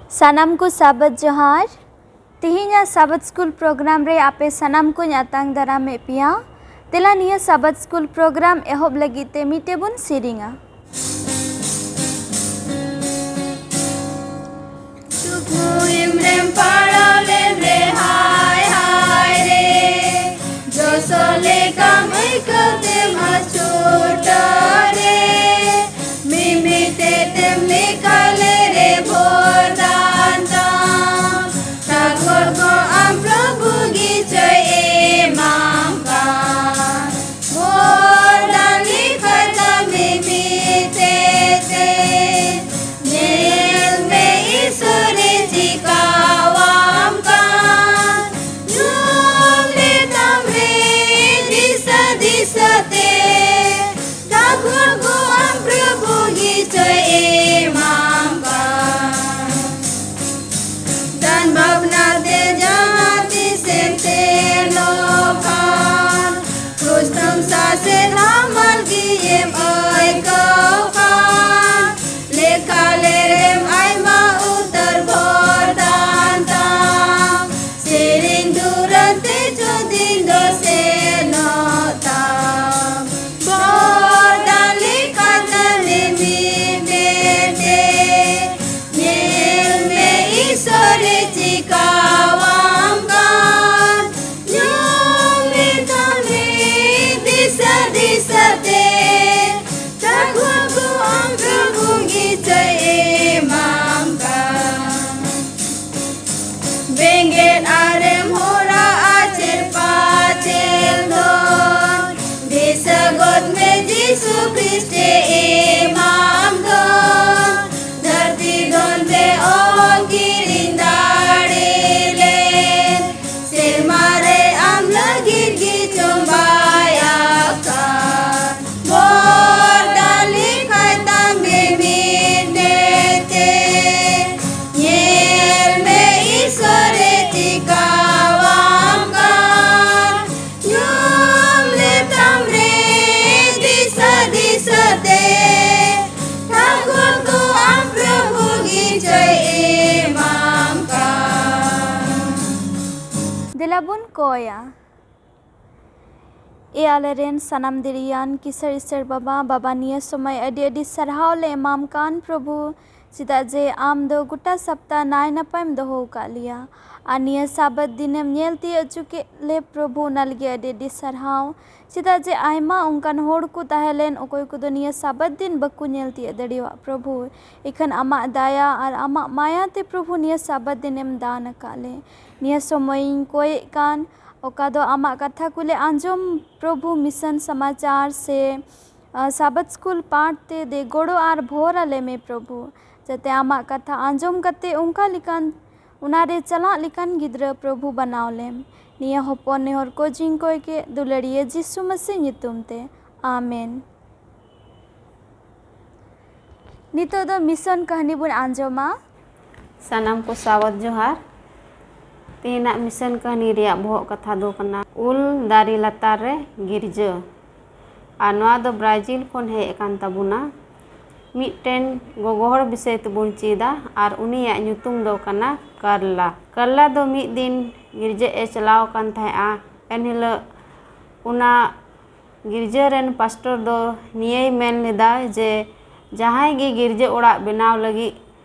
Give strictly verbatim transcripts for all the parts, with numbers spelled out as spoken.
ᱥᱟᱱᱟᱢ ᱠᱚ ᱥᱟᱵᱟᱫ ᱡᱚᱦᱟᱨ᱾ ᱛᱤᱦᱤᱧᱟᱜ ᱥᱟᱵᱟᱫ ᱥᱠᱩᱞ ᱯᱨᱳᱜᱨᱟᱢ ᱨᱮ ᱟᱯᱮ ᱥᱟᱱᱟᱢ ᱠᱚᱧ ᱟᱛᱟᱝ ᱫᱟᱨᱟᱢᱮᱫ ᱯᱮᱭᱟ᱾ ᱫᱮᱞᱟ, ᱱᱤᱭᱟᱹ ᱥᱟᱵᱟᱫ ᱥᱠᱩᱞ ᱯᱨᱳᱜᱨᱟᱢ ᱮᱦᱚᱵ ᱞᱟᱹᱜᱤᱫ ᱛᱮ ᱢᱤᱫᱴᱮᱡ ᱵᱚᱱ ᱥᱮᱨᱮᱧᱟ᱾ ᱛᱩᱯᱩᱭᱮᱢ ᱨᱮᱢ ᱯᱟᱲᱟᱣ ᱞᱮᱱ ᱨᱮ ᱦᱟᱭ ᱦᱟᱭ ᱨᱮ, ᱡᱚᱥᱚ ᱞᱮᱠᱟᱢ ᱟᱹᱭᱠᱟᱹᱣ ᱛᱮᱢ ᱟᱹᱪᱩᱨ ᱨᱮ, ᱢᱤᱢᱤᱫ ᱛᱮ ᱛᱮᱢ ᱞᱮᱠᱷᱟ ᱞᱮ ᱨᱮ ᱵᱷᱳᱨ ᱫᱟᱱ ᱛᱟᱢ, ᱥᱟᱜᱚᱨ ᱠᱚ ᱟᱢ ᱯᱨᱚᱵᱷᱩ ᱜᱮ ᱪᱚᱭ ᱮᱢᱟᱢ ᱠᱟᱱ᱾ ᱵᱷᱳᱨ ᱫᱟᱱ ᱞᱮᱠᱷᱟᱡ ᱛᱟᱢ ᱢᱤᱢᱤᱫ ᱠᱚᱭᱟ᱾ ᱮ ᱟᱞᱮᱨᱮᱱ ᱥᱟᱱᱟᱢ ᱫᱤᱨᱤᱭᱟᱱ ᱠᱤᱥᱟᱹᱬ ᱤᱥᱟᱹᱬ ᱵᱟᱵᱟ, ᱵᱟᱵᱟ, ᱱᱤᱭᱟᱹ ᱥᱚᱢᱚᱭ ᱟᱹᱰᱤ ᱟᱹᱰᱤ ᱥᱟᱨᱦᱟᱣ ᱞᱮ ᱮᱢᱟᱢ ᱠᱟᱱ ᱯᱨᱚᱵᱷᱩ, ᱪᱮᱫᱟᱜ ᱡᱮ ᱟᱢ ᱫᱚ ᱜᱚᱴᱟ ᱥᱟᱯᱛᱟ ᱱᱟᱭ ᱱᱟᱯᱟᱭᱮᱢ ᱫᱚᱦᱚ ᱟᱠᱟᱫ ᱞᱮᱭᱟ᱾ ᱟᱨ ᱱᱤᱭᱟᱹ ᱥᱟᱵᱟᱛ ᱫᱤᱱᱮᱢ ᱧᱮᱞ ᱛᱤᱭᱳᱜ ᱦᱚᱪᱚ ᱠᱮᱫ ᱞᱮ ᱯᱨᱚᱵᱷᱩ, ᱚᱱᱟ ᱞᱟᱹᱜᱤᱫ ᱟᱹᱰᱤ ᱟᱹᱰᱤ ᱥᱟᱨᱦᱟᱣ᱾ ᱪᱮᱫᱟᱜ ᱡᱮ ᱟᱭᱢᱟ ᱚᱱᱠᱟᱱ ᱦᱚᱲ ᱠᱚ ᱛᱟᱦᱮᱸ ᱞᱮᱱ, ᱚᱠᱚᱭ ᱠᱚᱫᱚ ᱱᱤᱭᱟᱹ ᱥᱟᱵᱟᱛ ᱫᱤᱱ ᱵᱟᱠᱚ ᱧᱮᱞ ᱛᱤᱭᱳᱜ ᱫᱟᱲᱮᱭᱟᱜ ᱯᱨᱚᱵᱷᱩ᱾ ᱤᱠᱷᱟᱹᱱ ᱟᱢᱟᱜ ᱫᱟᱭᱟ ᱟᱨ ᱟᱢᱟᱜ ᱢᱟᱭᱟ ᱛᱮ ᱯᱨᱚᱵᱷᱩ ᱱᱤᱭᱟᱹ ᱥᱟᱵᱟᱛ ᱫᱤᱱᱮᱢ ᱫᱟᱱ ᱟᱠᱟᱫ ᱞᱮ᱾ ᱱᱤᱭᱟᱹ ᱥᱚᱢᱚᱭ ᱤᱧ ᱠᱚᱭᱮᱫ ᱠᱟᱱ, ᱚᱠᱟ ᱫᱚ ᱟᱢᱟᱜ ᱠᱟᱛᱷᱟ ᱠᱚᱞᱮ ᱟᱸᱡᱚᱢ ᱯᱨᱚᱵᱷᱩ, ᱢᱤᱥᱚᱱ ᱥᱚᱢᱟᱪᱟᱨ ᱥᱮ, ᱟ, ᱥᱟᱵᱟᱛ ᱥᱠᱩᱞ ᱯᱟᱴᱷ ᱛᱮ ᱫᱮ ᱜᱚᱲᱚ ᱟᱨ ᱵᱷᱚᱨ ᱟᱞᱮ ᱢᱮ ᱯᱨᱚᱵᱷᱩ, ᱡᱟᱛᱮ ᱟᱢᱟᱜ ᱠᱟᱛᱷᱟ ᱟᱸᱡᱚᱢ ᱠᱟᱛᱮ ᱚᱱᱠᱟ ᱞᱮᱠᱟᱱ, ᱚᱱᱟᱨᱮ ᱪᱟᱞᱟᱜ ᱞᱮᱠᱟᱱ ᱜᱤᱫᱽᱨᱟᱹ ᱯᱨᱚᱵᱷᱩ ᱵᱟᱱᱟᱣ ᱞᱮᱢ᱾ ᱱᱤᱭᱟᱹ ᱦᱚᱯᱚᱱ ᱱᱮᱦᱚᱨ ᱠᱚ ᱡᱤᱧ ᱠᱚᱭ ᱠᱮᱫ ᱫᱩᱞᱟᱹᱲᱤᱭᱟᱹ ᱡᱤᱥᱩ ᱢᱟᱹᱥᱤ ᱧᱩᱛᱩᱢ ᱛᱮ, ᱟᱢᱮᱱ᱾ ᱱᱤᱛᱚᱜ ᱫᱚ ᱢᱤᱥᱚᱱ ᱠᱟᱹᱦᱱᱤ ᱵᱚᱱ ᱟᱸᱡᱚᱢᱟ᱾ ᱥᱟᱱᱟᱢ ᱠᱚ ᱥᱟᱶᱛ ᱡᱚᱦᱟᱨ᱾ ᱛᱮᱦᱮᱧᱟᱜ ᱢᱤᱥᱚᱱ ᱠᱟᱹᱦᱱᱤ ᱨᱮᱭᱟᱜ ᱵᱚᱦᱚᱜ ᱠᱟᱛᱷᱟ ᱫᱚ ᱠᱟᱱᱟ ᱩᱞ ᱫᱟᱨᱮ ᱞᱟᱛᱟᱨ ᱨᱮ ᱜᱤᱨᱡᱟᱹ᱾ ᱟᱨ ᱱᱚᱣᱟ ᱫᱚ ᱵᱨᱟᱡᱤᱞ ᱠᱷᱚᱱ ᱦᱮᱡ ᱟᱠᱟᱱ ᱛᱟᱵᱚᱱᱟ᱾ ᱢᱤᱫᱴᱮᱱ ᱜᱚᱜᱚ ᱦᱚᱲ ᱵᱤᱥᱚᱭ ᱛᱮᱵᱚᱱ ᱪᱮᱫᱟ ᱟᱨ ᱩᱱᱤᱭᱟᱜ ᱧᱩᱛᱩᱢ ᱫᱚ ᱠᱟᱱᱟ ᱠᱟᱨᱞᱟ᱾ ᱠᱟᱨᱞᱟ ᱫᱚ ᱢᱤᱫ ᱫᱤᱱ ᱜᱤᱨᱡᱟᱹ ᱮ ᱪᱟᱞᱟᱣ ᱟᱠᱟᱱ ᱛᱟᱦᱮᱸᱫᱼᱟ᱾ ᱮᱱᱦᱤᱞᱳᱜ ᱚᱱᱟ ᱜᱤᱨᱡᱟᱹ ᱨᱮᱱ ᱯᱟᱥᱴᱚᱨ ᱫᱚ ᱱᱤᱭᱟᱹᱭ ᱢᱮᱱ ᱞᱮᱫᱟ ᱡᱮ ᱡᱟᱦᱟᱸᱭ ᱜᱮ ᱜᱤᱨᱡᱟᱹ ᱚᱲᱟᱜ ᱵᱮᱱᱟᱣ ᱞᱟᱹᱜᱤᱫ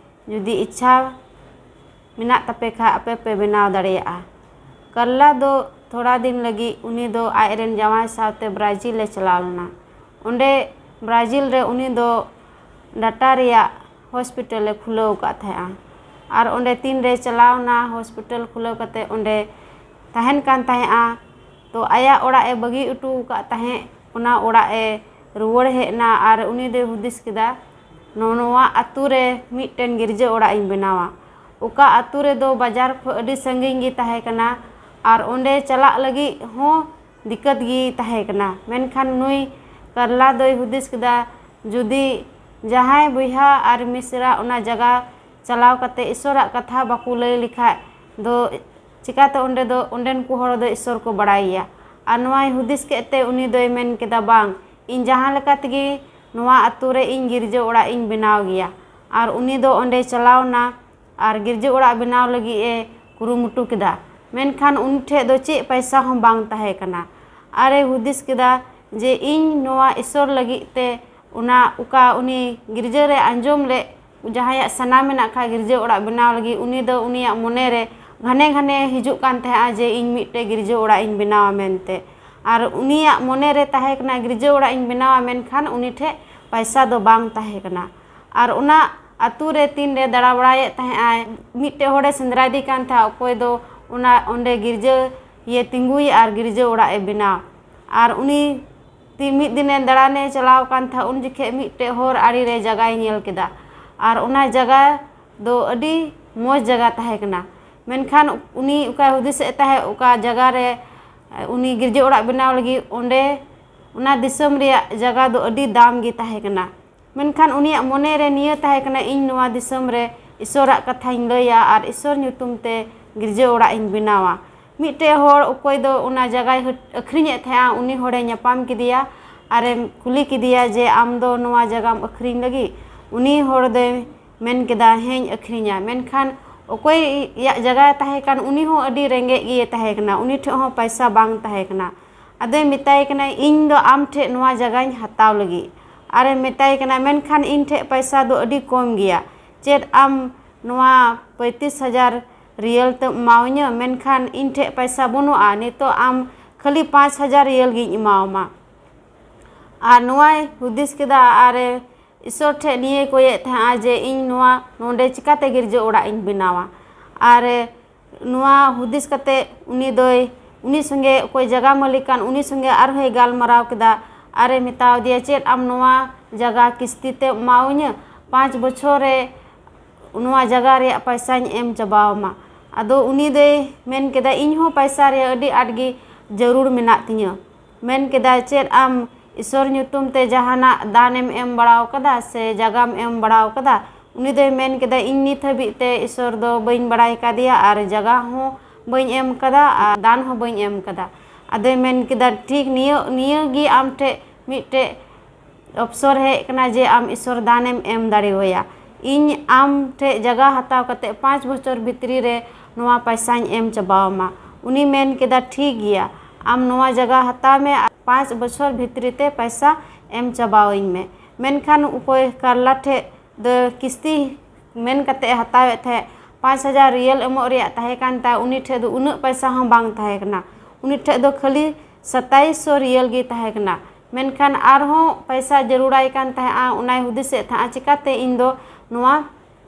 ᱡᱩᱫᱤ ᱤᱪᱪᱷᱟ ᱢᱮᱱᱟᱜ ᱛᱟᱯᱮ ᱠᱷᱟᱱ ᱟᱯᱮ ᱯᱮ ᱵᱮᱱᱟᱣ ᱫᱟᱲᱮᱭᱟᱜᱼᱟ᱾ ᱠᱟᱨᱞᱟ ᱫᱚ ᱛᱷᱚᱲᱟ ᱫᱤᱱ ᱞᱟᱹᱜᱤᱫ ᱩᱱᱤ ᱫᱚ ᱟᱡ ᱨᱮᱱ ᱡᱟᱶᱟᱭ ᱥᱟᱶᱛᱮ ᱵᱨᱟᱡᱤᱞ ᱮ ᱪᱟᱞᱟᱣ ᱞᱮᱱᱟ᱾ ᱚᱸᱰᱮ ᱵᱨᱟᱡᱤᱞ ᱨᱮ ᱩᱱᱤ ᱫᱚ ᱰᱟᱴᱟ ᱨᱮᱭᱟᱜ ᱦᱚᱥᱯᱤᱴᱟᱞ ᱮ ᱠᱷᱩᱞᱟᱹᱣ ᱟᱠᱟᱫ ᱛᱟᱦᱮᱸᱫᱼᱟ᱾ ᱟᱨ ᱚᱸᱰᱮ ᱛᱤᱱ ᱨᱮ ᱪᱟᱞᱟᱣ ᱮᱱᱟ ᱦᱚᱥᱯᱤᱴᱟᱞ ᱠᱷᱩᱞᱟᱹᱣ ᱠᱟᱛᱮ ᱚᱸᱰᱮ ᱛᱟᱦᱮᱱ ᱠᱟᱱ ᱛᱟᱦᱮᱸᱫᱼᱟ, ᱛᱚ ᱟᱭᱟᱜ ᱚᱲᱟᱜ ᱮ ᱵᱟᱹᱜᱤ ᱦᱚᱴᱚ ᱟᱠᱟᱫ ᱛᱟᱦᱮᱸᱫ, ᱚᱱᱟ ᱚᱲᱟᱜ ᱮ ᱨᱩᱣᱟᱹᱲ ᱦᱮᱡ ᱮᱱᱟ᱾ ᱟᱨ ᱩᱱᱤ ᱫᱚᱭ ᱦᱩᱫᱤᱥ ᱠᱮᱫᱟ, "ᱱᱚ-, ᱱᱚᱣᱟ ᱟᱛᱳ ᱨᱮ ᱢᱤᱫᱴᱮᱱ ᱜᱤᱨᱡᱟᱹ ᱚᱲᱟᱜ ᱤᱧ ᱵᱮᱱᱟᱣᱟ᱾" ᱚᱠᱟ ᱟᱛᱳ ᱨᱮᱫᱚ ᱵᱟᱡᱟᱨ ᱠᱷᱚᱱ ᱟᱹᱰᱤ ᱥᱟᱺᱜᱤᱧ ᱜᱮ ᱛᱟᱦᱮᱸ ᱠᱟᱱᱟ᱾ ᱟᱨ ᱚᱸᱰᱮ ᱪᱟᱞᱟᱜ ᱞᱟᱹᱜᱤᱫ ᱦᱚᱸ ᱫᱤᱠᱠᱟᱛ ᱜᱮ ᱛᱟᱦᱮᱸ ᱠᱟᱱᱟ᱾ ᱢᱮᱱᱠᱷᱟᱱ ᱱᱩᱭ ᱠᱟᱨᱞᱟ ᱫᱚᱭ ᱦᱩᱫᱤᱥ ᱠᱮᱫᱟ, ᱡᱩᱫᱤ ᱡᱟᱦᱟᱸᱭ ᱵᱚᱭᱦᱟ ᱟᱨ ᱢᱤᱥᱨᱟ ᱚᱱᱟ ᱡᱟᱭᱜᱟ ᱪᱟᱞᱟᱣ ᱠᱟᱛᱮ ᱤᱥᱚᱨᱟᱜ ᱠᱟᱛᱷᱟ ᱵᱟᱠᱚ ᱞᱟᱹᱭ ᱞᱮᱠᱷᱟᱡ ᱫᱚ, ᱪᱤᱠᱟᱛᱮ ᱚᱸᱰᱮ ᱫᱚ, ᱚᱸᱰᱮᱱ ᱠᱚ ᱦᱚᱲ ᱫᱚ ᱤᱥᱚᱨ ᱠᱚ ᱵᱟᱲᱟᱭᱮᱭᱟ? ᱟᱨ ᱱᱚᱣᱟᱭ ᱦᱩᱫᱤᱥ ᱠᱮᱫ ᱛᱮ ᱩᱱᱤ ᱫᱚᱭ ᱢᱮᱱ ᱠᱮᱫᱟ, "ᱵᱟᱝ, ᱤᱧ ᱡᱟᱦᱟᱸ ᱞᱮᱠᱟ ᱛᱮᱜᱮ ᱱᱚᱣᱟ ᱟᱛᱳ ᱨᱮ ᱤᱧ ᱜᱤᱨᱡᱟᱹ ᱚᱲᱟᱜ ᱤᱧ ᱵᱮᱱᱟᱣ ᱜᱮᱭᱟ᱾" ᱟᱨ ᱩᱱᱤ ᱫᱚ ᱚᱸᱰᱮ ᱪᱟᱞᱟᱣ ᱮᱱᱟ ᱟᱨ ᱜᱤᱨᱡᱟᱹ ᱚᱲᱟᱜ ᱵᱮᱱᱟᱣ ᱞᱟᱹᱜᱤᱫ ᱮ ᱠᱩᱨᱩᱢᱩᱴᱩ ᱠᱮᱫᱟ᱾ ᱢᱮᱱᱠᱷᱟᱱ ᱩᱱᱤ ᱴᱷᱮᱱ ᱫᱚ ᱪᱮᱫ ᱯᱟᱭᱥᱟ ᱦᱚᱸ ᱵᱟᱝ ᱛᱟᱦᱮᱸ ᱠᱟᱱᱟ᱾ ᱟᱨᱮ ᱦᱩᱫᱤᱥ ᱠᱮᱫᱟ ᱡᱮ ᱤᱧ ᱱᱚᱣᱟ ᱤᱥᱚᱨ ᱞᱟᱹᱜᱤᱫ ᱛᱮ ᱚᱱᱟ ᱚᱠᱟ ᱩᱱᱤ ᱜᱤᱨᱡᱟᱹ ᱨᱮ ᱟᱸᱡᱚᱢ ᱞᱮᱫ ᱡᱟᱦᱟᱸᱭᱟᱜ ᱥᱟᱱᱟ ᱢᱮᱱᱟᱜ ᱠᱷᱟᱱ ᱜᱤᱨᱡᱟᱹ ᱚᱲᱟᱜ ᱵᱮᱱᱟᱣ ᱞᱟᱹᱜᱤᱫ, ᱩᱱᱤ ᱫᱚ ᱩᱱᱤᱭᱟᱜ ᱢᱚᱱᱮ ᱨᱮ ᱜᱷᱟᱱᱮ ᱜᱷᱟᱱᱮ ᱦᱤᱡᱩᱜ ᱠᱟᱱ ᱛᱟᱦᱮᱸᱫᱼᱟ ᱡᱮ ᱤᱧ ᱢᱤᱫᱴᱮᱡ ᱜᱤᱨᱡᱟᱹ ᱚᱲᱟᱜ ᱤᱧ ᱵᱮᱱᱟᱣᱟ ᱢᱮᱱᱛᱮ᱾ ᱟᱨ ᱩᱱᱤᱭᱟᱜ ᱢᱚᱱᱮ ᱨᱮ ᱛᱟᱦᱮᱸ ᱠᱟᱱᱟ ᱜᱤᱨᱡᱟᱹ ᱚᱲᱟᱜ ᱤᱧ ᱵᱮᱱᱟᱣᱟ, ᱢᱮᱱᱠᱷᱟᱱ ᱩᱱᱤ ᱴᱷᱮᱱ ᱯᱟᱭᱥᱟ ᱫᱚ ᱵᱟᱝ ᱛᱟᱦᱮᱸ ᱠᱟᱱᱟ᱾ ᱟᱨ ᱚᱱᱟ ᱟᱹᱛᱩ ᱨᱮ ᱛᱤᱱ ᱨᱮ ᱫᱟᱬᱟ ᱵᱟᱲᱟᱭᱮᱫ ᱛᱟᱦᱮᱸᱫ ᱟᱭ, ᱢᱤᱫᱴᱮᱡ ᱦᱚᱲᱮ ᱥᱮᱸᱫᱽᱨᱟᱭᱮᱫᱮ ᱠᱟᱱ ᱛᱟᱦᱮᱸᱫ, ᱚᱠᱚᱭ ᱫᱚ ᱚᱱᱟ ᱚᱸᱰᱮ ᱜᱤᱨᱡᱟᱹ ᱤᱭᱟᱹ ᱛᱤᱸᱜᱩᱭ ᱟᱨ ᱜᱤᱨᱡᱟᱹ ᱚᱲᱟᱜ ᱮ ᱵᱮᱱᱟᱣ᱾ ᱟᱨ ᱩᱱᱤ ᱛᱤ-, ᱢᱤᱫ ᱫᱤᱱᱮ ᱫᱟᱬᱟᱱᱮ ᱪᱟᱞᱟᱣ ᱠᱟᱱ ᱛᱟᱦᱮᱸᱫ, ᱩᱱ ᱡᱚᱠᱷᱮᱡ ᱢᱤᱫᱴᱮᱡ ᱦᱚᱨ ᱟᱲᱮ ᱨᱮ ᱡᱟᱭᱜᱟᱭ ᱧᱮᱞ ᱠᱮᱫᱟ᱾ ᱟᱨ ᱚᱱᱟ ᱡᱟᱭᱜᱟ ᱫᱚ ᱟᱹᱰᱤ ᱢᱚᱡᱽ ᱡᱟᱭᱜᱟ ᱛᱟᱦᱮᱸ ᱠᱟᱱᱟ᱾ ᱢᱮᱱᱠᱷᱟᱱ ᱩᱱᱤ ᱚᱠᱟᱭ ᱦᱩᱫᱤᱥᱮᱫ ᱛᱟᱦᱮᱸᱫ, ᱚᱠᱟ ᱡᱟᱭᱜᱟ ᱨᱮ ᱩᱱᱤ ᱜᱤᱨᱡᱟᱹ ᱚᱲᱟᱜ ᱵᱮᱱᱟᱣ ᱞᱟᱹᱜᱤᱫ, ᱚᱸᱰᱮ ᱚᱱᱟ ᱫᱤᱥᱚᱢ ᱨᱮᱭᱟᱜ ᱡᱟᱭᱜᱟ ᱫᱚ ᱟᱹᱰᱤ ᱫᱟᱢ ᱜᱮ ᱛᱟᱦᱮᱸ ᱠᱟᱱᱟ᱾ ᱢᱮᱱᱠᱷᱟᱱ ᱩᱱᱤᱭᱟᱜ ᱢᱚᱱᱮ ᱨᱮ ᱱᱤᱭᱟᱹ ᱛᱟᱦᱮᱸ ᱠᱟᱱᱟ, ᱤᱧ ᱱᱚᱣᱟ ᱫᱤᱥᱚᱢ ᱨᱮ ᱤᱥᱚᱨᱟᱜ ᱠᱟᱛᱷᱟᱧ ᱞᱟᱹᱭᱟ ᱟᱨ ᱤᱥᱚᱨ ᱧᱩᱛᱩᱢ ᱛᱮ ᱜᱤᱨᱡᱟᱹ ᱚᱲᱟᱜ ᱤᱧ ᱵᱮᱱᱟᱣᱟ᱾ ᱢᱤᱫᱴᱮᱡ ᱦᱚᱲ ᱚᱠᱚᱭ ᱫᱚ ᱚᱱᱟ ᱡᱟᱭᱜᱟᱭ ᱦᱟᱹᱴ-, ᱟᱹᱠᱷᱨᱤᱧᱮᱫ ᱛᱟᱦᱮᱸᱫᱼᱟ, ᱩᱱᱤ ᱦᱚᱲᱮ ᱧᱟᱯᱟᱢ ᱠᱮᱫᱮᱭᱟ ᱟᱨᱮ ᱠᱩᱞᱤ ᱠᱮᱫᱮᱭᱟ ᱡᱮ, "ᱟᱢ ᱫᱚ ᱱᱚᱣᱟ ᱡᱟᱭᱜᱟᱢ ᱟᱹᱠᱷᱨᱤᱧ ᱞᱟᱹᱜᱤᱫ?" ᱩᱱᱤ ᱦᱚᱲ ᱫᱚᱭ ᱢᱮᱱ ᱠᱮᱫᱟ, "ᱦᱮᱸᱧ ᱟᱹᱠᱷᱨᱤᱧᱟ᱾" ᱢᱮᱱᱠᱷᱟᱱ ᱚᱠᱚᱭᱟᱜ ᱡᱟᱭᱜᱟ ᱛᱟᱦᱮᱸ ᱠᱟᱱ, ᱩᱱᱤ ᱦᱚᱸ ᱟᱹᱰᱤ ᱨᱮᱸᱜᱮᱡ ᱜᱮ ᱛᱟᱦᱮᱸ ᱠᱟᱱᱟ, ᱩᱱᱤ ᱴᱷᱮᱱ ᱦᱚᱸ ᱯᱟᱭᱥᱟ ᱵᱟᱝ ᱛᱟᱦᱮᱸ ᱠᱟᱱᱟ᱾ ᱟᱫᱚᱭ ᱢᱮᱛᱟᱭ ᱠᱟᱱᱟ, "ᱤᱧ ᱫᱚ ᱟᱢ ᱴᱷᱮᱱ ᱱᱚᱣᱟ ᱡᱟᱭᱜᱟᱧ ᱦᱟᱛᱟᱣ ᱞᱟᱹᱜᱤᱫ᱾" ᱟᱨᱮ ᱢᱮᱛᱟᱭ ᱠᱟᱱᱟ, "ᱢᱮᱱᱠᱷᱟᱱ ᱤᱧ ᱴᱷᱮᱱ ᱯᱟᱭᱥᱟ ᱫᱚ ᱟᱹᱰᱤ ᱠᱚᱢ ᱜᱮᱭᱟ᱾ ᱪᱮᱫ ᱟᱢ ᱱᱚᱣᱟ ᱯᱚᱸᱭᱛᱨᱤᱥ ᱦᱟᱡᱟᱨ ᱨᱤᱭᱟᱹᱞ ᱛᱮᱢ ᱮᱢᱟᱣᱟᱹᱧᱟᱹ? ᱢᱮᱱᱠᱷᱟᱱ ᱤᱧ ᱴᱷᱮᱱ ᱯᱟᱭᱥᱟ ᱵᱟᱹᱱᱩᱜᱼᱟ, ᱱᱤᱛᱚᱜ ᱟᱢ ᱠᱷᱟᱹᱞᱤ ᱯᱟᱸᱪ ᱦᱟᱡᱟᱨ ᱨᱤᱭᱟᱹᱞ ᱜᱤᱧ ᱮᱢᱟᱣᱟᱢᱟ᱾" ᱟᱨ ᱱᱚᱣᱟᱭ ᱦᱩᱫᱤᱥ ᱠᱮᱫᱟ ᱟᱨ ᱤᱥᱚᱨ ᱴᱷᱮᱱ ᱱᱤᱭᱟᱹᱭ ᱠᱚᱭᱮᱫ ᱛᱟᱦᱮᱸᱫᱼᱟ ᱡᱮ, "ᱤᱧ ᱱᱚᱣᱟ ᱱᱚᱰᱮ ᱪᱤᱠᱟᱹᱛᱮ ᱜᱤᱨᱡᱟᱹ ᱚᱲᱟᱜ ᱤᱧ ᱵᱮᱱᱟᱣᱟ?" ᱟᱨ ᱱᱚᱣᱟ ᱦᱩᱫᱤᱥ ᱠᱟᱛᱮ ᱩᱱᱤ ᱫᱚᱭ, ᱩᱱᱤ ᱥᱚᱸᱜᱮ, ᱚᱠᱚᱭ ᱡᱟᱭᱜᱟ ᱢᱟᱹᱞᱤᱠ ᱠᱟᱱ, ᱩᱱᱤ ᱥᱚᱸᱜᱮ ᱟᱨᱦᱚᱸᱭ ᱜᱟᱞᱢᱟᱨᱟᱣ ᱠᱮᱫᱟ ᱟᱨᱮ ᱢᱮᱛᱟᱣ ᱫᱮᱭᱟ, "ᱪᱮᱫ ᱟᱢ ᱱᱚᱣᱟ ᱡᱟᱭᱜᱟ ᱠᱤᱥᱛᱤ ᱛᱮᱢ ᱮᱢᱟᱣᱟᱹᱧᱟᱹ? ᱯᱟᱸᱪ ᱵᱚᱪᱷᱚᱨ ᱨᱮ ᱱᱚᱣᱟ ᱡᱟᱭᱜᱟ ᱨᱮᱭᱟᱜ ᱯᱟᱭᱥᱟᱧ ᱮᱢ ᱪᱟᱵᱟᱣᱟᱢᱟ᱾" ᱟᱫᱚ ᱩᱱᱤ ᱫᱚᱭ ᱢᱮᱱ ᱠᱮᱫᱟ, "ᱤᱧ ᱦᱚᱸ ᱯᱟᱭᱥᱟ ᱨᱮᱭᱟᱜ ᱟᱹᱰᱤ ᱟᱸᱴ ᱜᱮ ᱡᱟᱹᱨᱩᱲ ᱢᱮᱱᱟᱜ ᱛᱤᱧᱟᱹ᱾" ᱢᱮᱱ ᱠᱮᱫᱟᱭ, "ᱪᱮᱫ ᱟᱢ ᱤᱥᱚᱨ ᱧᱩᱛᱩᱢ ᱛᱮ ᱡᱟᱦᱟᱱᱟᱜ ᱫᱟᱱᱮᱢ ᱮᱢ ᱵᱟᱲᱟᱣ ᱠᱟᱫᱟ ᱥᱮ ᱡᱟᱜᱟᱢ ᱮᱢ ᱵᱟᱲᱟᱣ ᱠᱟᱫᱟ?" ᱩᱱᱤ ᱫᱚᱭ ᱢᱮᱱ ᱠᱮᱫᱟ, "ᱤᱧ ᱱᱤᱛ ᱦᱟᱹᱵᱤᱡ ᱛᱮ ᱤᱥᱚᱨ ᱫᱚ ᱵᱟᱹᱧ ᱵᱟᱲᱟᱭ ᱠᱟᱫᱮᱭᱟ ᱟᱨ ᱡᱟᱜᱟ ᱦᱚᱸ ᱵᱟᱹᱧ ᱮᱢ ᱠᱟᱫᱟ ᱟᱨ ᱫᱟᱱ ᱦᱚᱸ ᱵᱟᱹᱧ ᱮᱢ ᱠᱟᱫᱟ᱾" ᱟᱫᱚᱭ ᱢᱮᱱ ᱠᱮᱫᱟ, "ᱴᱷᱤᱠ ᱱᱤᱭᱟᱹ, ᱱᱤᱭᱟᱹ ᱜᱮ ᱟᱢ ᱴᱷᱮᱡ ᱢᱤᱫᱴᱮᱡ ᱚᱯᱥᱚᱨ ᱦᱮᱡ ᱠᱟᱱᱟ ᱡᱮ ᱟᱢ ᱤᱥᱚᱨ ᱫᱟᱱᱮᱢ ᱮᱢ ᱫᱟᱲᱮᱣᱟᱭᱟ᱾ ᱤᱧ ᱟᱢ ᱴᱷᱮᱡ ᱡᱟᱜᱟ ᱦᱟᱛᱟᱣ ᱠᱟᱛᱮ ᱯᱟᱸᱪ ᱵᱚᱪᱷᱚᱨ ᱵᱷᱤᱛᱨᱤ ᱨᱮ ᱱᱚᱣᱟ ᱯᱟᱭᱥᱟᱧ ᱮᱢ ᱪᱟᱵᱟᱣᱟᱢᱟ᱾ ᱩᱱᱤ ᱢᱮᱱ ᱠᱮᱫᱟ, ᱴᱷᱤᱠ ᱜᱮᱭᱟ, ᱟᱢ ᱱᱚᱣᱟ ᱡᱟᱭᱜᱟ ᱦᱟᱛᱟᱣ ᱢᱮ ᱟᱨ ᱯᱟᱸᱪ ᱵᱚᱪᱷᱚᱨ ᱵᱷᱤᱛᱨᱤ ᱛᱮ ᱯᱟᱭᱥᱟ ᱮᱢ ᱪᱟᱵᱟᱣᱟᱹᱧ ᱢᱮ᱾ ᱢᱮᱱᱠᱷᱟᱱ ᱚᱠᱚᱭ ᱠᱟᱨᱞᱟ ᱴᱷᱮᱡ ᱫᱚ ᱠᱤᱥᱛᱤ ᱢᱮᱱ ᱠᱟᱛᱮ ᱮ ᱦᱟᱛᱟᱣᱮᱫ ᱛᱟᱦᱮᱸᱫ, ᱯᱟᱸᱪ ᱦᱟᱡᱟᱨ ᱨᱤᱭᱮᱞ ᱮᱢᱚᱜ ᱨᱮᱭᱟᱜ ᱛᱟᱦᱮᱸ ᱠᱟᱱ ᱛᱟᱭ, ᱩᱱᱤ ᱴᱷᱮᱡ ᱫᱚ ᱩᱱᱟᱹᱜ ᱯᱟᱭᱥᱟ ᱦᱚᱸ ᱵᱟᱝ ᱛᱟᱦᱮᱸ ᱠᱟᱱᱟ᱾ ᱩᱱᱤ ᱴᱷᱮᱡ ᱫᱚ ᱠᱷᱟᱹᱞᱤ ᱥᱟᱛᱟᱭᱤᱥ ᱥᱚ ᱨᱤᱭᱮᱞ ᱜᱮ ᱛᱟᱦᱮᱸ ᱠᱟᱱᱟ᱾ ᱢᱮᱱᱠᱷᱟᱱ ᱟᱨᱦᱚᱸ ᱯᱟᱭᱥᱟ ᱡᱟᱹᱨᱩᱲᱟᱭ ᱠᱟᱱ ᱛᱟᱦᱮᱸᱫᱼᱟ, ᱚᱱᱟᱭ ᱦᱩᱫᱤᱥᱮᱫ ᱛᱟᱦᱮᱸᱫᱼᱟ, ᱪᱤᱠᱟᱛᱮ ᱤᱧ ᱫᱚ ᱱᱚᱣᱟ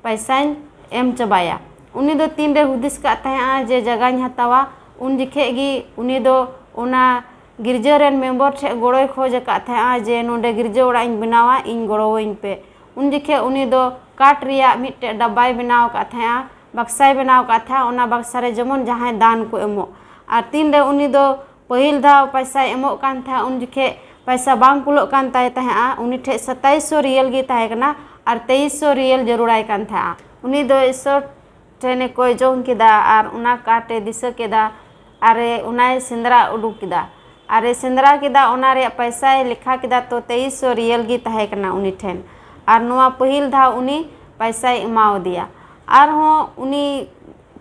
ᱯᱟᱭᱥᱟᱧ ᱮᱢ ᱪᱟᱵᱟᱭᱟ? ᱩᱱᱤ ᱫᱚ ᱛᱤᱱᱨᱮ ᱦᱩᱫᱤᱥ ᱠᱟᱜ ᱛᱟᱦᱮᱸᱫᱼᱟ ᱡᱮ ᱡᱟᱭᱜᱟᱧ ᱦᱟᱛᱟᱣᱟ, ᱩᱱ ᱡᱚᱠᱷᱮᱡ ᱜᱮ ᱩᱱᱤ ᱫᱚ ᱚᱱᱟ ᱜᱤᱨᱡᱟᱹ ᱨᱮᱱ ᱢᱮᱢᱵᱚᱨ ᱴᱷᱮᱡ ᱜᱚᱲᱚᱭ ᱠᱷᱚᱡᱽ ᱟᱠᱟᱫ ᱛᱟᱦᱮᱸᱫᱼᱟ ᱡᱮ ᱱᱚᱰᱮ ᱜᱤᱨᱡᱟᱹ ᱚᱲᱟᱜ ᱤᱧ ᱵᱮᱱᱟᱣᱟ, ᱤᱧ ᱜᱚᱲᱚᱣᱟᱹᱧ ᱯᱮ᱾ ᱩᱱ ᱡᱚᱠᱷᱮᱡ ᱩᱱᱤ ᱫᱚ ᱠᱟᱴ ᱨᱮᱭᱟᱜ ᱢᱤᱫᱴᱮᱡ ᱰᱟᱵᱵᱟᱭ ᱵᱮᱱᱟᱣ ᱟᱠᱟᱫ ᱛᱟᱦᱮᱸᱫᱼᱟ, ᱵᱟᱠᱥᱟᱭ ᱵᱮᱱᱟᱣ ᱟᱠᱟᱫ ᱛᱟᱦᱮᱸᱫᱼᱟ, ᱚᱱᱟ ᱵᱟᱠᱥᱟ ᱨᱮ ᱡᱮᱢᱚᱱ ᱡᱟᱦᱟᱸᱭ ᱫᱟᱱ ᱠᱚ ᱮᱢᱚᱜ᱾ ᱟᱨ ᱛᱤᱱᱨᱮ ᱩᱱᱤ ᱫᱚ ᱯᱟᱹᱦᱤᱞ ᱫᱷᱟᱣ ᱯᱟᱭᱥᱟᱭ ᱮᱢᱚᱜ ᱠᱟᱱ ᱛᱟᱦᱮᱸᱫ, ᱩᱱ ᱡᱚᱠᱷᱮᱡ ᱯᱟᱭᱥᱟ ᱵᱟᱝ ᱠᱩᱞᱟᱹᱜ ᱠᱟᱱ ᱛᱟᱭ ᱛᱟᱦᱮᱸᱫᱼᱟ᱾ ᱩᱱᱤ ᱴᱷᱮᱡ ᱥᱟᱛᱟᱭᱤᱥ ᱥᱚ ᱨᱤᱭᱮᱞ ᱜᱮ ᱛᱟᱦᱮᱸ ᱠᱟᱱᱟ ᱟᱨ ᱛᱮᱭᱤᱥ ᱥᱚ ᱨᱤᱭᱮᱞ ᱡᱟᱹᱨᱩᱲᱟᱭ ᱠᱟᱱ ᱛᱟᱦᱮᱸᱫᱼᱟ᱾ ᱩᱱᱤ ᱫᱚ ᱤᱥᱚᱨ ᱴᱷᱮᱱᱮ ᱠᱚᱭ ᱡᱚᱝ ᱠᱮᱫᱟ ᱟᱨ ᱚᱱᱟ ᱠᱟᱴ ᱮ ᱫᱤᱥᱟᱹ ᱠᱮᱫᱟ ᱟᱨ ᱮ ᱚᱱᱟᱭ ᱥᱮᱸᱫᱽᱨᱟ ᱩᱰᱩᱠ ᱠᱮᱫᱟ᱾ ᱟᱨ ᱮ ᱥᱮᱸᱫᱽᱨᱟ ᱠᱮᱫᱟ, ᱚᱱᱟ ᱨᱮᱭᱟᱜ ᱯᱟᱭᱥᱟᱭ ᱞᱮᱠᱷᱟ ᱠᱮᱫᱟ, ᱛᱚ ᱛᱮᱭᱤᱥ ᱥᱚ ᱨᱤᱭᱮᱞ ᱜᱮ ᱛᱟᱦᱮᱸ ᱠᱟᱱᱟ ᱩᱱᱤ ᱴᱷᱮᱱ᱾ ᱟᱨ ᱱᱚᱣᱟ ᱯᱟᱹᱦᱤᱞ ᱫᱷᱟᱣ ᱩᱱᱤ ᱯᱟᱭᱥᱟᱭ ᱮᱢᱟᱣᱟᱫᱮᱭᱟ᱾ ᱟᱨᱦᱚᱸ ᱩᱱᱤ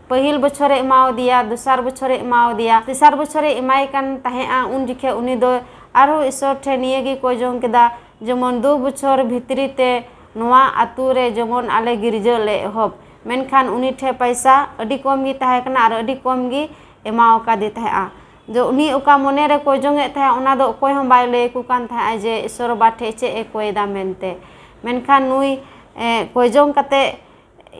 ᱯᱟᱹᱦᱤᱞ ᱵᱚᱪᱷᱚᱨᱮ ᱮᱢᱟᱣᱟᱫᱮᱭᱟ, ᱫᱚᱥᱟᱨ ᱵᱚᱪᱷᱚᱨᱮ ᱮᱢᱟᱣᱟᱫᱮᱭᱟ, ᱛᱮᱥᱟᱨ ᱵᱚᱪᱷᱚᱨᱮ ᱮᱢᱟᱭ ᱠᱟᱱ ᱛᱟᱦᱮᱸᱫᱼᱟ, ᱩᱱ ᱡᱚᱠᱷᱮᱡ ᱩᱱᱤ ᱫᱚ ᱟᱨᱦᱚᱸ ᱤᱥᱚᱨ ᱴᱷᱮᱱ ᱱᱤᱭᱟᱹ ᱜᱮ ᱠᱚᱭ ᱡᱚᱝ ᱠᱮᱫᱟ, ᱡᱮᱢᱚᱱ ᱫᱩ ᱵᱚᱪᱷᱚᱨ ᱵᱷᱤᱛᱨᱤ ᱛᱮ ᱱᱚᱣᱟ ᱟᱛᱳ ᱨᱮ ᱡᱮᱢᱚᱱ ᱟᱞᱮ ᱜᱤᱨᱡᱟᱹ ᱞᱮ ᱮᱦᱚᱵ᱾ ᱢᱮᱱᱠᱷᱟᱱ ᱩᱱᱤ ᱴᱷᱮᱡ ᱯᱟᱭᱥᱟ ᱟᱹᱰᱤ ᱠᱚᱢ ᱜᱮ ᱛᱟᱦᱮᱸ ᱠᱟᱱᱟ ᱟᱨ ᱟᱹᱰᱤ ᱠᱚᱢ ᱜᱮ ᱮᱢᱟᱣ ᱟᱠᱟᱫᱮ ᱛᱟᱦᱮᱸᱫᱼᱟ᱾ ᱡᱮ ᱩᱱᱤ ᱚᱠᱟ ᱢᱚᱱᱮ ᱨᱮ ᱠᱚᱭ ᱡᱚᱝ ᱮᱫ ᱛᱟᱦᱮᱸᱫ, ᱚᱱᱟ ᱫᱚ ᱚᱠᱚᱭ ᱦᱚᱸ ᱵᱟᱭ ᱞᱟᱹᱭ ᱟᱠᱚ ᱠᱟᱱ ᱛᱟᱦᱮᱸᱫᱼᱟ ᱡᱮ ᱤᱥᱚᱨ ᱵᱟᱵᱟ ᱴᱷᱮᱡ ᱪᱮᱫ ᱮ ᱠᱚᱭ ᱮᱫᱟ ᱢᱮᱱᱛᱮ᱾ ᱢᱮᱱᱠᱷᱟᱱ ᱱᱩᱭ, ᱮ, ᱠᱚᱭ ᱡᱚᱝ ᱠᱟᱛᱮ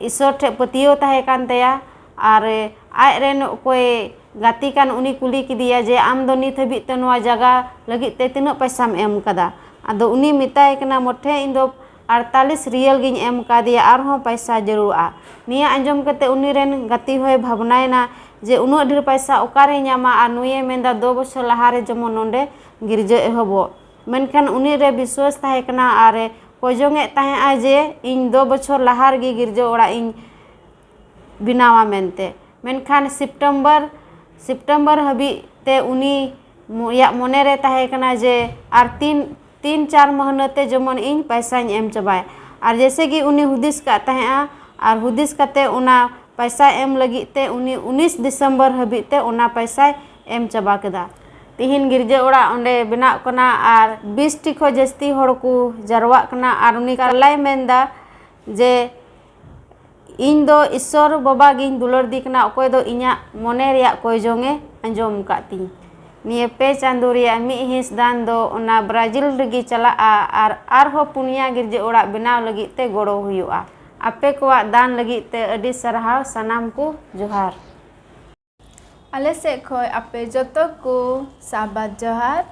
ᱤᱥᱚᱨ ᱴᱷᱮᱡ ᱯᱟᱹᱛᱭᱟᱹᱣ ᱛᱟᱦᱮᱸ ᱠᱟᱱ ᱛᱟᱭᱟ᱾ ᱟᱨ ᱟᱡ ᱨᱮᱱ ᱚᱠᱚᱭ ᱜᱟᱛᱮ ᱠᱟᱱ, ᱩᱱᱤ ᱠᱩᱞᱤ ᱠᱮᱫᱮᱭᱟ ᱡᱮ, "ᱟᱢ ᱫᱚ ᱱᱤᱛ ᱦᱟᱹᱵᱤᱡ ᱛᱮ ᱱᱚᱣᱟ ᱡᱟᱭᱜᱟ ᱞᱟᱹᱜᱤᱫ ᱛᱮ ᱛᱤᱱᱟᱹᱜ ᱯᱚᱭᱥᱟᱢ ᱮᱢ ᱠᱟᱫᱟ?" ᱟᱫᱚ ᱩᱱᱤ ᱢᱮᱛᱟᱭ ᱠᱟᱱᱟ, "ᱢᱚᱴᱷᱮ ᱤᱧ ᱫᱚ ᱟᱴᱛᱟᱞᱤᱥ ᱨᱤᱭᱟᱞ ᱜᱤᱧ ᱮᱢ ᱠᱟᱫᱮᱭᱟ, ᱟᱨᱦᱚᱸ ᱯᱚᱭᱥᱟ ᱡᱟᱹᱨᱩᱲᱚᱜᱼᱟ᱾" ᱱᱤᱭᱟᱹ ᱟᱸᱡᱚᱢ ᱠᱟᱛᱮ ᱩᱱᱤ ᱨᱮᱱ ᱜᱟᱛᱮ ᱦᱚᱸᱭ ᱵᱷᱟᱵᱽᱱᱟᱭᱮᱱᱟ ᱡᱮ ᱩᱱᱟᱹᱜ ᱰᱷᱮᱨ ᱯᱚᱭᱥᱟ ᱚᱠᱟᱨᱮᱭ ᱧᱟᱢᱟ, ᱟᱨ ᱱᱩᱭᱮ ᱢᱮᱱᱫᱟ ᱫᱩ ᱵᱚᱪᱷᱚᱨ ᱞᱟᱦᱟᱨᱮ ᱡᱮᱢᱚᱱ ᱱᱚᱰᱮ ᱜᱤᱨᱡᱟᱹ ᱮᱦᱚᱵᱚᱜ᱾ ᱢᱮᱱᱠᱷᱟᱱ ᱩᱱᱤ ᱨᱮ ᱵᱤᱥᱣᱟᱥ ᱛᱟᱦᱮᱸ ᱠᱟᱱᱟ ᱟᱨ ᱮ ᱠᱚᱭ ᱡᱚᱝ ᱮᱫ ᱛᱟᱦᱮᱸᱫᱼᱟ ᱡᱮ ᱤᱧ ᱫᱩ ᱵᱚᱪᱷᱚᱨ ᱞᱟᱦᱟ ᱨᱮᱜᱮ ᱜᱤᱨᱡᱟᱹ ᱚᱲᱟᱜ ᱤᱧ ᱵᱮᱱᱟᱣᱟ ᱢᱮᱱᱛᱮ᱾ ᱢᱮᱱᱠᱷᱟᱱ ᱥᱮᱯᱴᱮᱢᱵᱚᱨ, ᱥᱮᱯᱴᱮᱢᱵᱚᱨ ᱦᱟᱹᱵᱤᱡ ᱛᱮ ᱩᱱᱤ ᱢᱚ-, ᱭᱟᱜ ᱢᱚᱱᱮ ᱨᱮ ᱛᱟᱦᱮᱸ ᱠᱟᱱᱟ ᱡᱮ ᱟᱨ ᱛᱤᱱ, ᱛᱤᱱ ᱪᱟᱨ ᱢᱟᱹᱦᱱᱟᱹ ᱛᱮ ᱡᱮᱢᱚᱱ ᱤᱧ ᱯᱚᱭᱥᱟᱧ ᱮᱢ ᱪᱟᱵᱟᱭ᱾ ᱟᱨ ᱡᱮᱭᱥᱮ ᱜᱮ ᱩᱱᱤ ᱦᱩᱫᱤᱥ ᱠᱟᱜ ᱛᱟᱦᱮᱸᱫᱼᱟ, ᱟᱨ ᱦᱩᱫᱤᱥ ᱠᱟᱛᱮ ᱚᱱᱟ ᱯᱚᱭᱥᱟ ᱮᱢ ᱞᱟᱹᱜᱤᱫ ᱛᱮ ᱩᱱᱤ ᱩᱱᱤᱥ ᱰᱤᱥᱮᱢᱵᱚᱨ ᱦᱟᱹᱵᱤᱡ ᱛᱮ ᱚᱱᱟ ᱯᱚᱭᱥᱟᱭ ᱮᱢ ᱪᱟᱵᱟ ᱠᱮᱫᱟ᱾ ᱛᱤᱦᱤᱧ ᱜᱤᱨᱡᱟᱹ ᱚᱲᱟᱜ ᱚᱸᱰᱮ ᱵᱮᱱᱟᱜ ᱠᱟᱱᱟ ᱟᱨ ᱵᱤᱥ ᱴᱤ ᱠᱷᱚᱱ ᱡᱟᱹᱥᱛᱤ ᱦᱚᱲ ᱠᱚ ᱡᱟᱨᱣᱟᱜ ᱠᱟᱱᱟ ᱟᱨ ᱩᱱᱤ ᱠᱟᱨᱞᱟᱭ ᱢᱮᱱᱫᱟ ᱡᱮ, "ᱤᱧ ᱫᱚ ᱤᱥᱥᱚᱨ ᱵᱟᱵᱟ ᱜᱤᱧ ᱫᱩᱞᱟᱹᱲ ᱫᱤ ᱠᱟᱱᱟ, ᱚᱠᱚᱭ ᱫᱚ ᱤᱧᱟᱹᱜ ᱢᱚᱱᱮ ᱨᱮᱭᱟᱜ ᱠᱚᱭ ᱡᱚᱝ ᱮ ᱟᱸᱡᱚᱢ ᱟᱠᱟᱫ ᱛᱤᱧ᱾" ᱱᱤᱭᱟᱹ ᱯᱮ ᱪᱟᱸᱫᱳ ᱨᱮᱭᱟᱜ ᱢᱤᱫ ᱦᱤᱸᱥ ᱫᱟᱱ ᱫᱚ ᱚᱱᱟ ᱵᱨᱟᱡᱤᱞ ᱨᱮᱜᱮ ᱪᱟᱞᱟᱜᱼᱟ ᱟᱨ ᱟᱨᱦᱚᱸ ᱯᱩᱱᱭᱟ ᱜᱤᱨᱡᱟᱹ ᱚᱲᱟᱜ ᱵᱮᱱᱟᱣ ᱞᱟᱹᱜᱤᱫ ᱛᱮ ᱜᱚᱲᱚ ᱦᱩᱭᱩᱜᱼᱟ᱾ ᱟᱯᱮ ᱠᱚᱣᱟᱜ ᱫᱟᱱ ᱞᱟᱹᱜᱤᱫ ᱛᱮ ᱟᱹᱰᱤ ᱥᱟᱨᱦᱟᱣ, ᱥᱟᱱᱟᱢ ᱠᱚ ᱡᱚᱦᱟᱨ᱾ ᱟᱞᱮ ᱥᱮᱫ ᱠᱷᱚᱱ ᱟᱯᱮ ᱡᱚᱛᱚ ᱠᱚ ᱥᱟᱵᱟᱫ ᱡᱚᱦᱟᱨ᱾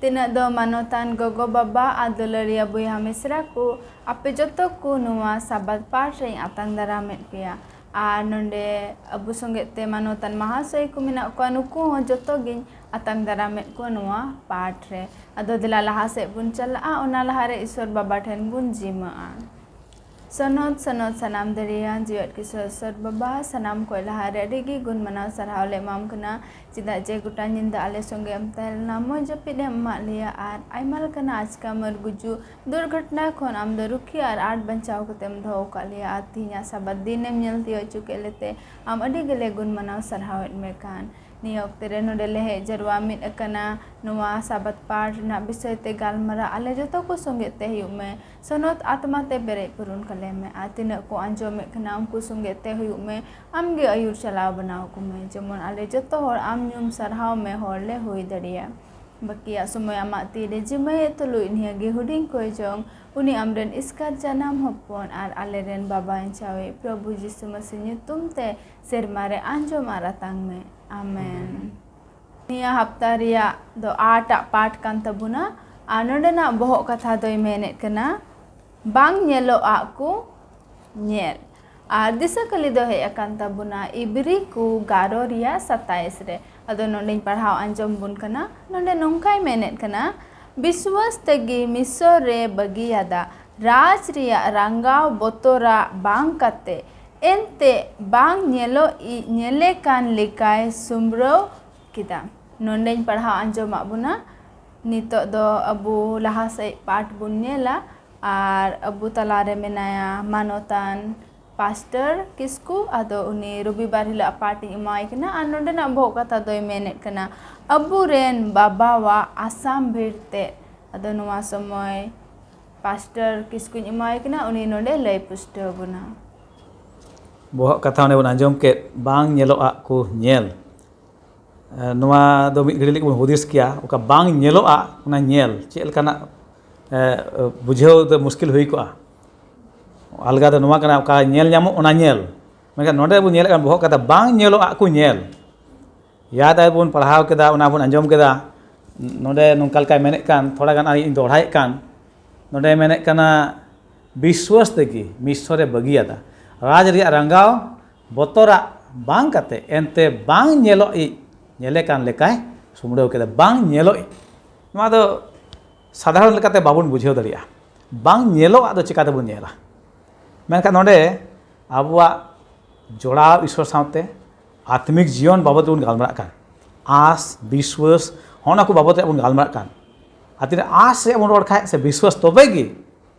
ᱛᱤᱱᱟᱹᱜ ᱫᱚ ᱢᱟᱱᱚᱛᱟᱱ ᱜᱚᱜᱚ ᱵᱟᱵᱟ ᱟᱨ ᱫᱩᱞᱟᱹᱲᱤᱭᱟᱹ ᱵᱚᱭᱦᱟ ᱢᱤᱥᱨᱟ ᱠᱚ, ᱟᱯᱮ ᱡᱚᱛᱚ ᱠᱚ ᱱᱚᱣᱟ ᱥᱟᱵᱟᱫ ᱯᱟᱴ ᱨᱮᱧ ᱟᱛᱟᱝ ᱫᱟᱨᱟᱢᱮᱫ ᱯᱮᱭᱟ᱾ ᱟᱨ ᱱᱚᱰᱮ ᱟᱵᱚ ᱥᱚᱸᱜᱮ ᱛᱮ ᱢᱟᱱᱚᱛᱟᱱ ᱢᱟᱦᱟᱥᱚᱭ ᱠᱚ ᱢᱮᱱᱟᱜ ᱠᱚᱣᱟ, ᱱᱩᱠᱩ ᱦᱚᱸ ᱡᱚᱛᱚ ᱜᱤᱧ ᱟᱛᱟᱝ ᱫᱟᱨᱟᱢᱮᱫ ᱠᱚᱣᱟ ᱱᱚᱣᱟ ᱯᱟᱴ ᱨᱮ᱾ ᱟᱫᱚ ᱫᱮᱞᱟ ᱞᱟᱦᱟ ᱥᱮᱫ ᱵᱚᱱ ᱪᱟᱞᱟᱜᱼᱟ, ᱚᱱᱟ ᱞᱟᱦᱟᱨᱮ ᱤᱥᱚᱨ ᱵᱟᱵᱟ ᱴᱷᱮᱱ ᱵᱚᱱ ᱡᱤᱢᱟᱹᱜᱼᱟ᱾ ᱥᱚᱱᱚᱛ, ᱥᱚᱱᱚᱛ ᱥᱟᱱᱟᱢ ᱫᱟᱲᱮᱭᱟᱱ ᱡᱤᱣᱮᱫ ᱠᱤᱥᱳᱨ ᱥᱚᱨ ᱵᱟᱵᱟ, ᱥᱟᱱᱟᱢ ᱠᱚᱭ ᱞᱟᱦᱟᱨᱮ ᱟᱹᱰᱤ ᱜᱮ ᱜᱩᱱ ᱢᱟᱱᱟᱣ ᱥᱟᱨᱦᱟᱣ ᱞᱮ ᱮᱢᱟᱢ ᱠᱟᱱᱟ᱾ ᱪᱮᱫᱟᱜ ᱡᱮ ᱜᱚᱴᱟ ᱧᱤᱫᱟᱹ ᱟᱞᱮ ᱥᱚᱸᱜᱮ ᱮᱢ ᱛᱟᱦᱮᱸ ᱞᱮᱱᱟ, ᱢᱚᱡᱽ ᱡᱟᱹᱯᱤᱫ ᱮᱢ ᱮᱢᱟᱜ ᱞᱮᱭᱟ ᱟᱨ ᱟᱭᱢᱟ ᱞᱮᱠᱟᱱᱟᱜ ᱟᱪᱠᱟ ᱢᱟᱹᱨ ᱜᱩᱡᱩᱜ ᱫᱩᱨᱜᱷᱚᱴᱚᱱᱟ ᱠᱷᱚᱱ ᱟᱢ ᱫᱚ ᱨᱩᱠᱷᱤᱭᱟᱹ ᱟᱨ ᱟᱸᱴ ᱵᱟᱧᱪᱟᱣ ᱠᱟᱛᱮᱢ ᱫᱚᱦᱚ ᱟᱠᱟᱫ ᱞᱮᱭᱟ ᱟᱨ ᱛᱮᱦᱮᱧᱟᱜ ᱥᱟᱵᱟᱫ ᱫᱤᱱ ᱮᱢ ᱧᱮᱞ ᱛᱤᱭᱳᱜ ᱦᱚᱪᱚ ᱠᱮᱫ ᱞᱮᱛᱮ ᱟᱢ ᱟᱹᱰᱤ ᱜᱮᱞᱮ ᱜᱩᱱ ᱢᱟᱱᱟᱣ ᱥᱟᱨᱦᱟᱣᱮᱫ ᱢᱮ ᱠᱟᱱ᱾ ᱱᱤᱭᱟᱹ ᱚᱠᱛᱮ ᱨᱮ ᱱᱚᱰᱮ ᱞᱮ ᱦᱮᱡ ᱡᱟᱨᱣᱟ ᱢᱤᱫ ᱟᱠᱟᱱᱟ᱾ ᱱᱚᱣᱟ ᱥᱟᱵᱟᱫ ᱯᱟᱴ ᱨᱮᱱᱟᱜ ᱵᱤᱥᱚᱭ ᱛᱮ ᱜᱟᱞᱢᱟᱨᱟᱣ ᱟᱞᱮ ᱡᱚᱛᱚ ᱠᱚ ᱥᱚᱸᱜᱮ ᱛᱮ ᱦᱩᱭᱩᱜ ᱢᱮ᱾ ᱥᱚᱱᱚᱛ ᱟᱛᱢᱟ ᱛᱮ ᱯᱮᱨᱮᱡ ᱯᱩᱨᱩᱱ ᱠᱟᱞᱮ ᱢᱮ᱾ ᱟᱨ ᱛᱤᱱᱟᱹᱜ ᱠᱚ ᱟᱸᱡᱚᱢᱮᱫ ᱠᱟᱱᱟ ᱩᱱᱠᱩ ᱥᱚᱸᱜᱮ ᱛᱮ ᱦᱩᱭᱩᱜ ᱢᱮ᱾ ᱟᱢ ᱜᱮ ᱟᱹᱭᱩᱨ ᱪᱟᱞᱟᱣ ᱵᱮᱱᱟᱣ ᱠᱚᱢᱮ, ᱡᱮᱢᱚᱱ ᱟᱞᱮ ᱡᱚᱛᱚ ᱦᱚᱲ ᱟᱢ ᱧᱩᱢ ᱥᱟᱨᱦᱟᱣ ᱢᱮ ᱦᱚᱲ ᱞᱮ ᱦᱩᱭ ᱫᱟᱲᱮᱭᱟᱜ᱾ ᱵᱟᱹᱠᱤᱭᱟᱜ ᱥᱚᱢᱚᱭ ᱟᱢᱟᱜ ᱛᱤ ᱨᱮ ᱡᱤᱢᱟᱹᱭᱮᱫ ᱛᱩᱞᱩᱡ ᱱᱤᱭᱟᱹ ᱜᱮ ᱦᱩᱰᱤᱧ ᱠᱚᱭ ᱡᱚᱝ, ᱩᱱᱤ ᱟᱢᱨᱮᱱ ᱮᱥᱠᱟᱨ ᱡᱟᱱᱟᱢ ᱦᱚᱯᱚᱱ ᱟᱨ ᱟᱞᱮᱨᱮᱱ ᱵᱟᱵᱟ ᱟᱧᱪᱟᱣᱤᱡ ᱯᱨᱚᱵᱷᱩ ᱡᱤᱥᱩ ᱢᱟᱹᱥᱤ ᱧᱩᱛᱩᱢ ᱛᱮ ᱥᱮᱨᱢᱟ ᱨᱮ ᱟᱸᱡᱚᱢ ᱟᱨ ᱟᱛᱟᱝ ᱢᱮ᱾ ᱟᱢᱮᱱ᱾ ᱱᱤᱭᱟᱹ ᱦᱟᱯᱛᱟ ᱨᱮᱭᱟᱜ ᱫᱚ ᱟᱴᱟᱜ ᱯᱟᱴ ᱠᱟᱱ ᱛᱟᱵᱚᱱᱟ᱾ ᱟᱨ ᱱᱚᱰᱮᱱᱟᱜ ᱵᱚᱦᱚᱜ ᱠᱟᱛᱷᱟ ᱫᱚᱭ ᱢᱮᱱᱮᱫ ᱠᱟᱱᱟ, ᱵᱟᱝ ᱧᱮᱞᱚᱜ ᱟᱜ ᱠᱚ ᱧᱮᱞ᱾ ᱟᱨ ᱫᱤᱥᱟᱹ ᱠᱟᱹᱞᱤ ᱫᱚ ᱦᱮᱡ ᱟᱠᱟᱱ ᱛᱟᱵᱚᱱᱟ ᱤᱵᱨᱤ ᱠᱚ ᱜᱟᱨᱚ ᱨᱮᱭᱟᱜ ᱥᱟᱛᱟᱭᱤᱥ ᱨᱮ᱾ ᱟᱫᱚ ᱱᱚᱰᱮᱧ ᱯᱟᱲᱦᱟᱣ ᱟᱸᱡᱚᱢ ᱵᱚᱱ ᱠᱟᱱᱟ᱾ ᱱᱚᱰᱮ ᱱᱚᱝᱠᱟᱭ ᱢᱮᱱᱮᱫ ᱠᱟᱱᱟ, ᱵᱤᱥᱣᱟᱥ ᱛᱮᱜᱮ ᱢᱤᱥᱚᱨ ᱨᱮ ᱵᱟᱹᱜᱤᱭᱟᱫᱟ, ᱨᱟᱡᱽ ᱨᱮᱭᱟᱜ ᱨᱟᱸᱜᱟᱣ ᱵᱚᱛᱚᱨᱟᱜ ᱵᱟᱝ ᱠᱟᱛᱮ, ᱮᱱᱛᱮ ᱵᱟᱝ ᱧᱮᱞᱚᱜ ᱤᱡ ᱧᱮᱞᱮ ᱠᱟᱱ ᱞᱮᱠᱟᱭ ᱥᱩᱢᱵᱽᱨᱟᱹᱣ ᱠᱮᱫᱟ᱾ ᱱᱚᱰᱮᱧ ᱯᱟᱲᱦᱟᱣ ᱟᱸᱡᱚᱢᱟᱜ ᱵᱚᱱᱟ᱾ ᱱᱤᱛᱚᱜ ᱫᱚ ᱟᱵᱚ ᱞᱟᱦᱟ ᱥᱮᱫ ᱯᱟᱴ ᱵᱚᱱ ᱧᱮᱞᱟ ᱟᱨ ᱟᱵᱚ ᱛᱟᱞᱟᱨᱮ ᱢᱮᱱᱟᱭᱟ ᱢᱟᱱᱚᱛᱟᱱ ᱯᱟᱥᱴᱚᱨ ᱠᱤᱥᱠᱩ, ᱟᱫᱚ ᱩᱱᱤ ᱨᱚᱵᱤᱵᱟᱨ ᱦᱤᱞᱳᱜ ᱯᱟᱴ ᱤᱧ ᱮᱢᱟᱭ ᱠᱟᱱᱟ᱾ ᱟᱨ ᱱᱚᱰᱮᱱᱟᱜ ᱵᱚᱦᱚᱜ ᱠᱟᱛᱷᱟ ᱫᱚᱭ ᱢᱮᱱᱮᱫ ᱠᱟᱱᱟ, ᱟᱵᱚᱨᱮᱱ ᱵᱟᱵᱟᱣᱟᱜ ᱟᱥᱟᱢ ᱵᱷᱤᱲ ᱛᱮ᱾ ᱟᱫᱚ ᱱᱚᱣᱟ ᱥᱚᱢᱚᱭ ᱯᱟᱥᱴᱚᱨ ᱠᱤᱥᱠᱩᱧ ᱮᱢᱟᱭ ᱠᱟᱱᱟ, ᱩᱱᱤ ᱱᱚᱰᱮ ᱞᱟᱹᱭ ᱯᱩᱥᱴᱟᱹᱣ ᱵᱚᱱᱟ᱾ ᱵᱚᱦᱚᱜ ᱠᱟᱛᱷᱟ ᱚᱸᱰᱮ ᱵᱚᱱ ᱟᱸᱡᱚᱢ ᱠᱮᱫ, ᱵᱟᱝ ᱧᱮᱞᱚᱜᱼᱟᱜ ᱠᱚ ᱧᱮᱞ᱾ ᱮ, ᱱᱚᱣᱟ ᱫᱚ ᱢᱤᱫ ᱜᱷᱟᱹᱲᱤ ᱞᱟᱹᱜᱤᱫ ᱵᱚᱱ ᱦᱩᱫᱤᱥ ᱠᱮᱭᱟ, ᱚᱠᱟ ᱵᱟᱝ ᱧᱮᱞᱚᱜᱼᱟ ᱚᱱᱟ ᱧᱮᱞ ᱪᱮᱫ ᱞᱮᱠᱟᱱᱟᱜ, ᱮ, ᱵᱩᱡᱷᱟᱹᱣ ᱫᱚ ᱢᱩᱥᱠᱤᱞ ᱦᱩᱭ ᱠᱚᱜᱼᱟ᱾ ᱟᱞᱜᱟ ᱫᱚ ᱱᱚᱣᱟ ᱠᱟᱱᱟ, ᱚᱠᱟ ᱧᱮᱞ ᱧᱟᱢᱚᱜ ᱚᱱᱟ ᱧᱮᱞ᱾ ᱢᱮᱱᱠᱷᱟᱱ ᱱᱚᱰᱮ ᱵᱚᱱ ᱧᱮᱞᱮᱫ ᱠᱟᱱ ᱵᱚᱦᱚᱜ ᱠᱟᱛᱷᱟ, ᱵᱟᱝ ᱧᱮᱞᱚᱜᱼᱟ ᱠᱚ ᱧᱮᱞ᱾ ᱭᱟᱫ ᱟᱭ ᱵᱚᱱ ᱯᱟᱲᱦᱟᱣ ᱠᱮᱫᱟ, ᱚᱱᱟ ᱵᱚᱱ ᱟᱸᱡᱚᱢ ᱠᱮᱫᱟ᱾ ᱱᱚᱰᱮ ᱱᱚᱝᱠᱟ ᱞᱮᱠᱟᱭ ᱢᱮᱱᱮᱫ ᱠᱟᱱ, ᱛᱷᱚᱲᱟ ᱜᱟᱱ ᱟᱨᱤᱧ ᱫᱚᱦᱲᱟᱭᱮᱫ ᱠᱟᱱ, ᱱᱚᱰᱮ ᱢᱮᱱᱮᱫ ᱠᱟᱱᱟ, ᱵᱤᱥᱣᱟᱹᱥ ᱛᱮᱜᱮ ᱢᱤᱥᱚᱨᱮ ᱵᱟᱹᱜᱤᱭᱟᱫᱟ᱾ ᱨᱟᱡᱽ ᱨᱮᱭᱟᱜ ᱨᱟᱸᱜᱟᱣ ᱵᱚᱛᱚᱨᱟᱜ ᱵᱟᱝ ᱠᱟᱛᱮ, ᱮᱱᱛᱮ ᱵᱟᱝ ᱧᱮᱞᱚᱜ ᱤᱡ ᱧᱮᱞᱮ ᱠᱟᱱ ᱞᱮᱠᱟᱭ ᱥᱩᱢᱲᱟᱹᱣ ᱠᱮᱫᱟ᱾ ᱵᱟᱝ ᱧᱮᱞᱚᱜ ᱤᱡ, ᱱᱚᱣᱟ ᱫᱚ ᱥᱟᱫᱷᱟᱨᱚᱱ ᱞᱮᱠᱟᱛᱮ ᱵᱟᱵᱚᱱ ᱵᱩᱡᱷᱟᱹᱣ ᱫᱟᱲᱮᱭᱟᱜᱼᱟ᱾ ᱵᱟᱝ ᱧᱮᱞᱚᱜ ᱟᱜ ᱫᱚ ᱪᱤᱠᱟᱹ ᱛᱮᱵᱚᱱ ᱧᱮᱞᱟ? ᱢᱮᱱᱠᱷᱟᱱ ᱱᱚᱰᱮ ᱟᱵᱚᱣᱟᱜ ᱡᱚᱲᱟᱣ ᱤᱥᱚᱨ ᱥᱟᱶᱛᱮ ᱟᱛᱢᱤᱠ ᱡᱤᱭᱚᱱ ᱵᱟᱵᱚᱫ ᱵᱚᱱ ᱜᱟᱞᱢᱟᱨᱟᱜ ᱠᱟᱱ, ᱟᱸᱥ, ᱵᱤᱥᱣᱟᱹᱥ, ᱦᱚᱸᱜᱼᱚ ᱱᱟ ᱠᱚ ᱵᱟᱵᱚᱫ ᱨᱮᱭᱟᱜ ᱵᱚᱱ ᱜᱟᱞᱢᱟᱨᱟᱜ ᱠᱟᱱ᱾ ᱟᱨ ᱛᱤᱱᱟᱹᱜ ᱟᱸᱥ ᱨᱮᱭᱟᱜ ᱵᱚᱱ ᱨᱚᱲ ᱠᱷᱟᱡ ᱥᱮ ᱵᱤᱥᱣᱟᱹᱥ, ᱛᱚᱵᱮ ᱜᱮ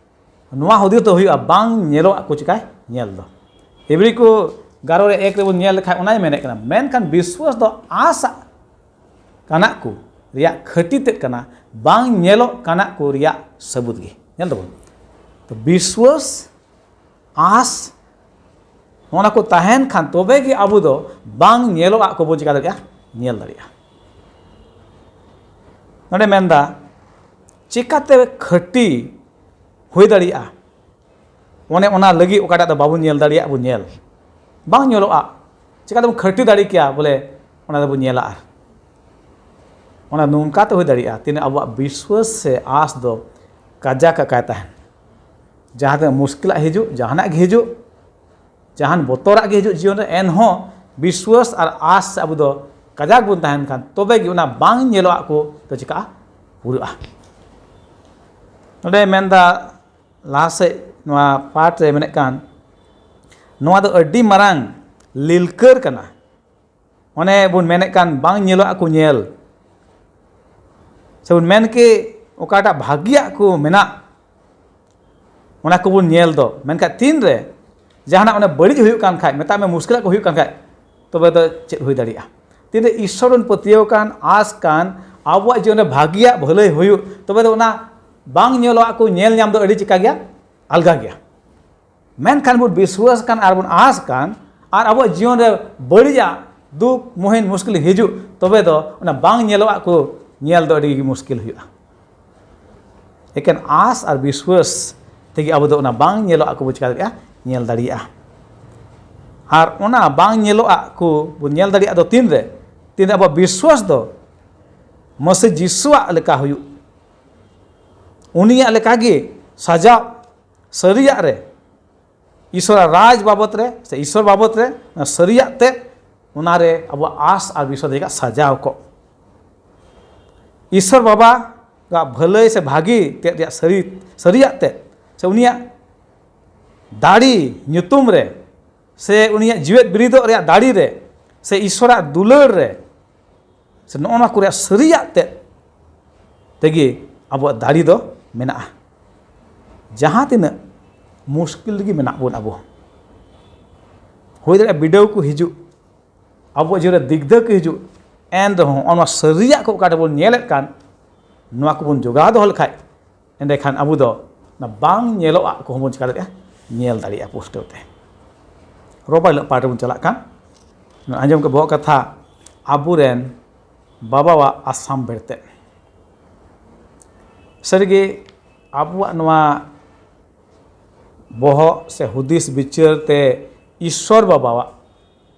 ᱱᱚᱣᱟ ᱦᱩᱫᱤᱥ ᱫᱚ ᱦᱩᱭᱩᱜᱼᱟ, ᱵᱟᱝ ᱧᱮᱞᱚᱜ ᱟᱜ ᱠᱚ ᱪᱤᱠᱟᱭ ᱧᱮᱞ ᱫᱚ᱾ ᱮᱵᱨᱤ ᱠᱚ ᱜᱟᱨᱚ ᱨᱮ ᱮᱠ ᱨᱮᱵᱚᱱ ᱧᱮᱞ ᱞᱮᱠᱷᱟᱡ ᱚᱱᱟᱭ ᱢᱮᱱᱮᱫ ᱠᱟᱱᱟ, ᱢᱮᱱᱠᱷᱟᱱ ᱵᱤᱥᱣᱟᱹᱥ ᱫᱚ ᱟᱸᱥ ᱟᱜ ᱠᱟᱱᱟᱜ ᱠᱚ ᱨᱮᱭᱟᱜ ᱠᱷᱟᱹᱴᱤ ᱛᱮᱫ ᱠᱟᱱᱟ, ᱵᱟᱝ ᱧᱮᱞᱚᱜ ᱠᱟᱱᱟᱜ ᱠᱚ ᱨᱮᱭᱟᱜ ᱥᱟᱹᱵᱩᱫ ᱜᱮ᱾ ᱧᱮᱞ ᱛᱟᱵᱚᱱ ᱛᱚ, ᱵᱤᱥᱣᱟᱹᱥ, ᱟᱸᱥ, ᱱᱚᱜᱼᱚ ᱱᱟ ᱠᱚ ᱛᱟᱦᱮᱱ ᱠᱷᱟᱱ ᱛᱚᱵᱮ ᱜᱮ ᱟᱵᱚ ᱫᱚ ᱵᱟᱝ ᱧᱮᱞᱚᱜ ᱟᱜ ᱠᱚᱵᱚᱱ ᱪᱤᱠᱟ ᱫᱟᱲᱮᱭᱟᱜᱼᱟ, ᱧᱮᱞ ᱫᱟᱲᱮᱭᱟᱜᱼᱟ᱾ ᱱᱚᱰᱮ ᱢᱮᱱᱫᱟ, ᱪᱤᱠᱟᱛᱮ ᱠᱷᱟᱹᱴᱤ ᱦᱩᱭ ᱫᱟᱲᱮᱭᱟᱜᱼᱟ? ᱚᱱᱮ ᱚᱱᱟ ᱞᱟᱹᱜᱤᱫ ᱚᱠᱟᱴᱟᱜ ᱫᱚ ᱵᱟᱵᱚᱱ ᱧᱮᱞ ᱫᱟᱲᱮᱭᱟᱜ, ᱵᱚᱱ ᱧᱮᱞ, ᱵᱟᱝ ᱧᱮᱞᱚᱜᱼᱟ, ᱪᱤᱠᱟᱹ ᱛᱮᱵᱚᱱ ᱠᱷᱟᱹᱴᱤ ᱫᱟᱲᱮ ᱠᱮᱭᱟ? ᱵᱚᱞᱮ ᱚᱱᱟ ᱫᱚᱵᱚᱱ ᱧᱮᱞᱟ᱾ ᱟᱨ ᱚᱱᱟ ᱱᱚᱝᱠᱟ ᱛᱮ ᱦᱩᱭ ᱫᱟᱲᱮᱭᱟᱜᱼᱟ, ᱛᱤᱱᱟᱹᱜ ᱟᱵᱚᱣᱟᱜ ᱵᱤᱥᱣᱟᱹᱥ ᱥᱮ ᱟᱸᱥ ᱫᱚ ᱠᱟᱡᱟᱠ ᱟᱠᱟᱭ ᱛᱟᱦᱮᱱ᱾ ᱡᱟᱦᱟᱸ ᱛᱤᱱᱟᱹᱜ ᱢᱩᱥᱠᱤᱞᱟᱜ ᱦᱤᱡᱩᱜ, ᱡᱟᱦᱟᱱᱟᱜ ᱜᱮ ᱦᱤᱡᱩᱜ, ᱡᱟᱦᱟᱱ ᱵᱚᱛᱚᱨᱟᱜ ᱜᱮ ᱦᱤᱡᱩᱜ ᱡᱤᱭᱚᱱ ᱨᱮ, ᱮᱱᱦᱚᱸ ᱵᱤᱥᱣᱟᱹᱥ ᱟᱨ ᱟᱸᱥ ᱟᱵᱚ ᱫᱚ ᱠᱟᱡᱟᱠ ᱵᱚᱱ ᱛᱟᱦᱮᱱ ᱠᱷᱟᱱ, ᱛᱚᱵᱮ ᱜᱮ ᱚᱱᱟ ᱵᱟᱝ ᱧᱮᱞᱚᱜ ᱟᱜ ᱠᱚ ᱫᱚ ᱪᱤᱠᱟᱹᱜᱼᱟ? ᱯᱩᱨᱟᱹᱜᱼᱟ᱾ ᱱᱚᱰᱮ ᱢᱮᱱᱫᱟ, ᱞᱟᱦᱟ ᱥᱮᱫ ᱱᱚᱣᱟ ᱯᱟᱴ ᱨᱮ ᱢᱮᱱᱮᱫ ᱠᱟᱱ, ᱱᱚᱣᱟ ᱫᱚ ᱟᱹᱰᱤ ᱢᱟᱨᱟᱝ ᱞᱤᱞᱠᱟᱹᱨ ᱠᱟᱱᱟ᱾ ᱚᱱᱮ ᱵᱚᱱ ᱢᱮᱱᱮᱫ ᱠᱟᱱ, ᱵᱟᱝ ᱧᱮᱞᱚᱜ ᱟᱜ ᱠᱚ ᱧᱮᱞ, ᱥᱮᱵᱚᱱ ᱢᱮᱱ ᱠᱮ ᱚᱠᱟᱴᱟᱜ ᱵᱷᱟᱹᱜᱤᱭᱟᱜ ᱠᱚ ᱢᱮᱱᱟᱜ, ᱚᱱᱟ ᱠᱚᱵᱚᱱ ᱧᱮᱞ ᱫᱚ᱾ ᱢᱮᱱᱠᱷᱟᱱ ᱛᱤᱱᱨᱮ ᱡᱟᱦᱟᱱᱟᱜ ᱚᱱᱟ ᱵᱟᱹᱲᱤᱡ ᱦᱩᱭᱩᱜ ᱠᱟᱱ ᱠᱷᱟᱡ, ᱢᱮᱛᱟᱜ ᱢᱮ ᱢᱩᱥᱠᱤᱞᱟᱜ ᱠᱚ ᱦᱩᱭᱩᱜ ᱠᱟᱱ ᱠᱷᱟᱡ, ᱛᱚᱵᱮ ᱫᱚ ᱪᱮᱫ ᱦᱩᱭ ᱫᱟᱲᱮᱭᱟᱜᱼᱟ? ᱛᱤᱱᱨᱮ ᱤᱥᱥᱚᱨ ᱵᱚᱱ ᱯᱟᱹᱛᱭᱟᱹᱣ ᱠᱟᱱ, ᱟᱸᱥ ᱠᱟᱱ, ᱟᱵᱚᱣᱟᱜ ᱡᱤᱭᱚᱱ ᱨᱮ ᱵᱷᱟᱹᱜᱤᱭᱟᱜ ᱵᱷᱟᱹᱞᱟᱹᱭ ᱦᱩᱭᱩᱜ, ᱛᱚᱵᱮ ᱫᱚ ᱚᱱᱟ ᱵᱟᱝ ᱧᱮᱞᱚᱜ ᱠᱚ ᱧᱮᱞ ᱧᱟᱢ ᱫᱚ ᱟᱹᱰᱤ ᱪᱤᱠᱟ ᱜᱮᱭᱟ, ᱟᱞᱜᱟ ᱜᱮᱭᱟ᱾ ᱢᱮᱱᱠᱷᱟᱱ ᱵᱚᱱ ᱵᱤᱥᱣᱟᱹᱥ ᱠᱟᱱ ᱟᱨ ᱵᱚᱱ ᱟᱸᱥ ᱠᱟᱱ, ᱟᱨ ᱟᱵᱚᱣᱟᱜ ᱡᱤᱭᱚᱱ ᱨᱮ ᱵᱟᱹᱲᱤᱡᱟᱜ, ᱫᱩᱠ ᱢᱩᱦᱤᱱ ᱢᱩᱥᱠᱤᱞ ᱦᱤᱡᱩᱜ, ᱛᱚᱵᱮ ᱫᱚ ᱚᱱᱟ ᱵᱟᱝ ᱧᱮᱞᱚᱜ ᱠᱚ ᱧᱮᱞ ᱫᱚ ᱟᱹᱰᱤ ᱜᱮ ᱢᱩᱥᱠᱤᱞ ᱦᱩᱭᱩᱜᱼᱟ᱾ ᱮᱠᱮᱱ ᱟᱸᱥ ᱟᱨ ᱵᱤᱥᱣᱟᱹᱥ ᱛᱮᱜᱮ ᱟᱵᱚ ᱫᱚ ᱚᱱᱟ ᱵᱟᱝ ᱧᱮᱞᱚᱜ ᱠᱚ ᱵᱚ ᱪᱤᱠᱟ ᱫᱟᱲᱮᱭᱟᱜᱼᱟ, ᱧᱮᱞ ᱫᱟᱲᱮᱭᱟᱜᱼᱟ᱾ ᱟᱨ ᱚᱱᱟ ᱵᱟᱝ ᱧᱮᱞᱚᱜ ᱠᱚ ᱵᱚ ᱧᱮᱞ ᱫᱟᱲᱮᱭᱟᱜ ᱫᱚ ᱛᱤᱱᱨᱮ? ᱛᱤᱱᱨᱮ ᱟᱵᱚᱣᱟᱜ ᱵᱤᱥᱣᱟᱥ ᱫᱚ ᱢᱟᱥᱮ ᱡᱤᱥᱩᱣᱟᱜ ᱞᱮᱠᱟ ᱦᱩᱭᱩᱜ, ᱩᱱᱤᱭᱟᱜ ᱞᱮᱠᱟᱜᱮ ᱥᱟᱡᱟᱣ ᱥᱟᱹᱨᱤᱭᱟᱜ ᱨᱮ, ᱤᱥᱚᱨᱟᱜ ᱨᱟᱡᱽ ᱵᱟᱵᱚᱛ ᱨᱮ ᱥᱮ ᱤᱥᱚᱨ ᱵᱟᱵᱚᱛ ᱨᱮ ᱚᱱᱟ ᱥᱟᱹᱨᱤᱭᱟᱜ ᱛᱮ, ᱚᱱᱟᱨᱮ ᱟᱵᱚᱣᱟᱜ ᱟᱸᱥ ᱟᱨ ᱵᱤᱥᱣᱟᱥ ᱨᱮᱭᱟᱜ ᱥᱟᱡᱟᱣ ᱠᱚᱜ᱾ ᱤᱥᱚᱨ ᱵᱟᱵᱟ ᱟᱜ ᱵᱷᱟᱹᱞᱟᱹᱭ ᱥᱮ ᱵᱷᱟᱹᱜᱤ ᱛᱮᱫ ᱨᱮᱭᱟᱜ ᱥᱟᱹᱨᱤ, ᱥᱟᱹᱨᱤᱭᱟᱜ ᱛᱮᱫ ᱥᱮ ᱩᱱᱤᱭᱟᱜ ᱫᱟᱲᱮ ᱧᱩᱛᱩᱢ ᱨᱮ ᱥᱮ ᱩᱱᱤᱭᱟᱜ ᱡᱤᱣᱮᱫ ᱵᱤᱨᱤᱫᱚᱜ ᱨᱮᱭᱟᱜ ᱫᱟᱲᱮ ᱨᱮ ᱥᱮ ᱤᱥᱚᱨᱟᱜ ᱫᱩᱞᱟᱹᱲ ᱨᱮ ᱥᱮ ᱱᱚᱜᱼᱚ ᱱᱚᱣᱟ ᱠᱚ ᱨᱮᱭᱟᱜ ᱥᱟᱹᱨᱤᱭᱟᱜ ᱛᱮᱫ ᱛᱮᱜᱮ ᱟᱵᱚᱣᱟᱜ ᱫᱟᱲᱮ ᱫᱚ ᱢᱮᱱᱟᱜᱼᱟ᱾ ᱡᱟᱦᱟᱸ ᱛᱤᱱᱟᱹᱜ ᱢᱩᱥᱠᱤᱞ ᱨᱮᱜᱮ ᱢᱮᱱᱟᱜ ᱵᱚᱱ ᱟᱵᱚ, ᱦᱩᱭ ᱫᱟᱲᱮᱭᱟᱜᱼᱟ ᱵᱤᱰᱟᱹᱣ ᱠᱚ ᱦᱤᱡᱩᱜ, ᱟᱵᱚᱣᱟᱜ ᱡᱤᱭᱚᱱ ᱨᱮ ᱫᱤᱜᱽᱫᱷᱟᱹ ᱠᱚ ᱦᱤᱡᱩᱜ, ᱮᱱ ᱨᱮᱦᱚᱸ ᱱᱚᱣᱟ ᱥᱟᱹᱨᱤᱭᱟᱜ ᱠᱚ ᱚᱠᱟ ᱨᱮᱵᱚᱱ ᱧᱮᱞᱮᱫ ᱠᱟᱱ, ᱱᱚᱣᱟ ᱠᱚᱵᱚᱱ ᱡᱚᱜᱟᱣ ᱫᱚᱦᱚ ᱞᱮᱠᱷᱟᱡ, ᱮᱸᱰᱮᱠᱷᱟᱱ ᱟᱵᱚ ᱫᱚ ᱚᱱᱟ ᱵᱟᱝ ᱧᱮᱞᱚᱜ ᱟᱜ ᱠᱚᱦᱚᱸ ᱵᱚᱱ ᱪᱤᱠᱟ ᱫᱟᱲᱮᱭᱟᱜᱼᱟ, ᱧᱮᱞ ᱫᱟᱲᱮᱭᱟᱜᱼᱟ ᱯᱩᱥᱴᱟᱹᱣ ᱛᱮ᱾ ᱨᱚᱵᱟ ᱦᱤᱞᱳᱜ ᱯᱟᱴ ᱨᱮᱵᱚᱱ ᱪᱟᱞᱟᱜ ᱠᱟᱱ, ᱟᱸᱡᱚᱢ ᱠᱮᱫ ᱵᱚᱦᱚᱜ ᱠᱟᱛᱷᱟ, ᱟᱵᱚᱨᱮᱱ ᱵᱟᱵᱟᱣᱟᱜ ᱟᱥᱟᱢ ᱵᱮᱲᱛᱮ᱾ ᱥᱟᱹᱨᱤᱜᱮ ᱟᱵᱚᱣᱟᱜ ᱱᱚᱣᱟ ᱵᱚᱦᱚᱜ ᱥᱮ ᱦᱩᱫᱤᱥ ᱵᱤᱪᱟᱹᱨ ᱛᱮ ᱤᱥᱥᱚᱨ ᱵᱟᱵᱟᱣᱟᱜ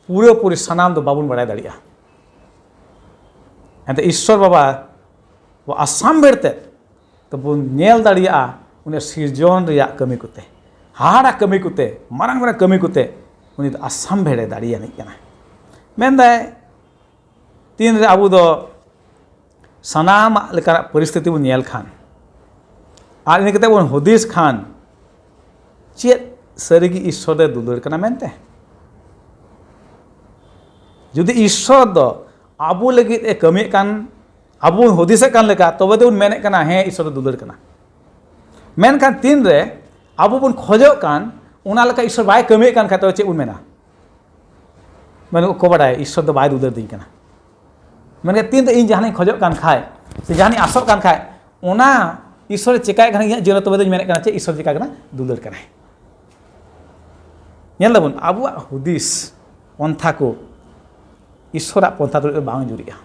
ᱯᱩᱨᱟᱹᱯᱩᱨᱤ ᱥᱟᱱᱟᱢ ᱫᱚ ᱵᱟᱵᱚᱱ ᱵᱟᱲᱟᱭ ᱫᱟᱲᱮᱭᱟᱜᱼᱟ᱾ ᱮᱱᱛᱮ ᱤᱥᱥᱚᱨ ᱵᱟᱵᱟ ᱟᱥᱟᱢ ᱵᱮᱲᱛᱮ ᱛᱚᱵᱚᱱ ᱧᱮᱞ ᱫᱟᱲᱮᱭᱟᱜᱼᱟ ᱩᱱᱤᱭᱟᱜ ᱥᱤᱨᱡᱚᱱ ᱨᱮᱭᱟᱜ ᱠᱟᱹᱢᱤ ᱠᱚᱛᱮ, ᱦᱟᱦᱟᱲᱟ ᱠᱟᱹᱢᱤ ᱠᱚᱛᱮ, ᱢᱟᱨᱟᱝ ᱢᱟᱨᱟᱝ ᱠᱟᱹᱢᱤ ᱠᱚᱛᱮ ᱩᱱᱤ ᱫᱚ ᱟᱥᱟᱢ ᱵᱷᱮᱲᱮ ᱫᱟᱲᱮᱭᱟᱱᱤᱡ ᱠᱟᱱᱟ᱾ ᱢᱮᱱᱫᱟᱭ, ᱛᱤᱱᱨᱮ ᱟᱵᱚ ᱫᱚ ᱥᱟᱱᱟᱢᱟᱜ ᱞᱮᱠᱟᱱᱟᱜ ᱯᱚᱨᱤᱥᱛᱷᱤᱛᱤ ᱵᱚᱱ ᱧᱮᱞ ᱠᱷᱟᱱ ᱟᱨ ᱤᱱᱟᱹ ᱠᱟᱛᱮ ᱵᱚᱱ ᱦᱩᱫᱤᱥ ᱠᱷᱟᱱ, ᱪᱮᱫ ᱥᱟᱹᱨᱤᱜᱮ ᱤᱥᱥᱚᱨ ᱫᱚᱭ ᱫᱩᱞᱟᱹᱲ ᱠᱟᱱᱟ ᱢᱮᱱᱛᱮ? ᱡᱩᱫᱤ ᱤᱥᱥᱚᱨ ᱫᱚ ᱟᱵᱚ ᱞᱟᱹᱜᱤᱫ ᱮ ᱠᱟᱹᱢᱤᱭᱮᱫ ᱠᱟᱱ, ᱟᱵᱚ ᱵᱚᱱ ᱦᱩᱫᱤᱥᱮᱫ ᱠᱟᱱ ᱞᱮᱠᱟ, ᱛᱚᱵᱮ ᱫᱚᱵᱚᱱ ᱢᱮᱱᱮᱫ ᱠᱟᱱᱟ, ᱦᱮᱸ, ᱤᱥᱥᱚᱨ ᱫᱚ ᱫᱩᱞᱟᱹᱲ ᱠᱟᱱᱟ᱾ ᱢᱮᱱᱠᱷᱟᱱ ᱛᱤᱱᱨᱮ ᱟᱵᱚ ᱵᱚᱱ ᱠᱷᱚᱡᱚᱜ ᱠᱟᱱ ᱚᱱᱟ ᱞᱮᱠᱟ ᱤᱥᱥᱚᱨ ᱵᱟᱭ ᱠᱟᱹᱢᱤᱭᱮᱫ ᱠᱟᱱ ᱠᱷᱟᱡ, ᱛᱚᱵᱮ ᱪᱮᱫ ᱵᱚᱱ ᱢᱮᱱᱟ? ᱢᱟᱱᱮ ᱚᱠᱚᱭ ᱵᱟᱰᱟᱭ, ᱤᱥᱥᱚᱨ ᱫᱚ ᱵᱟᱭ ᱫᱩᱞᱟᱹᱲ ᱫᱤᱧ ᱠᱟᱱᱟ᱾ ᱢᱮᱱᱠᱷᱟᱱ ᱛᱤᱱ ᱨᱮ ᱤᱧ ᱡᱟᱦᱟᱱᱤᱧ ᱠᱷᱚᱡᱚᱜ ᱠᱟᱱ ᱠᱷᱟᱡ, ᱥᱮ ᱡᱟᱦᱟᱱᱤᱧ ᱟᱥᱚᱜ ᱠᱟᱱ ᱠᱷᱟᱡ, ᱚᱱᱟ ᱤᱥᱥᱚᱨᱮ ᱪᱮᱠᱟᱭᱮᱫ ᱠᱷᱟᱱ ᱤᱧᱟᱹᱜ ᱡᱤᱭᱚᱱ ᱨᱮ, ᱛᱚᱵᱮ ᱫᱚᱧ ᱢᱮᱱᱮᱫ ᱠᱟᱱᱟ ᱪᱮᱫ, ᱤᱥᱥᱚᱨ ᱪᱮᱠᱟ ᱠᱟᱱᱟ? ᱫᱩᱞᱟᱹᱲ ᱠᱟᱱᱟᱭ᱾ ᱧᱮᱞ ᱫᱟᱵᱚᱱ, ᱟᱵᱚᱣᱟᱜ ᱦᱩᱫᱤᱥ ᱯᱚᱱᱛᱷᱟ ᱠᱚ ᱤᱥᱥᱚᱨᱟᱜ ᱯᱚᱱᱛᱷᱟ ᱛᱩᱞᱩᱡ ᱫᱚ ᱵᱟᱝ ᱡᱩᱨᱤᱜᱼᱟ᱾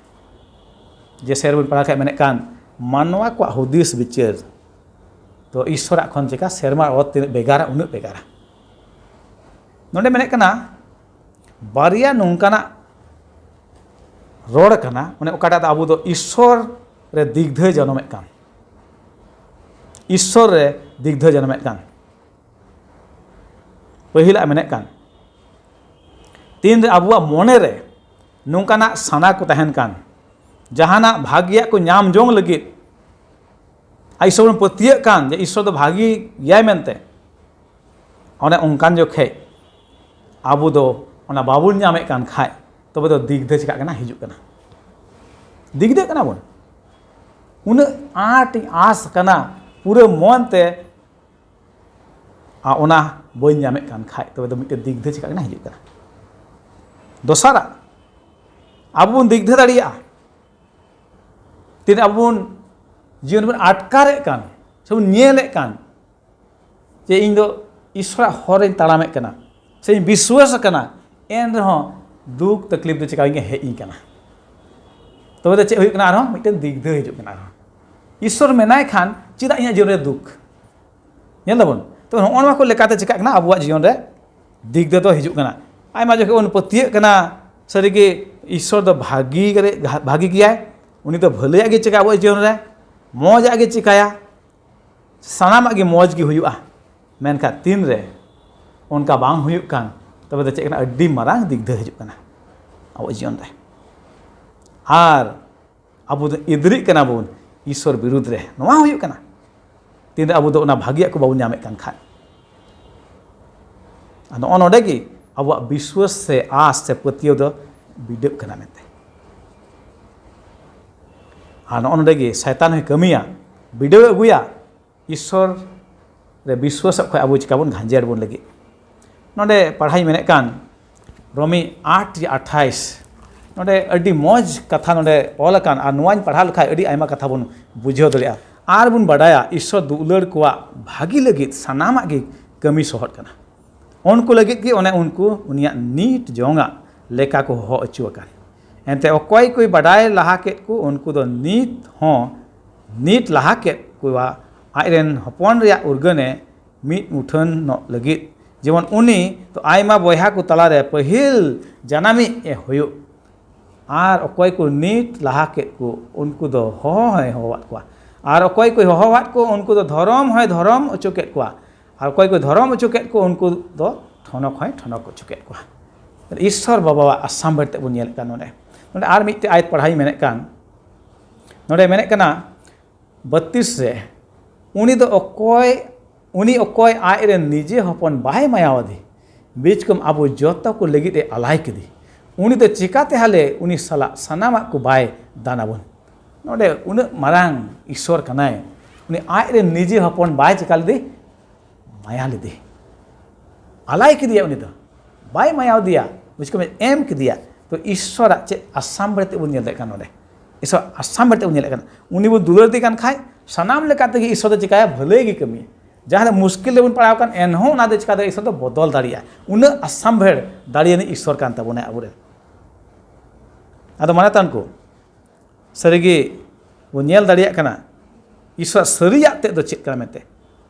ᱡᱮ ᱥᱮᱨ ᱵᱚᱱ ᱯᱟᱲᱦᱟᱣ ᱠᱷᱟᱡ ᱢᱮᱱᱮᱫ ᱠᱟᱱ, ᱢᱟᱱᱣᱟ ᱠᱚᱣᱟᱜ ᱦᱩᱫᱤᱥ ᱵᱤᱪᱟᱹᱨ ᱫᱚ ᱤᱥᱥᱚᱨᱟᱜ ᱠᱷᱚᱱ ᱪᱮᱠᱟ ᱥᱮᱨᱢᱟ ᱚᱛ ᱛᱤᱱᱟᱹᱜ ᱵᱷᱮᱜᱟᱨᱟ, ᱩᱱᱟᱹᱜ ᱵᱷᱮᱜᱟᱨᱟ᱾ ᱱᱚᱰᱮ ᱢᱮᱱᱮᱫ ᱠᱟᱱᱟ, ᱵᱟᱨᱭᱟ ᱱᱚᱝᱠᱟᱱᱟᱜ ᱨᱚᱲ ᱠᱟᱱᱟ, ᱢᱟᱱᱮ ᱚᱠᱟᱴᱟᱜ ᱫᱚ ᱟᱵᱚ ᱫᱚ ᱤᱥᱥᱚᱨ ᱨᱮ ᱫᱤᱜᱫᱷᱟᱹᱭ ᱡᱚᱱᱚᱢᱮᱫ ᱠᱟᱱ, ᱤᱥᱥᱚᱨ ᱨᱮ ᱫᱤᱜᱫᱷᱟᱹᱭ ᱡᱚᱱᱚᱢᱮᱫ ᱠᱟᱱ᱾ ᱯᱟᱹᱦᱤᱞᱟᱜ ᱢᱮᱱᱮᱫ ᱠᱟᱱ, ᱛᱤᱱᱨᱮ ᱟᱵᱚᱣᱟᱜ ᱢᱚᱱᱮ ᱨᱮ ᱱᱚᱝᱠᱟᱱᱟᱜ ᱥᱟᱱᱟ ᱠᱚ ᱛᱟᱦᱮᱱ ᱠᱟᱱ, ᱡᱟᱦᱟᱱᱟᱜ ᱵᱷᱟᱹᱜᱤᱭᱟᱜ ᱠᱚ ᱧᱟᱢ ᱡᱚᱝ ᱞᱟᱹᱜᱤᱫ, ᱟᱨ ᱤᱥᱥᱚᱨ ᱵᱚᱱ ᱯᱟᱹᱛᱭᱟᱹᱜ ᱠᱟᱱ ᱡᱮ ᱤᱥᱥᱚᱨ ᱫᱚ ᱵᱷᱟᱹᱜᱤ ᱜᱮᱭᱟᱭ ᱢᱮᱱᱛᱮ, ᱚᱱᱮ ᱚᱱᱠᱟᱱ ᱡᱚᱠᱷᱮᱡ ᱟᱵᱚ ᱫᱚ ᱚᱱᱟ ᱵᱟᱵᱚᱱ ᱧᱟᱢᱮᱫ ᱠᱟᱱ ᱠᱷᱟᱡ, ᱛᱚᱵᱮ ᱫᱚ ᱫᱤᱜᱫᱷᱟᱹ ᱪᱤᱠᱟᱹᱜ ᱠᱟᱱᱟ? ᱦᱤᱡᱩᱜ ᱠᱟᱱᱟ᱾ ᱫᱤᱜᱫᱷᱟᱹᱜ ᱠᱟᱱᱟ ᱵᱚᱱ, ᱩᱱᱟᱹᱜ ᱟᱸᱴ ᱤᱧ ᱟᱸᱥ ᱠᱟᱱᱟ ᱯᱩᱨᱟᱹ ᱢᱚᱱ ᱛᱮ, ᱟᱨ ᱚᱱᱟ ᱵᱟᱹᱧ ᱧᱟᱢᱮᱫ ᱠᱟᱱ ᱠᱷᱟᱡ, ᱛᱚᱵᱮ ᱫᱚ ᱢᱤᱫᱴᱮᱱ ᱫᱤᱜᱫᱷᱟᱹ ᱪᱤᱠᱟᱹᱜ ᱠᱟᱱᱟ? ᱦᱤᱡᱩᱜ ᱠᱟᱱᱟ᱾ ᱫᱚᱥᱟᱨᱟᱜ, ᱟᱵᱚ ᱵᱚᱱ ᱫᱤᱜᱫᱷᱟᱹ ᱫᱟᱲᱮᱭᱟᱜᱼᱟ ᱛᱤᱱᱟᱹᱜ ᱟᱵᱚ ᱵᱚᱱ ᱡᱤᱭᱚᱱ ᱵᱚᱱ ᱟᱴᱠᱟᱨᱮᱫ ᱠᱟᱱ ᱥᱮ ᱵᱚᱱ ᱧᱮᱞᱮᱫ ᱠᱟᱱ ᱡᱮ ᱤᱧ ᱫᱚ ᱤᱥᱥᱚᱨᱟᱜ ᱦᱚᱨ ᱨᱮᱧ ᱛᱟᱲᱟᱢᱮᱫ ᱠᱟᱱᱟ ᱥᱮᱧ ᱵᱤᱥᱣᱟᱥ ᱟᱠᱟᱱᱟ, ᱮᱱ ᱨᱮᱦᱚᱸ ᱫᱩᱠ ᱛᱟᱠᱞᱤᱯ ᱫᱚ ᱪᱮᱠᱟ ᱤᱧ ᱦᱮᱡ ᱤᱧ ᱠᱟᱱᱟ᱾ ᱛᱚᱵᱮ ᱫᱚ ᱪᱮᱫ ᱦᱩᱭᱩᱜ ᱠᱟᱱᱟ? ᱟᱨᱦᱚᱸ ᱢᱤᱫᱴᱮᱱ ᱫᱤᱜᱫᱷᱟᱹ ᱦᱤᱡᱩᱜ ᱠᱟᱱᱟ᱾ ᱟᱨᱦᱚᱸ ᱤᱥᱥᱚᱨ ᱢᱮᱱᱟᱭ ᱠᱷᱟᱱ ᱪᱮᱫᱟᱜ ᱤᱧᱟᱹᱜ ᱡᱤᱭᱚᱱ ᱨᱮ ᱫᱩᱠ? ᱧᱮᱞ ᱫᱟᱵᱚᱱ᱾ ᱛᱚ, ᱱᱚᱜᱼᱚ ᱱᱚᱣᱟ ᱠᱚ ᱞᱮᱠᱟᱛᱮ ᱪᱤᱠᱟᱹᱜ ᱠᱟᱱᱟ? ᱟᱵᱚᱣᱟᱜ ᱡᱤᱭᱚᱱ ᱨᱮ ᱫᱤᱜᱫᱷᱟᱹ ᱫᱚ ᱦᱤᱡᱩᱜ ᱠᱟᱱᱟ᱾ ᱟᱭᱢᱟ ᱡᱚᱠᱷᱮᱡ ᱵᱚᱱ ᱯᱟᱹᱛᱭᱟᱹᱜ ᱠᱟᱱᱟ, ᱥᱟᱹᱨᱤᱜᱮ ᱤᱥᱥᱚᱨ ᱫᱚ ᱵᱷᱟᱹᱜᱤ ᱜᱮ, ᱵᱷᱟᱹᱜᱤ ᱜᱮᱭᱟᱭ, ᱩᱱᱤ ᱫᱚ ᱵᱷᱟᱹᱞᱟᱹᱭᱟᱜ ᱜᱮ ᱪᱤᱠᱟᱹᱭᱟ ᱟᱵᱚᱣᱟᱜ ᱡᱤᱭᱚᱱ ᱨᱮ, ᱢᱚᱡᱟᱜ ᱜᱮ ᱪᱤᱠᱟᱹᱭᱟ, ᱥᱟᱱᱟᱢᱟᱜ ᱜᱮ ᱢᱚᱡᱽ ᱜᱮ ᱦᱩᱭᱩᱜᱼᱟ᱾ ᱢᱮᱱᱠᱷᱟᱱ ᱛᱤᱱᱨᱮ ᱚᱱᱠᱟ ᱵᱟᱝ ᱦᱩᱭᱩᱜ ᱠᱟᱱ, ᱛᱚᱵᱮ ᱫᱚ ᱪᱮᱫ ᱠᱟᱱᱟ? ᱟᱹᱰᱤ ᱢᱟᱨᱟᱝ ᱫᱤᱜᱫᱷᱟᱹ ᱦᱤᱡᱩᱜ ᱠᱟᱱᱟ ᱟᱵᱚᱣᱟᱜ ᱡᱤᱭᱚᱱ ᱨᱮ᱾ ᱟᱨ ᱟᱵᱚ ᱫᱚ ᱮᱫᱽᱨᱤᱜ ᱠᱟᱱᱟ ᱵᱚᱱ ᱤᱥᱥᱚᱨ ᱵᱤᱨᱩᱫᱽ ᱨᱮ᱾ ᱱᱚᱣᱟ ᱦᱩᱭᱩᱜ ᱠᱟᱱᱟ, ᱛᱤᱱᱨᱮ ᱟᱵᱚ ᱫᱚ ᱚᱱᱟ ᱵᱷᱟᱹᱜᱤᱭᱟᱜ ᱠᱚ ᱵᱟᱵᱚᱱ ᱧᱟᱢᱮᱫ ᱠᱟᱱ ᱠᱷᱟᱡ᱾ ᱟᱨ ᱱᱚᱜᱼᱚ ᱱᱚᱰᱮ ᱜᱮ ᱟᱵᱚᱣᱟᱜ ᱵᱤᱥᱣᱟᱥ ᱥᱮ ᱟᱸᱥ ᱥᱮ ᱯᱟᱹᱛᱭᱟᱹᱣ ᱫᱚ ᱵᱤᱰᱟᱹᱜ ᱠᱟᱱᱟ ᱢᱮᱱᱛᱮ᱾ ᱟᱨ ᱱᱚᱜᱼᱚ ᱱᱚᱰᱮ ᱜᱮ ᱥᱟᱭᱛᱟᱱ ᱦᱚᱸᱭ ᱠᱟᱹᱢᱤᱭᱟ, ᱵᱤᱰᱟᱹᱣ ᱮ ᱟᱹᱜᱩᱭᱟ, ᱤᱥᱥᱚᱨ ᱨᱮ ᱵᱤᱥᱣᱟᱥᱚᱜ ᱠᱷᱚᱱ ᱟᱵᱚ ᱪᱤᱠᱟ ᱵᱚᱱ ᱜᱷᱟᱸᱡᱮᱲ ᱵᱚᱱ ᱞᱟᱹᱜᱤᱫ᱾ ᱱᱚᱰᱮ ᱯᱟᱲᱦᱟᱣᱤᱧ ᱢᱮᱱᱮᱫ ᱠᱟᱱ, ᱨᱳᱢᱤ ᱟᱴ ᱨᱮᱭᱟᱜ ᱟᱴᱷᱟᱭᱤᱥ, ᱱᱚᱰᱮ ᱟᱹᱰᱤ ᱢᱚᱡᱽ ᱠᱟᱛᱷᱟ ᱱᱚᱰᱮ ᱚᱞ ᱟᱠᱟᱱ, ᱟᱨ ᱱᱚᱣᱟᱧ ᱯᱟᱲᱦᱟᱣ ᱞᱮᱠᱷᱟᱡ ᱟᱹᱰᱤ ᱟᱭᱢᱟ ᱠᱟᱛᱷᱟ ᱵᱚᱱ ᱵᱩᱡᱷᱟᱹᱣ ᱫᱟᱲᱮᱭᱟᱜᱼᱟ᱾ ᱟᱨ ᱵᱚᱱ ᱵᱟᱰᱟᱭᱟ ᱤᱥᱥᱚᱨ ᱫᱩᱞᱟᱹᱲ ᱠᱚᱣᱟᱜ ᱵᱷᱟᱹᱜᱤ ᱞᱟᱹᱜᱤᱫ ᱥᱟᱱᱟᱢᱟᱜ ᱜᱮ ᱠᱟᱹᱢᱤ ᱥᱚᱦᱚᱫ ᱠᱟᱱᱟ᱾ ᱩᱱᱠᱩ ᱞᱟᱹᱜᱤᱫ ᱜᱮ ᱚᱱᱮ ᱩᱱᱠᱩ ᱩᱱᱤᱭᱟᱜ ᱱᱤᱛ ᱡᱚᱝᱟᱜ ᱞᱮᱠᱟ ᱠᱚ ᱦᱚᱦᱚ ᱦᱚᱪᱚ ᱟᱠᱟᱱ᱾ ᱮᱱᱛᱮ ᱚᱠᱚᱭ ᱠᱚᱭ ᱵᱟᱰᱟᱭ ᱞᱟᱦᱟ ᱠᱮᱫ ᱠᱚ, ᱩᱱᱠᱩ ᱫᱚ ᱱᱤᱛ ᱦᱚᱸ ᱱᱤᱛ ᱞᱟᱦᱟ ᱠᱮᱫ ᱠᱚᱣᱟ, ᱟᱡ ᱨᱮᱱ ᱦᱚᱯᱚᱱ ᱨᱮᱭᱟᱜ ᱩᱨᱜᱟᱹᱱᱮ ᱢᱤᱫ ᱢᱩᱴᱷᱟᱹᱱᱚᱜ ᱞᱟᱹᱜᱤᱫ, ᱡᱮᱢᱚᱱ ᱩᱱᱤ ᱫᱚ ᱟᱭᱢᱟ ᱵᱚᱭᱦᱟ ᱠᱚ ᱛᱟᱞᱟᱨᱮ ᱯᱟᱹᱦᱤᱞ ᱡᱟᱱᱟᱢᱤᱡ ᱮ ᱦᱩᱭᱩᱜ᱾ ᱟᱨ ᱚᱠᱚᱭ ᱠᱚ ᱱᱤᱛ ᱞᱟᱦᱟ ᱠᱮᱫ ᱠᱚ, ᱩᱱᱠᱩ ᱫᱚ ᱦᱚᱦᱚ ᱦᱚᱸᱭ ᱦᱚᱦᱚᱣᱟᱫ ᱠᱚᱣᱟ᱾ ᱟᱨ ᱚᱠᱚᱭ ᱠᱚᱭ ᱦᱚᱦᱚᱣᱟᱫ ᱠᱚ, ᱩᱱᱠᱩ ᱫᱚ ᱫᱷᱚᱨᱚᱢ ᱦᱚᱸᱭ ᱫᱷᱚᱨᱚᱢ ᱦᱚᱪᱚ ᱠᱮᱫ ᱠᱚᱣᱟ᱾ ᱟᱨ ᱚᱠᱚᱭ ᱠᱚᱭ ᱫᱷᱚᱨᱚᱢ ᱦᱚᱪᱚ ᱠᱮᱫ ᱠᱚ, ᱩᱱᱠᱩ ᱫᱚ ᱴᱷᱚᱱᱚᱠ ᱦᱚᱸᱭ ᱴᱷᱚᱱᱚᱠ ᱦᱚᱪᱚ ᱠᱮᱫ ᱠᱚᱣᱟ᱾ ᱤᱥᱥᱚᱨ ᱵᱟᱵᱟᱣᱟᱜ ᱟᱥᱟᱢ ᱵᱮᱲ ᱛᱮ ᱵᱚᱱ ᱧᱮᱞᱮᱫ ᱠᱟᱱ ᱱᱚᱰᱮ᱾ ᱱᱚᱰᱮ ᱟᱨ ᱢᱤᱫᱴᱮᱡ ᱟᱭᱟᱛ ᱯᱟᱲᱦᱟᱣᱤᱧ ᱢᱮᱱᱮᱫ ᱠᱟᱱ, ᱱᱚᱰᱮ ᱢᱮᱱᱮᱫ ᱠᱟᱱᱟ, ᱵᱟᱛᱤᱥ ᱨᱮ, ᱩᱱᱤ ᱫᱚ ᱚᱠᱚᱭ, ᱩᱱᱤ ᱚᱠᱚᱭ ᱟᱡ ᱨᱮᱱ ᱱᱤᱡᱮ ᱦᱚᱯᱚᱱ ᱵᱟᱭ ᱢᱟᱭᱟᱣᱟᱫᱮ, ᱵᱤᱪᱠᱚᱢ ᱟᱵᱚ ᱡᱚᱛᱚ ᱠᱚ ᱞᱟᱹᱜᱤᱫ ᱮ ᱟᱞᱟᱭ ᱠᱮᱫᱮ, ᱩᱱᱤ ᱫᱚ ᱪᱤᱠᱟᱛᱮ ᱦᱟᱞᱮ ᱩᱱᱤ ᱥᱟᱞᱟᱜ ᱥᱟᱱᱟᱢᱟᱜ ᱠᱚ ᱵᱟᱭ ᱫᱟᱱ ᱟᱵᱚᱱ? ᱱᱚᱰᱮ ᱩᱱᱟᱹᱜ ᱢᱟᱨᱟᱝ ᱤᱥᱥᱚᱨ ᱠᱟᱱᱟᱭ, ᱩᱱᱤ ᱟᱡ ᱨᱮᱱ ᱱᱤᱡᱮ ᱦᱚᱯᱚᱱ ᱵᱟᱭ ᱪᱤᱠᱟ ᱞᱮᱫᱮ? ᱢᱟᱭᱟ ᱞᱮᱫᱮ, ᱟᱞᱟᱭ ᱠᱮᱫᱮᱭᱟ᱾ ᱩᱱᱤ ᱫᱚ ᱵᱟᱭ ᱢᱟᱭᱟᱣ ᱫᱮᱭᱟ, ᱵᱩᱡᱽ ᱠᱚ ᱢᱮ, ᱮᱢ ᱠᱮᱫᱮᱭᱟ᱾ ᱛᱚ ᱤᱥᱥᱚᱨᱟᱜ ᱪᱮᱫ ᱟᱥᱟᱢ ᱵᱟᱹᱲᱛᱤ ᱵᱚᱱ ᱧᱮᱞ ᱫᱟᱲᱮᱭᱟᱜ ᱠᱟᱱᱟ ᱱᱚᱰᱮ? ᱤᱥᱥᱚᱨ ᱟᱥᱟᱢ ᱵᱟᱹᱲᱛᱤ ᱵᱚᱱ ᱧᱮᱞᱮᱫ ᱠᱟᱱᱟ᱾ ᱩᱱᱤ ᱵᱚᱱ ᱫᱩᱞᱟᱹᱲ ᱫᱮ ᱠᱟᱱ ᱠᱷᱟᱡ ᱥᱟᱱᱟᱢ ᱞᱮᱠᱟ ᱛᱮᱜᱮ ᱤᱥᱥᱚᱨ ᱫᱚ ᱪᱤᱠᱟᱭᱟ? ᱵᱷᱟᱹᱞᱟᱹᱭ ᱜᱮ ᱠᱟᱹᱢᱤᱭᱟ᱾ ᱡᱟᱦᱟᱸ ᱨᱮ ᱢᱩᱥᱠᱤᱞ ᱨᱮᱵᱚᱱ ᱯᱟᱲᱟᱣ ᱠᱟᱱ, ᱮᱱᱦᱚᱸ ᱚᱱᱟ ᱫᱚ ᱪᱤᱠᱟ ᱫᱟᱲᱮᱭᱟᱜᱼᱟ? ᱤᱥᱥᱚᱨ ᱫᱚ ᱵᱚᱫᱚᱞ ᱫᱟᱲᱮᱭᱟᱜᱼᱟ᱾ ᱩᱱᱟᱹᱜ ᱟᱥᱟᱢᱵᱷᱮᱲ ᱫᱟᱲᱮᱭᱟᱱᱤᱡ ᱤᱥᱥᱚᱨ ᱠᱟᱱ ᱛᱟᱵᱚᱱᱟᱭ ᱟᱵᱚᱨᱮᱱ᱾ ᱟᱫᱚ ᱢᱟᱱᱮ ᱛᱟᱱ ᱠᱚ ᱥᱟᱹᱨᱤᱜᱮ ᱵᱚᱱ ᱧᱮᱞ ᱫᱟᱲᱮᱭᱟᱜ ᱠᱟᱱᱟ ᱤᱥᱥᱚᱨᱟᱜ ᱥᱟᱹᱨᱤᱭᱟᱜ ᱛᱮᱫ ᱫᱚ ᱪᱮᱫ ᱠᱟᱱᱟ ᱢᱮᱱᱛᱮ᱾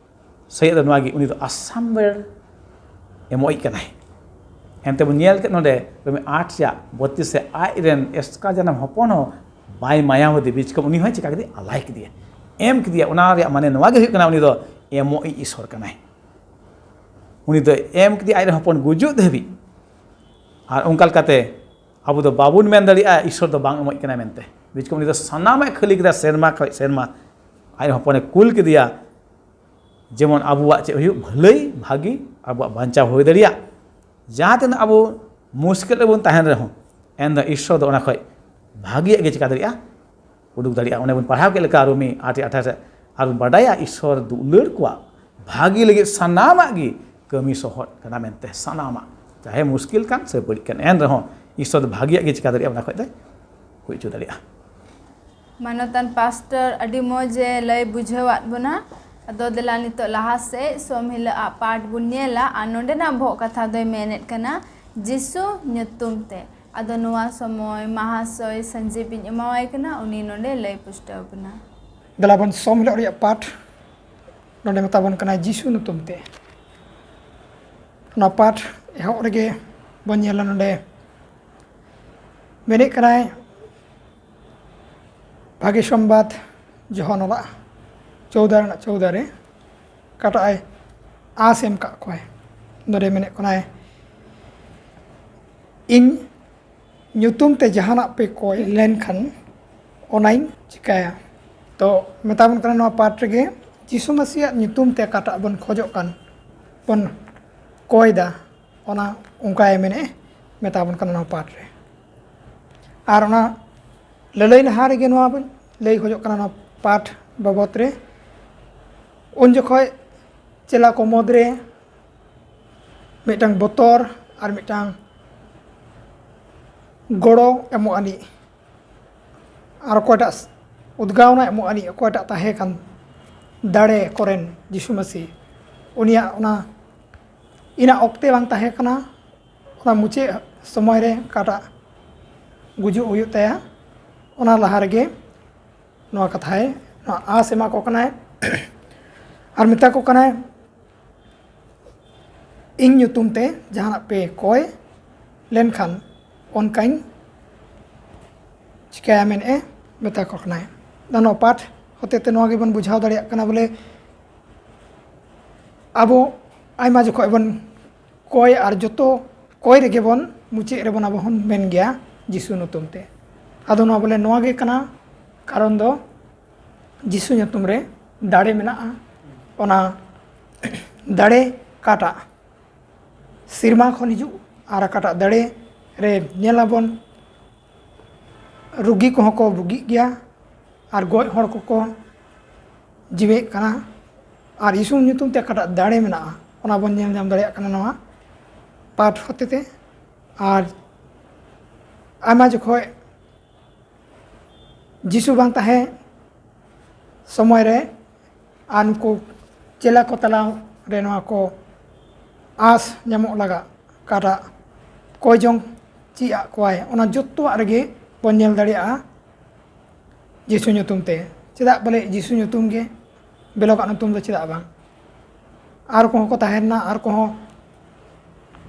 ᱥᱟᱹᱨᱤᱭᱟᱜ ᱫᱚ ᱱᱚᱣᱟ ᱜᱮ, ᱩᱱᱤ ᱫᱚ ᱟᱥᱟᱢᱵᱷᱮᱲ ᱮᱢᱚᱜ ᱠᱟᱱᱟᱭ᱾ ᱮᱱᱛᱮ ᱵᱚᱱ ᱧᱮᱞ ᱠᱮᱫ ᱱᱚᱰᱮ ᱨᱳᱢᱤ ᱟᱴ ᱨᱮᱭᱟᱜ ᱵᱚᱛᱤᱥ ᱨᱮ, ᱟᱡ ᱨᱮᱱ ᱮᱥᱠᱟ ᱡᱟᱱᱟᱢ ᱦᱚᱯᱚᱱ ᱦᱚᱸ ᱵᱟᱭ ᱢᱟᱭᱟᱣ ᱟᱫᱮ, ᱵᱤᱪᱠᱚᱢ ᱩᱱᱤ ᱦᱚᱸᱭ ᱪᱤᱠᱟ ᱠᱮᱫᱮ? ᱟᱞᱟᱭ ᱠᱮᱫᱮᱭᱟ᱾ ᱮᱢ ᱠᱮᱫᱮᱭᱟ᱾ ᱚᱱᱟ ᱨᱮᱭᱟᱜ ᱢᱟᱱᱮ ᱱᱚᱣᱟ ᱜᱮ ᱦᱩᱭᱩᱜ ᱠᱟᱱᱟ, ᱩᱱᱤ ᱫᱚ ᱮᱢᱚᱜ ᱤᱡ ᱤᱥᱥᱚᱨ ᱠᱟᱱᱟᱭ᱾ ᱩᱱᱤ ᱫᱚ ᱮᱢ ᱠᱮᱫᱮᱭᱟ ᱟᱡ ᱨᱮᱱ ᱦᱚᱯᱚᱱ ᱜᱩᱡᱩᱜ ᱫᱷᱟᱹᱵᱤᱡ᱾ ᱟᱨ ᱚᱱᱠᱟ ᱞᱮᱠᱟᱛᱮ ᱟᱵᱚ ᱫᱚ ᱵᱟᱵᱚᱱ ᱢᱮᱱ ᱫᱟᱲᱮᱭᱟᱜᱼᱟ ᱤᱥᱥᱚᱨ ᱫᱚ ᱵᱟᱝ ᱮᱢᱚᱜ ᱠᱟᱱᱟᱭ ᱢᱮᱱᱛᱮ᱾ ᱵᱤᱪᱠᱚᱢ ᱩᱱᱤ ᱫᱚ ᱥᱟᱱᱟᱢᱟᱜ ᱠᱷᱟᱹᱞᱤ ᱠᱮᱫᱟ, ᱥᱮᱨᱢᱟ ᱠᱷᱚᱱ ᱥᱮᱨᱢᱟ ᱟᱡ ᱨᱮᱱ ᱦᱚᱯᱚᱱᱮ ᱠᱩᱞ ᱠᱮᱫᱮᱭᱟ᱾ ᱡᱮᱢᱚᱱ ᱟᱵᱚᱣᱟᱜ ᱪᱮᱫ ᱦᱩᱭᱩᱜ? ᱵᱷᱟᱹᱞᱟᱹᱭ, ᱵᱷᱟᱹᱜᱤ, ᱟᱵᱚᱣᱟᱜ ᱵᱟᱧᱪᱟᱣ ᱦᱩᱭ ᱫᱟᱲᱮᱭᱟᱜ᱾ ᱡᱟᱦᱟᱸ ᱛᱤᱱᱟᱹᱜ ᱟᱵᱚ ᱢᱩᱥᱠᱤᱞ ᱨᱮᱵᱚᱱ ᱛᱟᱦᱮᱱ ᱨᱮᱦᱚᱸ, ᱮᱱᱫᱚ ᱤᱥᱥᱚᱨ ᱫᱚ ᱚᱱᱟ ᱠᱷᱚᱱ ᱵᱷᱟᱹᱜᱤᱭᱟᱜ ᱜᱮ ᱪᱤᱠᱟ ᱫᱟᱲᱮᱭᱟᱜᱼᱟ? ᱩᱰᱩᱠ ᱫᱟᱲᱮᱭᱟᱜᱼᱟ᱾ ᱚᱱᱮ ᱵᱚᱱ ᱯᱟᱲᱦᱟᱣ ᱠᱮᱫ ᱞᱮᱠᱟ ᱨᱳᱢᱤ ᱟᱴ ᱟᱴᱷᱟᱥ ᱨᱮ, ᱟᱨ ᱵᱚᱱ ᱵᱟᱰᱟᱭᱟ ᱤᱥᱥᱚᱨ ᱫᱩᱞᱟᱹᱲ ᱠᱚᱣᱟᱜ ᱵᱷᱟᱜᱮ ᱞᱟᱹᱜᱤᱫ ᱥᱟᱱᱟᱢᱟᱜ ᱜᱮ ᱠᱟᱹᱢᱤ ᱥᱚᱦᱚᱫ ᱠᱟᱱᱟ ᱢᱮᱱᱛᱮ, ᱥᱟᱱᱟᱢᱟᱜ, ᱪᱟᱦᱮ ᱢᱩᱥᱠᱤᱞ ᱠᱟᱱ ᱥᱮ ᱵᱟᱹᱲᱤᱡ ᱠᱟᱱ, ᱮᱱ ᱨᱮᱦᱚᱸ ᱤᱥᱥᱚᱨ ᱫᱚ ᱵᱷᱟᱜᱮᱭᱟᱜ ᱜᱮ ᱪᱤᱠᱟ ᱫᱟᱲᱮᱭᱟᱜᱼᱟ, ᱚᱱᱟ ᱠᱷᱚᱡ ᱫᱚᱭ ᱦᱩᱭ ᱦᱚᱪᱚ ᱫᱟᱲᱮᱭᱟᱜᱼᱟ᱾ ᱢᱟᱱᱚᱛᱟᱱ ᱯᱟᱥᱴᱚᱨ ᱟᱹᱰᱤ ᱢᱚᱡᱽ ᱮ ᱞᱟᱹᱭ ᱵᱩᱡᱷᱟᱹᱣᱟᱫ ᱵᱚᱱᱟ᱾ ᱟᱫᱚ ᱫᱮᱞᱟ ᱱᱤᱛᱚᱜ ᱞᱟᱦᱟ ᱥᱮᱫ ᱥᱳᱢ ᱦᱤᱞᱳᱜ ᱟᱜ ᱯᱟᱴ ᱵᱚᱱ ᱧᱮᱞᱟ᱾ ᱟᱨ ᱱᱚᱰᱮᱱᱟᱜ ᱵᱚᱦᱚᱜ ᱠᱟᱛᱷᱟ ᱫᱚᱭ ᱢᱮᱱᱮᱫ ᱠᱟᱱᱟ, ᱡᱤᱥᱩ ᱧᱩᱛᱩᱢ ᱛᱮ᱾ ᱟᱫᱚ ᱱᱚᱣᱟ ᱥᱚᱢᱚᱭ ᱢᱟᱦᱟᱥᱚᱭ ᱥᱚᱧᱡᱤᱵᱤᱧ ᱮᱢᱟᱣᱟᱭ ᱠᱟᱱᱟ, ᱩᱱᱤ ᱱᱚᱰᱮ ᱞᱟᱹᱭ ᱯᱩᱥᱴᱟᱹᱣ ᱵᱚᱱᱟ᱾ ᱫᱮᱞᱟ ᱵᱚᱱ ᱥᱳᱢ ᱦᱤᱞᱳᱜ ᱨᱮᱭᱟᱜ ᱯᱟᱴ ᱱᱚᱰᱮ ᱢᱮᱛᱟ ᱵᱚᱱ ᱠᱟᱱᱟᱭ ᱡᱤᱥᱩ ᱧᱩᱛᱩᱢ ᱛᱮ᱾ ᱚᱱᱟ ᱯᱟᱴ ᱮᱦᱚᱵ ᱨᱮᱜᱮ ᱵᱚᱱ ᱧᱮᱞᱟ, ᱱᱚᱰᱮ ᱢᱮᱱᱮᱫ ᱠᱟᱱᱟᱭ, ᱵᱷᱟᱜᱮ ᱥᱚᱢᱵᱟᱫ ᱡᱚᱦᱚᱱ ᱚᱞᱟᱜ ᱪᱳᱣᱫᱟ ᱨᱮᱱᱟᱜ ᱪᱳᱣᱫᱟ ᱨᱮ ᱚᱠᱟᱴᱟᱜ ᱮ ᱟᱸᱥ ᱮᱢ ᱠᱟᱜ ᱠᱚᱣᱟᱭ᱾ ᱱᱚᱰᱮ ᱢᱮᱱᱮᱫ ᱠᱟᱱᱟᱭ, ᱤᱧ ᱧᱩᱛᱩᱢ ᱛᱮ ᱡᱟᱦᱟᱱᱟᱜ ᱯᱮ ᱠᱚᱭ ᱞᱮᱱᱠᱷᱟᱱ ᱚᱱᱟᱧ ᱪᱤᱠᱟᱹᱭᱟ᱾ ᱛᱚ ᱢᱮᱛᱟ ᱵᱚᱱ ᱠᱟᱱᱟ ᱱᱚᱣᱟ ᱯᱟᱴ ᱨᱮᱜᱮ, ᱡᱤᱥᱩ ᱢᱟᱹᱥᱤᱭᱟᱜ ᱧᱩᱛᱩᱢ ᱛᱮ ᱚᱠᱟᱴᱟᱜ ᱵᱚᱱ ᱠᱷᱚᱡᱚᱜ ᱠᱟᱱ, ᱵᱚᱱ ᱠᱚᱭ ᱫᱟ, ᱚᱱᱟ ᱚᱱᱠᱟᱭ ᱢᱮᱱᱮᱫ ᱢᱮᱛᱟ ᱵᱚᱱ ᱠᱟᱱᱟ ᱱᱚᱣᱟ ᱯᱟᱴ ᱨᱮ᱾ ᱟᱨ ᱚᱱᱟ ᱞᱟᱹᱞᱟᱹᱭ ᱞᱟᱦᱟ ᱨᱮᱜᱮ ᱱᱚᱣᱟ ᱵᱚᱱ ᱞᱟᱹᱭ ᱠᱷᱚᱡᱚᱜ ᱠᱟᱱᱟ ᱱᱚᱣᱟ ᱯᱟᱴ ᱵᱟᱵᱚᱛ ᱨᱮ᱾ ᱩᱱ ᱡᱚᱠᱷᱚᱡ ᱪᱮᱞᱟ ᱠᱚ ᱢᱩᱫᱽᱨᱮ ᱢᱤᱫᱴᱟᱝ ᱵᱚᱛᱚᱨ ᱟᱨ ᱢᱤᱫᱴᱟᱝ ᱜᱚᱲᱚ ᱮᱢᱚᱜ ᱟᱹᱱᱤᱡ ᱟᱨ ᱚᱠᱚᱭᱴᱟᱜ ᱩᱫᱽᱜᱟᱣᱱᱟ ᱮᱢᱚᱜ ᱟᱹᱱᱤᱡ ᱚᱠᱚᱭᱴᱟᱜ ᱛᱟᱦᱮᱸ ᱠᱟᱱ ᱫᱟᱲᱮ ᱠᱚᱨᱮᱱ ᱡᱤᱥᱩ ᱢᱟᱹᱥᱤ, ᱩᱱᱤᱭᱟᱜ ᱚᱱᱟ ᱤᱱᱟᱹ ᱚᱠᱛᱮ ᱵᱟᱝ ᱛᱟᱦᱮᱸ ᱠᱟᱱᱟ, ᱚᱱᱟ ᱢᱩᱪᱟᱹᱫ ᱥᱚᱢᱚᱭ ᱨᱮ ᱚᱠᱟᱴᱟᱜ ᱜᱩᱡᱩᱜ ᱦᱩᱭᱩᱜ ᱛᱟᱭᱟ, ᱚᱱᱟ ᱞᱟᱦᱟ ᱨᱮᱜᱮ ᱱᱚᱣᱟ ᱠᱟᱛᱷᱟᱭ, ᱱᱚᱣᱟ ᱟᱸᱥ ᱮᱢᱟ ᱠᱚ ᱠᱟᱱᱟᱭ ᱟᱨ ᱢᱮᱛᱟ ᱠᱚ ᱠᱟᱱᱟᱭ, ᱤᱧ ᱧᱩᱛᱩᱢ ᱛᱮ ᱡᱟᱦᱟᱱᱟᱜ ᱯᱮ ᱠᱚᱭ ᱞᱮᱱᱠᱷᱟᱱ ᱚᱱᱠᱟᱧ ᱪᱤᱠᱟᱹᱭᱟ ᱢᱮᱱᱮᱫᱼᱮ ᱢᱮᱛᱟ ᱠᱚ ᱠᱟᱱᱟᱭ᱾ ᱱᱚᱣᱟ ᱯᱟᱴ ᱦᱚᱛᱮ ᱛᱮ ᱱᱚᱣᱟ ᱜᱮᱵᱚᱱ ᱵᱩᱡᱷᱟᱹᱣ ᱫᱟᱲᱮᱭᱟᱜ ᱠᱟᱱᱟ ᱵᱚᱞᱮ ᱟᱵᱚ ᱟᱭᱢᱟ ᱡᱚᱠᱷᱚᱡ ᱵᱚᱱ ᱠᱚᱭ ᱟᱨ ᱡᱚᱛᱚ ᱠᱚᱭ ᱨᱮᱜᱮ ᱵᱚᱱ ᱢᱩᱪᱟᱹᱫ ᱨᱮᱵᱚᱱ ᱟᱵᱚ ᱦᱚᱸ ᱢᱮᱱ ᱜᱮᱭᱟ ᱡᱤᱥᱩ ᱧᱩᱛᱩᱢ ᱛᱮ᱾ ᱟᱫᱚ ᱱᱚᱣᱟ ᱵᱚᱞᱮ ᱱᱚᱣᱟ ᱜᱮ ᱠᱟᱱᱟ ᱠᱟᱨᱚᱱ ᱫᱚ ᱡᱤᱥᱩ ᱧᱩᱛᱩᱢ ᱨᱮ ᱫᱟᱲᱮ ᱢᱮᱱᱟᱜᱼᱟ᱾ ᱚᱱᱟ ᱫᱟᱲᱮ ᱚᱠᱟᱴᱟᱜ ᱥᱮᱨᱢᱟ ᱠᱷᱚᱱ ᱦᱤᱡᱩᱜ ᱟᱨ ᱚᱠᱟᱴᱟᱜ ᱫᱟᱲᱮ ᱨᱮ ᱧᱮᱞ ᱟᱵᱚᱱ ᱨᱩᱜᱤ ᱠᱚᱦᱚᱸ ᱠᱚ ᱵᱩᱜᱤᱜ ᱜᱮᱭᱟ ᱟᱨ ᱜᱚᱡ ᱦᱚᱲ ᱠᱚᱠᱚ ᱡᱤᱣᱮᱫ ᱠᱟᱱᱟ᱾ ᱟᱨ ᱡᱤᱥᱩ ᱧᱩᱛᱩᱢ ᱛᱮ ᱚᱠᱟᱴᱟᱜ ᱫᱟᱲᱮ ᱢᱮᱱᱟᱜᱼᱟ, ᱚᱱᱟ ᱵᱚᱱ ᱧᱮᱞ ᱧᱟᱢ ᱫᱟᱲᱮᱭᱟᱜ ᱠᱟᱱᱟ ᱱᱚᱣᱟ ᱯᱟᱴ ᱦᱚᱛᱮᱛᱮ᱾ ᱟᱨ ᱟᱭᱢᱟ ᱡᱚᱠᱷᱚᱡ ᱡᱤᱥᱩ ᱵᱟᱝ ᱛᱟᱦᱮᱸ ᱥᱚᱢᱚᱭ ᱨᱮ ᱟᱨ ᱱᱩᱠᱩ ᱪᱮᱞᱟ ᱠᱚ ᱛᱟᱞᱟ ᱨᱮ ᱱᱚᱣᱟ ᱠᱚ ᱟᱸᱥ ᱧᱟᱢᱚᱜ ᱞᱟᱜᱟᱜ, ᱚᱠᱟᱴᱟᱜ ᱠᱚᱭ ᱡᱚᱝ ᱪᱮᱫ ᱟᱫ ᱠᱚᱣᱟᱭ, ᱚᱱᱟ ᱡᱚᱛᱚᱣᱟᱜ ᱨᱮᱜᱮ ᱵᱚᱱ ᱧᱮᱞ ᱫᱟᱲᱮᱭᱟᱜᱼᱟ ᱡᱤᱥᱩ ᱧᱩᱛᱩᱢ ᱛᱮ᱾ ᱪᱮᱫᱟᱜ ᱵᱚᱞᱮ ᱡᱤᱥᱩ ᱧᱩᱛᱩᱢ ᱜᱮ, ᱵᱮᱞᱚᱜᱟᱜ ᱧᱩᱛᱩᱢ ᱫᱚ ᱪᱮᱫᱟᱜ ᱵᱟᱝ? ᱟᱨ ᱠᱚᱦᱚᱸ ᱠᱚ ᱛᱟᱦᱮᱸ ᱞᱮᱱᱟ, ᱟᱨ ᱠᱚᱦᱚᱸ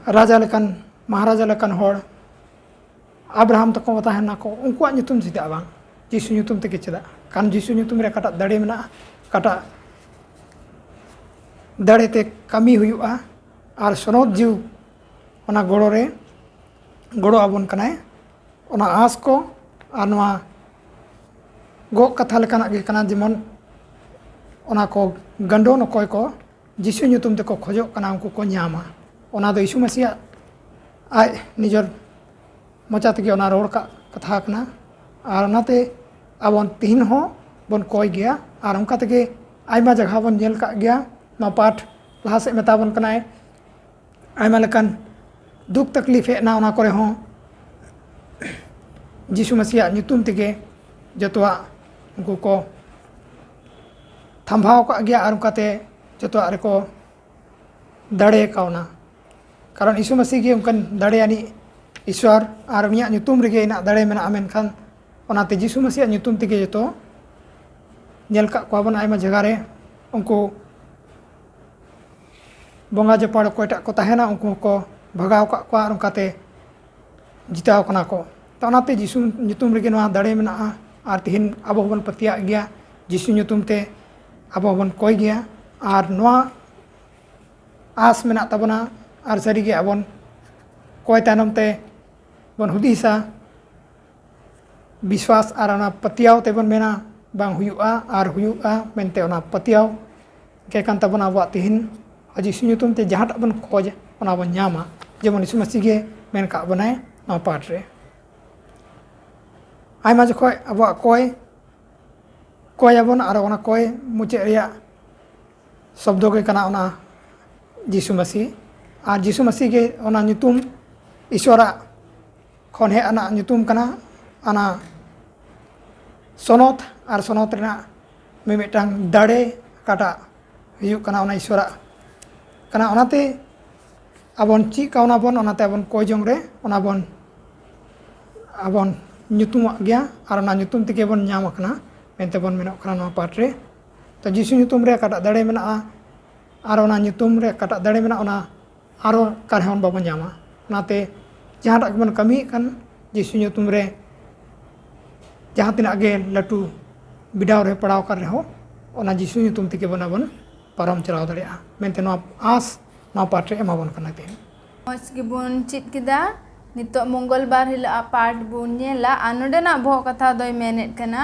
ᱨᱟᱡᱟ ᱞᱮᱠᱟᱱ, ᱢᱚᱦᱟᱨᱟᱡᱟ ᱞᱮᱠᱟᱱ ᱦᱚᱲ, ᱟᱵᱨᱟᱦᱟᱢ ᱛᱟᱠᱚ ᱠᱚ ᱛᱟᱦᱮᱸ ᱞᱮᱱᱟ ᱠᱚ, ᱩᱱᱠᱩᱣᱟᱜ ᱧᱩᱛᱩᱢ ᱪᱮᱫᱟᱜ ᱵᱟᱝ? ᱡᱤᱥᱩ ᱧᱩᱛᱩᱢ ᱛᱮᱜᱮ ᱪᱮᱫᱟᱜ? ᱠᱟᱨᱚᱱ ᱡᱤᱥᱩ ᱧᱩᱛᱩᱢ ᱨᱮ ᱚᱠᱟᱴᱟᱜ ᱫᱟᱲᱮ ᱢᱮᱱᱟᱜᱼᱟ, ᱚᱠᱟᱴᱟᱜ ᱫᱟᱲᱮ ᱛᱮ ᱠᱟᱹᱢᱤ ᱦᱩᱭᱩᱜᱼᱟ, ᱟᱨ ᱥᱚᱱᱚᱛ ᱡᱤᱣᱤ ᱚᱱᱟ ᱜᱚᱲᱚ ᱨᱮ ᱜᱚᱲᱚ ᱟᱵᱚᱱ ᱠᱟᱱᱟᱭ᱾ ᱚᱱᱟ ᱟᱸᱥ ᱠᱚ ᱟᱨ ᱱᱚᱣᱟ ᱜᱚᱜ ᱠᱟᱛᱷᱟ ᱞᱮᱠᱟᱱᱟᱜ ᱜᱮ ᱠᱟᱱᱟ, ᱡᱮᱢᱚᱱ ᱚᱱᱟ ᱠᱚ ᱜᱟᱸᱰᱚ ᱚᱠᱚᱭ ᱠᱚ ᱡᱤᱥᱩ ᱧᱩᱛᱩᱢ ᱛᱮᱠᱚ ᱠᱷᱚᱡᱚᱜ ᱠᱟᱱᱟ, ᱩᱱᱠᱩ ᱠᱚ ᱧᱟᱢᱟ᱾ ᱚᱱᱟ ᱫᱚ ᱭᱤᱥᱩ ᱢᱟᱹᱥᱤᱭᱟᱜ ᱟᱡ ᱱᱤᱡᱮᱨ ᱢᱚᱪᱟ ᱛᱮᱜᱮ ᱚᱱᱟ ᱨᱚᱲ ᱠᱟᱜ ᱠᱟᱛᱷᱟ ᱠᱟᱱᱟ᱾ ᱟᱨ ᱚᱱᱟᱛᱮ ᱟᱵᱚ ᱛᱤᱦᱤᱧ ᱦᱚᱸ ᱵᱚᱱ ᱠᱚᱭ ᱜᱮᱭᱟ᱾ ᱟᱨ ᱚᱱᱠᱟ ᱛᱮᱜᱮ ᱟᱭᱢᱟ ᱡᱟᱭᱜᱟ ᱵᱚᱱ ᱧᱮᱞ ᱠᱟᱜ ᱜᱮᱭᱟ᱾ ᱱᱚᱣᱟ ᱯᱟᱴ ᱞᱟᱦᱟ ᱥᱮᱫ ᱢᱮᱛᱟ ᱵᱚᱱ ᱠᱟᱱᱟᱭ, ᱟᱭᱢᱟ ᱞᱮᱠᱟᱱ ᱫᱩᱠ ᱛᱟᱠᱞᱤᱯ ᱦᱮᱡ ᱮᱱᱟ, ᱚᱱᱟ ᱠᱚᱨᱮ ᱦᱚᱸ ᱡᱤᱥᱩ ᱢᱟᱹᱥᱤᱭᱟᱜ ᱧᱩᱛᱩᱢ ᱛᱮᱜᱮ ᱡᱚᱛᱚᱣᱟᱜ ᱩᱱᱠᱩ ᱠᱚ ᱛᱷᱟᱢᱵᱷᱟᱣ ᱠᱟᱜ ᱜᱮᱭᱟ᱾ ᱟᱨ ᱚᱱᱠᱟᱛᱮ ᱡᱚᱛᱚᱣᱟᱜ ᱨᱮᱠᱚ ᱫᱟᱲᱮ ᱠᱟᱣᱱᱟ᱾ ᱠᱟᱨᱚᱱ ᱭᱤᱥᱩ ᱢᱟᱹᱥᱤ ᱜᱮ ᱚᱱᱠᱟᱱ ᱫᱟᱲᱮ ᱟᱹᱱᱤᱡ ᱤᱥᱣᱚᱨ, ᱟᱨ ᱩᱱᱤᱭᱟᱜ ᱧᱩᱛᱩᱢ ᱨᱮᱜᱮ ᱤᱱᱟᱹᱜ ᱫᱟᱲᱮ ᱢᱮᱱᱟᱜᱼᱟ᱾ ᱢᱮᱱᱠᱷᱟᱱ ᱚᱱᱟᱛᱮ ᱡᱤᱥᱩ ᱢᱟᱹᱥᱤᱭᱟᱜ ᱧᱩᱛᱩᱢ ᱛᱮᱜᱮ ᱡᱚᱛᱚ ᱧᱮᱞ ᱠᱟᱜ ᱠᱚᱣᱟ ᱵᱚᱱ ᱟᱭᱢᱟ ᱡᱟᱭᱜᱟ ᱨᱮ ᱩᱱᱠᱩ ᱵᱚᱸᱜᱟ ᱡᱚᱯᱟᱲ ᱚᱠᱚᱭᱴᱟᱜ ᱠᱚ ᱛᱟᱦᱮᱱᱟ, ᱩᱱᱠᱩ ᱦᱚᱸᱠᱚ ᱵᱷᱟᱜᱟᱣ ᱠᱟᱜ ᱠᱚᱣᱟ ᱟᱨ ᱚᱱᱠᱟᱛᱮ ᱡᱤᱛᱟᱹᱣ ᱠᱟᱱᱟ ᱠᱚ᱾ ᱛᱚ, ᱚᱱᱟᱛᱮ ᱡᱤᱥᱩ ᱧᱩᱛᱩᱢ ᱨᱮᱜᱮ ᱱᱚᱣᱟ ᱫᱟᱲᱮ ᱢᱮᱱᱟᱜᱼᱟ᱾ ᱟᱨ ᱛᱤᱦᱤᱧ ᱟᱵᱚ ᱦᱚᱸᱵᱚᱱ ᱯᱟᱹᱛᱭᱟᱹᱜ ᱜᱮᱭᱟ, ᱡᱤᱥᱩ ᱧᱩᱛᱩᱢ ᱛᱮ ᱟᱵᱚ ᱦᱚᱸᱵᱚᱱ ᱠᱚᱭ ᱜᱮᱭᱟ᱾ ᱟᱨ ᱱᱚᱣᱟ ᱟᱸᱥ ᱢᱮᱱᱟᱜ ᱛᱟᱵᱚᱱᱟ᱾ ᱟᱨ ᱥᱟᱹᱨᱤᱜᱮ ᱟᱵᱚᱱ ᱠᱚᱭ ᱛᱟᱭᱱᱚᱢ ᱛᱮ ᱵᱚᱱ ᱦᱩᱫᱤᱥᱟ, ᱵᱤᱥᱣᱟᱥ ᱟᱨ ᱚᱱᱟ ᱯᱟᱹᱛᱭᱟᱹᱣ ᱛᱮᱵᱚᱱ ᱢᱮᱱᱟ ᱵᱟᱝ ᱦᱩᱭᱩᱜᱼᱟ, ᱟᱨ ᱦᱩᱭᱩᱜᱼᱟ ᱢᱮᱱᱛᱮ ᱚᱱᱟ ᱯᱟᱹᱛᱭᱟᱹᱣ ᱜᱮ ᱠᱟᱱ ᱛᱟᱵᱚᱱᱟ ᱟᱵᱚᱣᱟᱜ ᱛᱤᱦᱤᱧ᱾ ᱟᱨ ᱡᱤᱥᱩ ᱧᱩᱛᱩᱢ ᱛᱮ ᱡᱟᱦᱟᱸᱴᱟᱜ ᱵᱚᱱ ᱠᱷᱚᱡᱽ, ᱚᱱᱟ ᱵᱚᱱ ᱧᱟᱢᱟ᱾ ᱡᱮᱢᱚᱱ ᱭᱤᱥᱩ ᱢᱟᱹᱥᱤ ᱜᱮ ᱢᱮᱱ ᱠᱟᱜ ᱵᱚᱱᱟᱭ ᱱᱚᱣᱟ ᱯᱟᱴ ᱨᱮ᱾ ᱟᱭᱢᱟ ᱡᱚᱠᱷᱚᱡ ᱟᱵᱚᱣᱟᱜ ᱠᱚᱭ, ᱠᱚᱭ ᱟᱵᱚᱱ, ᱟᱨ ᱚᱱᱟ ᱠᱚᱭ ᱢᱩᱪᱟᱹᱫ ᱨᱮᱭᱟᱜ ᱥᱚᱵᱫᱚ ᱜᱮ ᱠᱟᱱᱟ ᱚᱱᱟ ᱡᱤᱥᱩ ᱢᱟᱹᱥᱤ᱾ ᱟᱨ ᱡᱤᱥᱩ ᱢᱟᱹᱥᱤ ᱜᱮ ᱚᱱᱟ ᱧᱩᱛᱩᱢ, ᱤᱥᱚᱨᱟᱜ ᱠᱷᱚᱱ ᱦᱮᱡ ᱟᱱᱟᱜ ᱧᱩᱛᱩᱢ ᱠᱟᱱᱟ᱾ ᱚᱱᱟ ᱥᱚᱱᱚᱛ ᱟᱨ ᱥᱚᱱᱚᱛ ᱨᱮᱱᱟᱜ ᱢᱤᱢᱤᱫᱴᱟᱝ ᱫᱟᱲᱮ ᱚᱠᱟᱴᱟᱜ ᱦᱩᱭᱩᱜ ᱠᱟᱱᱟ, ᱚᱱᱟ ᱤᱥᱚᱨᱟᱜ ᱠᱟᱱᱟ᱾ ᱚᱱᱟᱛᱮ ᱟᱵᱚᱱ ᱪᱮᱫ ᱠᱟᱣᱱᱟ ᱵᱚᱱ, ᱚᱱᱟᱛᱮ ᱟᱵᱚᱱ ᱠᱚᱭ ᱡᱚᱝ ᱨᱮ ᱚᱱᱟ ᱵᱚᱱ, ᱟᱵᱚᱱ ᱧᱩᱛᱩᱢᱟᱜ ᱜᱮᱭᱟ ᱟᱨ ᱚᱱᱟ ᱧᱩᱛᱩᱢ ᱛᱮᱜᱮ ᱵᱚᱱ ᱧᱟᱢ ᱟᱠᱟᱱᱟ ᱢᱮᱱᱛᱮ ᱵᱚᱱ ᱢᱮᱱᱚᱜ ᱠᱟᱱᱟ ᱱᱚᱣᱟ ᱯᱟᱴ ᱨᱮ᱾ ᱛᱚ ᱡᱤᱥᱩ ᱧᱩᱛᱩᱢ ᱨᱮ ᱚᱠᱟᱴᱟᱜ ᱫᱟᱲᱮ ᱢᱮᱱᱟᱜᱼᱟ ᱟᱨ ᱚᱱᱟ ᱧᱩᱛᱩᱢ ᱨᱮ ᱚᱠᱟᱴᱟᱜ ᱫᱟᱲᱮ ᱢᱮᱱᱟᱜᱼᱟ, ᱚᱱᱟ ᱟᱨᱚ ᱚᱠᱟ ᱨᱮᱦᱚᱸ ᱵᱟᱵᱚᱱ ᱧᱟᱢᱟ᱾ ᱚᱱᱟᱛᱮ ᱡᱟᱦᱟᱸᱴᱟᱜ ᱜᱮᱵᱚᱱ ᱠᱟᱹᱢᱤᱭᱮᱫ ᱠᱟᱱ, ᱡᱤᱥᱩ ᱧᱩᱛᱩᱢ ᱨᱮ ᱡᱟᱦᱟᱸ ᱛᱤᱱᱟᱹᱜ ᱜᱮ ᱞᱟᱹᱴᱩ ᱵᱤᱰᱟᱣ ᱨᱮ ᱯᱟᱲᱟᱣ ᱟᱠᱟᱱ ᱨᱮᱦᱚᱸ, ᱚᱱᱟ ᱡᱤᱥᱩ ᱧᱩᱛᱩᱢ ᱛᱮᱜᱮ ᱵᱚᱱ ᱟᱵᱚᱱ ᱯᱟᱨᱚᱢ ᱪᱟᱞᱟᱣ ᱫᱟᱲᱮᱭᱟᱜᱼᱟ ᱢᱮᱱᱛᱮ ᱱᱚᱣᱟ ᱟᱸᱥ ᱱᱚᱣᱟ ᱯᱟᱴ ᱨᱮ ᱮᱢᱟᱵᱚᱱ ᱠᱟᱱᱟ ᱛᱮᱦᱮᱧ᱾ ᱢᱚᱡᱽ ᱜᱮᱵᱚᱱ ᱪᱮᱫ ᱠᱮᱫᱟ᱾ ᱱᱤᱛᱚᱜ ᱢᱚᱝᱜᱚᱞ ᱵᱟᱨ ᱦᱤᱞᱳᱜ ᱟᱜ ᱯᱟᱴ ᱵᱚᱱ ᱧᱮᱞᱟ᱾ ᱟᱨ ᱱᱚᱰᱮᱱᱟᱜ ᱵᱚᱦᱚᱜ ᱠᱟᱛᱷᱟ ᱫᱚᱭ ᱢᱮᱱᱮᱫ ᱠᱟᱱᱟ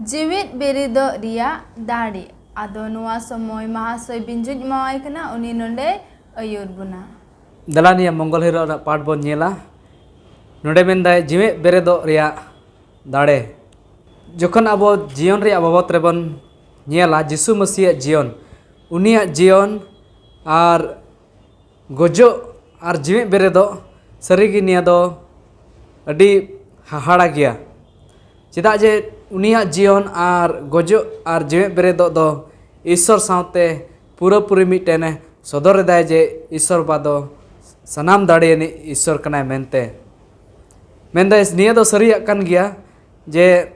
ᱡᱮᱣᱮᱫ ᱵᱮᱨᱮᱫᱚᱜ ᱨᱮᱭᱟᱜ ᱫᱟᱲᱮ᱾ ᱟᱫᱚ ᱱᱚᱣᱟ ᱥᱚᱢᱚᱭ ᱢᱟᱦᱟᱥᱚᱭ ᱵᱤᱧᱡᱩᱧ ᱮᱢᱟᱣᱟᱭ ᱠᱟᱱᱟ, ᱩᱱᱤ ᱱᱚᱰᱮ ᱟᱹᱭᱩᱨ ᱵᱚᱱᱟ᱾ ᱫᱮᱞᱟ ᱱᱤᱭᱟᱹ ᱢᱚᱝᱜᱚᱞ ᱦᱤᱞᱳᱜ ᱨᱮᱱᱟᱜ ᱯᱟᱴ ᱵᱚᱱ ᱧᱮᱞᱟ᱾ ᱱᱚᱰᱮ ᱢᱮᱱᱫᱟᱭ ᱡᱮᱣᱮᱫ ᱵᱮᱨᱮᱫᱚᱜ ᱨᱮᱭᱟᱜ ᱫᱟᱲᱮ᱾ ᱡᱚᱠᱷᱚᱱ ᱟᱵᱚ ᱡᱤᱭᱚᱱ ᱨᱮᱭᱟᱜ ᱵᱟᱵᱚᱛ ᱨᱮᱵᱚᱱ ᱧᱮᱞᱟ, ᱡᱤᱥᱩ ᱢᱟᱹᱥᱤᱭᱟᱜ ᱡᱤᱭᱚᱱ, ᱩᱱᱤᱭᱟᱜ ᱡᱤᱭᱚᱱ ᱟᱨ ᱜᱚᱡᱚᱜ ᱟᱨ ᱡᱮᱣᱮᱫ ᱵᱮᱨᱮᱫᱚᱜ, ᱥᱟᱹᱨᱤᱜᱮ ᱱᱤᱭᱟᱹ ᱫᱚ ᱟᱹᱰᱤ ᱦᱟᱦᱟᱲᱟ ᱜᱮᱭᱟ᱾ ᱪᱮᱫᱟᱜ ᱡᱮ ᱩᱱᱤᱭᱟᱜ ᱡᱤᱭᱚᱱ ᱟᱨ ᱜᱚᱡᱚᱜ ᱟᱨ ᱡᱮᱣᱮᱫ ᱵᱮᱨᱮᱫᱚᱜ ᱫᱚ ᱤᱥᱥᱚᱨ ᱥᱟᱶᱛᱮ ᱯᱩᱨᱟᱹᱯᱩᱨᱤ ᱢᱤᱫᱴᱮᱱᱮ ᱥᱚᱫᱚᱨ ᱮᱫᱟᱭ ᱡᱮ ᱤᱥᱥᱚᱨ ᱵᱟᱵᱟ ᱫᱚ ᱥᱟᱱᱟᱢ ᱫᱟᱲᱮᱭᱟᱱᱤᱡ ᱤᱥᱥᱚᱨ ᱠᱟᱱᱟᱭ ᱢᱮᱱᱛᱮ᱾ ᱢᱮᱱᱫᱟᱭ, ᱱᱤᱭᱟᱹ ᱫᱚ ᱥᱟᱹᱨᱤᱭᱟᱜ ᱠᱟᱱ ᱜᱮᱭᱟ ᱡᱮ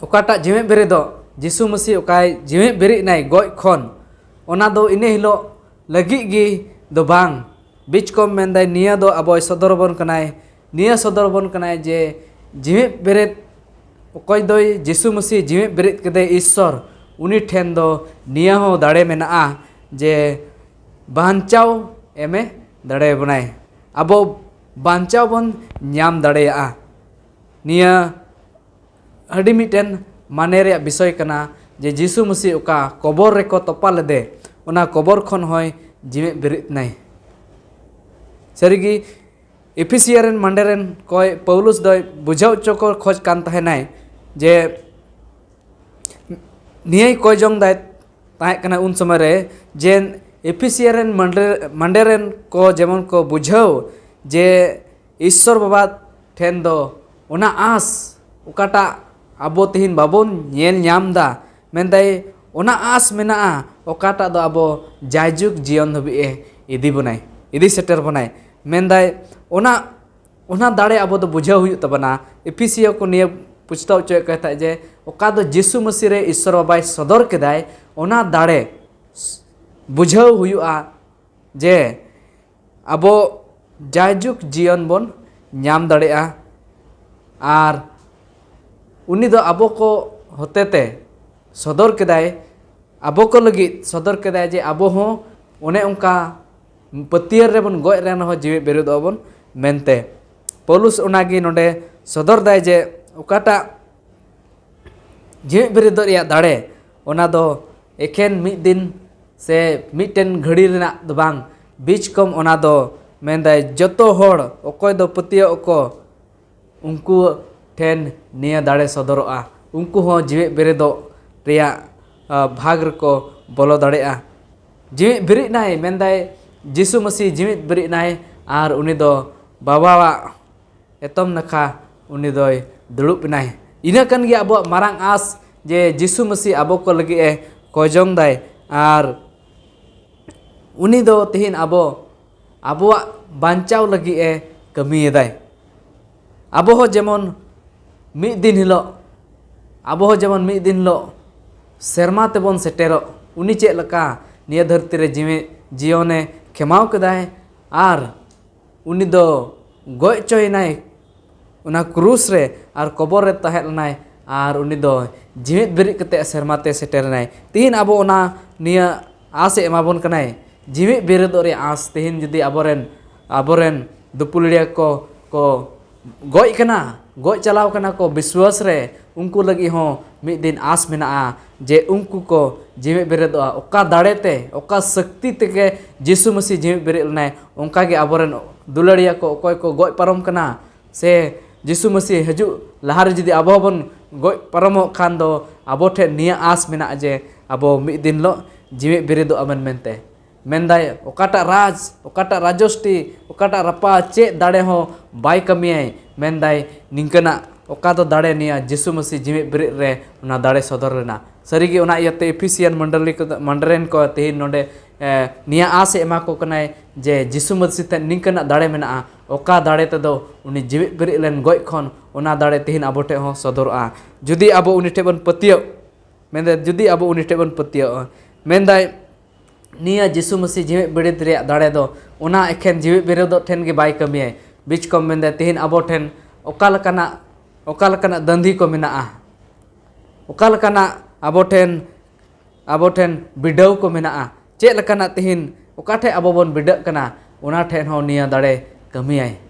ᱚᱠᱟᱴᱟᱜ ᱡᱮᱣᱮᱫ ᱵᱮᱨᱮᱫᱚᱜ, ᱡᱤᱥᱩ ᱢᱟᱹᱥᱤ ᱚᱠᱟᱭ ᱡᱮᱣᱮᱫ ᱵᱮᱨᱮᱫ ᱮᱱᱟᱭ ᱜᱚᱡ ᱠᱷᱚᱱ, ᱚᱱᱟ ᱫᱚ ᱤᱱᱟᱹ ᱦᱤᱞᱳᱜ ᱞᱟᱹᱜᱤᱫ ᱜᱮ ᱫᱚ ᱵᱟᱝ᱾ ᱵᱤᱪᱠᱚᱢ ᱢᱮᱱᱫᱟᱭ, ᱱᱤᱭᱟᱹ ᱫᱚ ᱟᱵᱚᱭ ᱥᱚᱫᱚᱨ ᱟᱵᱚᱱ ᱠᱟᱱᱟᱭ, ᱱᱤᱭᱟᱹ ᱥᱚᱫᱚᱨ ᱟᱵᱚᱱ ᱠᱟᱱᱟᱭ ᱡᱮ ᱡᱮᱣᱮᱫ ᱵᱮᱨᱮᱫ, ᱚᱠᱚᱭ ᱫᱚᱭ ᱡᱤᱥᱩ ᱢᱟᱹᱥᱤ ᱡᱮᱣᱮᱫ ᱵᱮᱨᱮᱫ ᱠᱮᱫᱮ ᱤᱥᱥᱚᱨ, ᱩᱱᱤ ᱴᱷᱮᱱ ᱫᱚ ᱱᱤᱭᱟᱹ ᱦᱚᱸ ᱫᱟᱲᱮ ᱢᱮᱱᱟᱜᱼᱟ ᱡᱮ ᱵᱟᱧᱪᱟᱣ ᱮᱢᱮ ᱫᱟᱲᱮᱭᱟᱵᱚᱱᱟᱭ᱾ ᱟᱵᱚ ᱵᱟᱧᱪᱟᱣ ᱵᱚᱱ ᱧᱟᱢ ᱫᱟᱲᱮᱭᱟᱜᱼᱟ᱾ ᱱᱤᱭᱟᱹ ᱟᱹᱰᱤ ᱢᱤᱫᱴᱮᱱ ᱢᱟᱱᱮ ᱨᱮᱭᱟᱜ ᱵᱤᱥᱚᱭ ᱠᱟᱱᱟ ᱡᱮ ᱡᱤᱥᱩ ᱢᱟᱹᱥᱤ ᱚᱠᱟ ᱠᱚᱵᱚᱨ ᱨᱮᱠᱚ ᱛᱚᱯᱟ ᱞᱮᱫᱮ, ᱚᱱᱟ ᱠᱚᱵᱚᱨ ᱠᱷᱚᱱ ᱦᱚᱸᱭ ᱡᱤᱣᱮᱫ ᱵᱮᱨᱮᱫ ᱮᱱᱟᱭ᱾ ᱥᱟᱹᱨᱤᱜᱮ ᱮᱯᱷᱤᱥᱤᱭᱟ ᱨᱮᱱ ᱢᱟᱸᱰᱮ ᱨᱮᱱ ᱠᱚᱭ ᱯᱟᱹᱣᱞᱩᱥ ᱫᱚᱭ ᱵᱩᱡᱷᱟᱹᱣ ᱦᱚᱪᱚ ᱠᱚ ᱠᱷᱚᱡᱽ ᱠᱟᱱ ᱛᱟᱦᱮᱱᱟᱭ ᱡᱮ ᱱᱤᱭᱟᱹᱭ ᱠᱚᱭ ᱡᱚᱝ ᱫᱟᱭ ᱛᱟᱦᱮᱸ ᱠᱟᱱᱟ ᱩᱱ ᱥᱚᱢᱚᱭ ᱨᱮ, ᱡᱮ ᱮᱯᱷᱤᱥᱤᱭᱟ ᱨᱮᱱ ᱢᱟᱱᱰᱮ ᱢᱟᱱᱰᱮ ᱨᱮᱱ ᱠᱚ ᱡᱮᱢᱚᱱ ᱠᱚ ᱵᱩᱡᱷᱟᱹᱣ ᱡᱮ ᱤᱥᱥᱚᱨ ᱵᱟᱵᱟ ᱴᱷᱮᱱ ᱫᱚ ᱚᱱᱟ ᱟᱸᱥ ᱚᱠᱟᱴᱟᱜ ᱟᱵᱚ ᱛᱮᱦᱮᱧ ᱵᱟᱵᱚᱱ ᱧᱮᱞ ᱧᱟᱢ ᱮᱫᱟ, ᱢᱮᱱᱫᱟᱭ ᱚᱱᱟ ᱟᱸᱥ ᱢᱮᱱᱟᱜᱼᱟ ᱚᱠᱟᱴᱟᱜ ᱫᱚ ᱟᱵᱚ ᱡᱟᱭᱡᱩᱜᱽ ᱡᱤᱭᱚᱱ ᱫᱷᱟᱹᱵᱤᱡ ᱮ ᱤᱫᱤ ᱵᱚᱱᱟᱭ, ᱤᱫᱤ ᱥᱮᱴᱮᱨ ᱵᱚᱱᱟᱭ᱾ ᱢᱮᱱᱫᱟᱭ ᱚᱱᱟ ᱚᱱᱟ ᱫᱟᱲᱮ ᱟᱵᱚ ᱫᱚ ᱵᱩᱡᱷᱟᱹᱣ ᱦᱩᱭᱩᱜ ᱛᱟᱵᱚᱱᱟ᱾ ᱮᱯᱷᱤᱥᱤᱭᱚ ᱠᱚ ᱱᱤᱭᱟᱹ ᱯᱩᱪᱷᱛᱟᱹᱣ ᱦᱚᱪᱚᱭᱮᱫ ᱠᱚ ᱛᱟᱦᱮᱸᱫ ᱡᱮ ᱚᱠᱟ ᱫᱚ ᱡᱤᱥᱩ ᱢᱟᱹᱥᱤ ᱨᱮ ᱤᱥᱥᱚᱨ ᱵᱟᱵᱟᱭ ᱥᱚᱫᱚᱨ ᱠᱮᱫᱟᱭ, ᱚᱱᱟ ᱫᱟᱲᱮ ᱵᱩᱡᱷᱟᱹᱣ ᱦᱩᱭᱩᱜᱼᱟ ᱡᱮ ᱟᱵᱚ ᱡᱟᱭᱡᱩᱜᱽ ᱡᱤᱭᱚᱱ ᱵᱚᱱ ᱧᱟᱢ ᱫᱟᱲᱮᱭᱟᱜᱼᱟ᱾ ᱟᱨ ᱩᱱᱤ ᱫᱚ ᱟᱵᱚ ᱠᱚ ᱦᱚᱛᱮᱛᱮ ᱥᱚᱫᱚᱨ ᱠᱮᱫᱟᱭ, ᱟᱵᱚ ᱠᱚ ᱞᱟᱹᱜᱤᱫ ᱥᱚᱫᱚᱨ ᱠᱮᱫᱟᱭ ᱡᱮ ᱟᱵᱚ ᱦᱚᱸ ᱚᱱᱮ ᱚᱱᱠᱟ ᱯᱟᱹᱛᱭᱟᱹᱣ ᱨᱮᱵᱚᱱ ᱜᱚᱡ ᱨᱮᱱ ᱨᱮᱦᱚᱸ ᱡᱤᱣᱮᱫ ᱵᱮᱨᱮᱫᱚᱜ ᱟᱵᱚᱱ ᱢᱮᱱᱛᱮ᱾ ᱯᱟᱹᱣᱞᱩᱥ ᱚᱱᱟᱜᱮ ᱱᱚᱰᱮ ᱥᱚᱫᱚᱨ ᱫᱟᱭ ᱡᱮ ᱚᱠᱟᱴᱟᱜ ᱡᱤᱣᱮᱫ ᱵᱮᱨᱮᱫᱚᱜ ᱨᱮᱭᱟᱜ ᱫᱟᱲᱮ, ᱚᱱᱟ ᱫᱚ ᱮᱠᱷᱮᱱ ᱢᱤᱫ ᱫᱤᱱ ᱥᱮ ᱢᱤᱫᱴᱮᱱ ᱜᱷᱟᱹᱲᱤ ᱨᱮᱱᱟᱜ ᱫᱚ ᱵᱟᱝ, ᱵᱤᱪ ᱠᱚᱢ ᱚᱱᱟ ᱫᱚ ᱢᱮᱱᱫᱟᱭ ᱡᱚᱛᱚ ᱦᱚᱲ ᱚᱠᱚᱭ ᱫᱚ ᱯᱟᱹᱛᱭᱟᱹᱣ ᱟᱠᱚ ᱩᱱᱠᱩ ᱴᱷᱮᱱ ᱱᱤᱭᱟᱹ ᱫᱟᱲᱮ ᱥᱚᱫᱚᱨᱚᱜᱼᱟ, ᱩᱱᱠᱩ ᱦᱚᱸ ᱡᱤᱣᱮᱫ ᱵᱮᱨᱮᱫᱚᱜ ᱨᱮᱭᱟᱜ ᱟ, ᱵᱷᱟᱜᱽ ᱨᱮᱠᱚ ᱵᱚᱞᱚ ᱫᱟᱲᱮᱭᱟᱜᱼᱟ᱾ ᱡᱤᱣᱮᱫ ᱵᱮᱨᱮᱫ ᱱᱟᱭ ᱢᱮᱱᱫᱟᱭ ᱡᱤᱥᱩ ᱢᱟᱹᱥᱤ ᱡᱤᱣᱮᱫ ᱵᱮᱨᱮᱫ ᱱᱟᱭ ᱟᱨ ᱩᱱᱤ ᱫᱚ ᱵᱟᱵᱟᱣᱟᱜ ᱮᱛᱚᱢ ᱱᱟᱠᱷᱟ ᱩᱱᱤ ᱫᱚᱭ ᱫᱩᱲᱩᱵ ᱮᱱᱟᱭ᱾ ᱤᱱᱟᱹ ᱠᱟᱱ ᱜᱮᱭᱟ ᱟᱵᱚᱣᱟᱜ ᱢᱟᱨᱟᱝ ᱟᱸᱥ ᱡᱮ ᱡᱤᱥᱩ ᱢᱟᱹᱥᱤ ᱟᱵᱚ ᱠᱚ ᱞᱟᱹᱜᱤᱫ ᱮ ᱠᱚᱭᱡᱚᱝ ᱫᱟᱭ ᱟᱨ ᱩᱱᱤ ᱫᱚ ᱛᱮᱦᱮᱧ ᱟᱵᱚ ᱟᱵᱚᱣᱟᱜ ᱵᱟᱧᱪᱟᱣ ᱞᱟᱹᱜᱤᱫ ᱮ ᱠᱟᱹᱢᱤᱭᱮᱫᱟᱭ᱾ ᱟᱵᱚ ᱦᱚᱸ ᱡᱮᱢᱚᱱ ᱢᱤᱫ ᱫᱤᱱ ᱦᱤᱞᱳᱜ ᱟᱵᱚ ᱦᱚᱸ ᱡᱮᱢᱚᱱ ᱢᱤᱫ ᱫᱤᱱ ᱦᱤᱞᱳᱜ ᱥᱮᱨᱢᱟ ᱛᱮᱵᱚᱱ ᱥᱮᱴᱮᱨᱚᱜ, ᱩᱱᱤ ᱪᱮᱫ ᱞᱮᱠᱟ ᱱᱤᱭᱟᱹ ᱫᱷᱟᱹᱨᱛᱤ ᱨᱮ ᱡᱤᱣᱤ ᱡᱤᱭᱚᱱᱮ ᱠᱷᱮᱢᱟᱣ ᱠᱮᱫᱟᱭ ᱟᱨ ᱩᱱᱤ ᱫᱚ ᱜᱚᱡ ᱦᱚᱪᱚᱭᱮᱱᱟᱭ ᱚᱱᱟ ᱠᱨᱩᱥ ᱨᱮ ᱟᱨ ᱠᱚᱵᱚᱨ ᱨᱮ ᱛᱟᱦᱮᱸ ᱞᱮᱱᱟᱭ ᱟᱨ ᱩᱱᱤ ᱫᱚ ᱡᱤᱣᱮᱫ ᱵᱮᱨᱮᱫ ᱠᱟᱛᱮ ᱥᱮᱨᱢᱟ ᱛᱮ ᱥᱮᱴᱮᱨ ᱮᱱᱟᱭ᱾ ᱛᱤᱦᱤᱧ ᱟᱵᱚ ᱚᱱᱟ ᱱᱤᱭᱟᱹ ᱟᱸᱥ ᱮ ᱮᱢᱟᱵᱚᱱ ᱠᱟᱱᱟᱭ, ᱡᱤᱣᱮᱫ ᱵᱮᱨᱮᱫᱚᱜ ᱨᱮᱭᱟᱜ ᱟᱸᱥ᱾ ᱛᱤᱦᱤᱧ ᱡᱩᱫᱤ ᱟᱵᱚᱨᱮᱱ ᱟᱵᱚᱨᱮᱱ ᱫᱩᱯᱩᱞᱟᱹᱲᱤᱭᱟᱹ ᱠᱚ ᱠᱚ ᱜᱚᱡ ᱠᱟᱱᱟ, ᱜᱚᱡ ᱪᱟᱞᱟᱣ ᱠᱟᱱᱟ ᱠᱚ ᱵᱤᱥᱣᱟᱥ ᱨᱮ, ᱩᱱᱠᱩ ᱞᱟᱹᱜᱤᱫ ᱦᱚᱸ ᱢᱤᱫ ᱫᱤᱱ ᱟᱸᱥ ᱢᱮᱱᱟᱜᱼᱟ ᱡᱮ ᱩᱱᱠᱩ ᱠᱚ ᱡᱤᱣᱮᱫ ᱵᱮᱨᱮᱫᱚᱜᱼᱟ᱾ ᱚᱠᱟ ᱫᱟᱲᱮ ᱛᱮ, ᱚᱠᱟ ᱥᱚᱠᱛᱤ ᱛᱮᱜᱮ ᱡᱤᱥᱩ ᱢᱟᱹᱥᱤ ᱡᱤᱣᱮᱫ ᱵᱮᱨᱮᱫ ᱞᱮᱱᱟᱭ, ᱚᱱᱠᱟ ᱜᱮ ᱟᱵᱚᱨᱮᱱ ᱫᱩᱞᱟᱹᱲᱤᱭᱟᱹ ᱠᱚ ᱚᱠᱚᱭ ᱠᱚ ᱜᱚᱡ ᱯᱟᱨᱚᱢ ᱠᱟᱱᱟ, ᱥᱮ ᱡᱤᱥᱩ ᱢᱟᱹᱥᱤ ᱦᱤᱡᱩᱜ ᱞᱟᱦᱟ ᱨᱮ ᱡᱩᱫᱤ ᱟᱵᱚ ᱦᱚᱸᱵᱚᱱ ᱜᱚᱡ ᱯᱟᱨᱚᱢᱚᱜ ᱠᱷᱟᱱ ᱫᱚ ᱟᱵᱚ ᱴᱷᱮᱱ ᱱᱤᱭᱟᱹ ᱟᱸᱥ ᱢᱮᱱᱟᱜᱼᱟ ᱡᱮ ᱟᱵᱚ ᱢᱤᱫ ᱫᱤᱱ ᱦᱤᱞᱳᱜ ᱡᱤᱣᱮᱫ ᱵᱮᱨᱮᱫᱚᱜ ᱟᱵᱚᱱ ᱢᱮᱱᱛᱮ᱾ ᱢᱮᱱᱫᱟᱭ, ᱚᱠᱟᱴᱟᱜ ᱨᱟᱡᱽ, ᱚᱠᱟᱴᱟᱜ ᱨᱟᱡᱚᱥᱴᱤ, ᱚᱠᱟᱴᱟᱜ ᱨᱟᱯᱟ, ᱪᱮᱫ ᱫᱟᱲᱮ ᱦᱚᱸ ᱵᱟᱭ ᱠᱟᱹᱢᱤᱭᱟᱭ᱾ ᱢᱮᱱᱫᱟᱭ, ᱱᱤᱝᱠᱟᱹᱱᱟᱜ ᱚᱠᱟ ᱫᱚ ᱫᱟᱲᱮ ᱱᱤᱭᱟᱹ ᱡᱤᱥᱩ ᱢᱟᱹᱥᱤ ᱡᱤᱣᱮᱫ ᱵᱮᱨᱮᱫ ᱨᱮ ᱚᱱᱟ ᱫᱟᱲᱮ ᱥᱚᱫᱚᱨ ᱞᱮᱱᱟ᱾ ᱥᱟᱹᱨᱤᱜᱮ ᱚᱱᱟ ᱤᱭᱟᱹᱛᱮ ᱮᱯᱷᱤᱥᱤᱭᱟᱱ ᱢᱚᱱᱰᱚᱞᱤ ᱠᱚ, ᱢᱚᱱᱰᱨᱮᱱ ᱠᱚ ᱛᱮᱦᱮᱧ ᱱᱚᱰᱮ, ᱮ, ᱱᱤᱭᱟᱹ ᱟᱥ ᱮ ᱮᱢᱟ ᱠᱚ ᱠᱟᱱᱟᱭ ᱡᱮ ᱡᱤᱥᱩ ᱢᱟᱹᱥᱤ ᱴᱷᱮᱱ ᱱᱤᱝᱠᱟᱹᱱᱟᱜ ᱫᱟᱲᱮ ᱢᱮᱱᱟᱜᱼᱟ, ᱚᱠᱟ ᱫᱟᱲᱮ ᱛᱮᱫᱚ ᱩᱱᱤ ᱡᱤᱣᱮᱫ ᱵᱮᱨᱮᱫ ᱞᱮᱱ ᱜᱚᱡ ᱠᱷᱚᱱ ᱚᱱᱟ ᱫᱟᱲᱮ ᱛᱮᱦᱮᱧ ᱟᱵᱚ ᱴᱷᱮᱱ ᱦᱚᱸ ᱥᱚᱫᱚᱨᱚᱜᱼᱟ᱾ ᱡᱩᱫᱤ ᱟᱵᱚ ᱩᱱᱤ ᱴᱷᱮᱱ ᱵᱚᱱ ᱯᱟᱹᱛᱭᱟᱹᱜ, ᱢᱮᱱᱫᱟ, ᱡᱩᱫᱤ ᱟᱵᱚ ᱩᱱᱤ ᱴᱷᱮᱱ ᱵᱚᱱ ᱯᱟᱹᱛᱭᱟᱹᱜᱼᱟ, ᱢᱮᱱᱫᱟᱭ, ᱱᱤᱭᱟᱹ ᱡᱤᱥᱩ ᱢᱟᱹᱥᱤ ᱡᱤᱣᱮᱫ ᱵᱮᱨᱮᱫ ᱨᱮᱭᱟᱜ ᱫᱟᱲᱮ ᱫᱚ ᱚᱱᱟ ᱮᱠᱷᱮᱱ ᱡᱤᱣᱮᱫ ᱵᱮᱨᱮᱫᱚᱜ ᱴᱷᱮᱱ ᱜᱮ ᱵᱟᱭ ᱠᱟᱹᱢᱤᱭᱟᱭ᱾ ᱵᱤᱪᱠᱚᱢ ᱢᱮᱱᱫᱟᱭ, ᱛᱮᱦᱮᱧ ᱟᱵᱚ ᱴᱷᱮᱱ ᱚᱠᱟ ᱞᱮᱠᱟᱱᱟᱜ, ᱚᱠᱟ ᱞᱮᱠᱟᱱᱟᱜ ᱫᱟᱹᱱᱫᱤ ᱠᱚ ᱢᱮᱱᱟᱜᱼᱟ, ᱚᱠᱟ ᱞᱮᱠᱟᱱᱟᱜ ᱟᱵᱚ ᱴᱷᱮᱱ, ᱟᱵᱚ ᱴᱷᱮᱱ ᱵᱤᱰᱟᱹᱣ ᱠᱚ ᱢᱮᱱᱟᱜᱼᱟ, ᱪᱮᱫ ᱞᱮᱠᱟᱱᱟᱜ ᱛᱮᱦᱮᱧ ᱚᱠᱟ ᱴᱷᱮᱱ ᱟᱵᱚ ᱵᱚᱱ ᱵᱤᱰᱟᱹᱜ ᱠᱟᱱᱟ, ᱚᱱᱟ ᱴᱷᱮᱱ ᱦᱚᱸ ᱱᱤᱭᱟᱹ ᱫᱟᱲᱮ ᱠᱟᱹᱢᱤᱭᱟᱭ᱾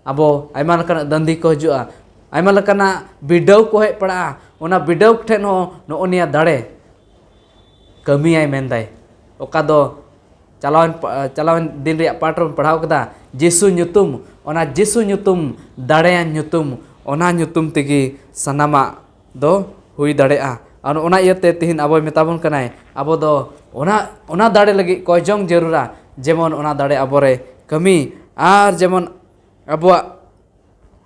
ᱟᱵᱚ ᱟᱭᱢᱟ ᱞᱮᱠᱟᱱᱟᱜ ᱫᱟᱹᱱᱫᱤ ᱠᱚ ᱦᱤᱡᱩᱜᱼᱟ, ᱟᱭᱢᱟ ᱞᱮᱠᱟᱱᱟᱜ ᱵᱤᱰᱟᱹᱣ ᱠᱚ ᱦᱮᱡ ᱯᱟᱲᱟᱜᱼᱟ, ᱚᱱᱟ ᱵᱤᱰᱟᱹᱣ ᱴᱷᱮᱱ ᱦᱚᱸ ᱱᱚᱜᱼᱚ ᱱᱤᱭᱟᱹ ᱫᱟᱲᱮ ᱠᱟᱹᱢᱤᱭᱟᱭ ᱢᱮᱱᱫᱟᱭ᱾ ᱚᱠᱟ ᱫᱚ ᱪᱟᱞᱟᱣᱮᱱ ᱯᱟ-, ᱪᱟᱞᱟᱣᱮᱱ ᱫᱤᱱ ᱨᱮᱭᱟᱜ ᱯᱟᱴ ᱨᱮᱵᱚᱱ ᱯᱟᱲᱦᱟᱣ ᱠᱮᱫᱟ, ᱡᱤᱥᱩ ᱧᱩᱛᱩᱢ, ᱚᱱᱟ ᱡᱤᱥᱩ ᱧᱩᱛᱩᱢ, ᱫᱟᱲᱮᱭᱟᱱ ᱧᱩᱛᱩᱢ, ᱚᱱᱟ ᱧᱩᱛᱩᱢ ᱛᱮᱜᱮ ᱥᱟᱱᱟᱢᱟᱜ ᱫᱚ ᱦᱩᱭ ᱫᱟᱲᱮᱭᱟᱜᱼᱟ᱾ ᱟᱨ ᱚᱱᱟ ᱤᱭᱟᱹᱛᱮ ᱛᱮᱦᱮᱧ ᱟᱵᱚᱭ ᱢᱮᱛᱟ ᱵᱚᱱ ᱠᱟᱱᱟᱭ, ᱟᱵᱚ ᱫᱚ ᱚᱱᱟ, ᱚᱱᱟ ᱫᱟᱲᱮ ᱞᱟᱹᱜᱤᱫ ᱠᱚᱭ ᱡᱚᱝ ᱡᱟᱹᱨᱩᱲᱟ, ᱡᱮᱢᱚᱱ ᱚᱱᱟ ᱫᱟᱲᱮ ᱟᱵᱚᱨᱮ ᱠᱟᱹᱢᱤ, ᱟᱨ ᱡᱮᱢᱚᱱ ᱟᱵᱚᱣᱟᱜ,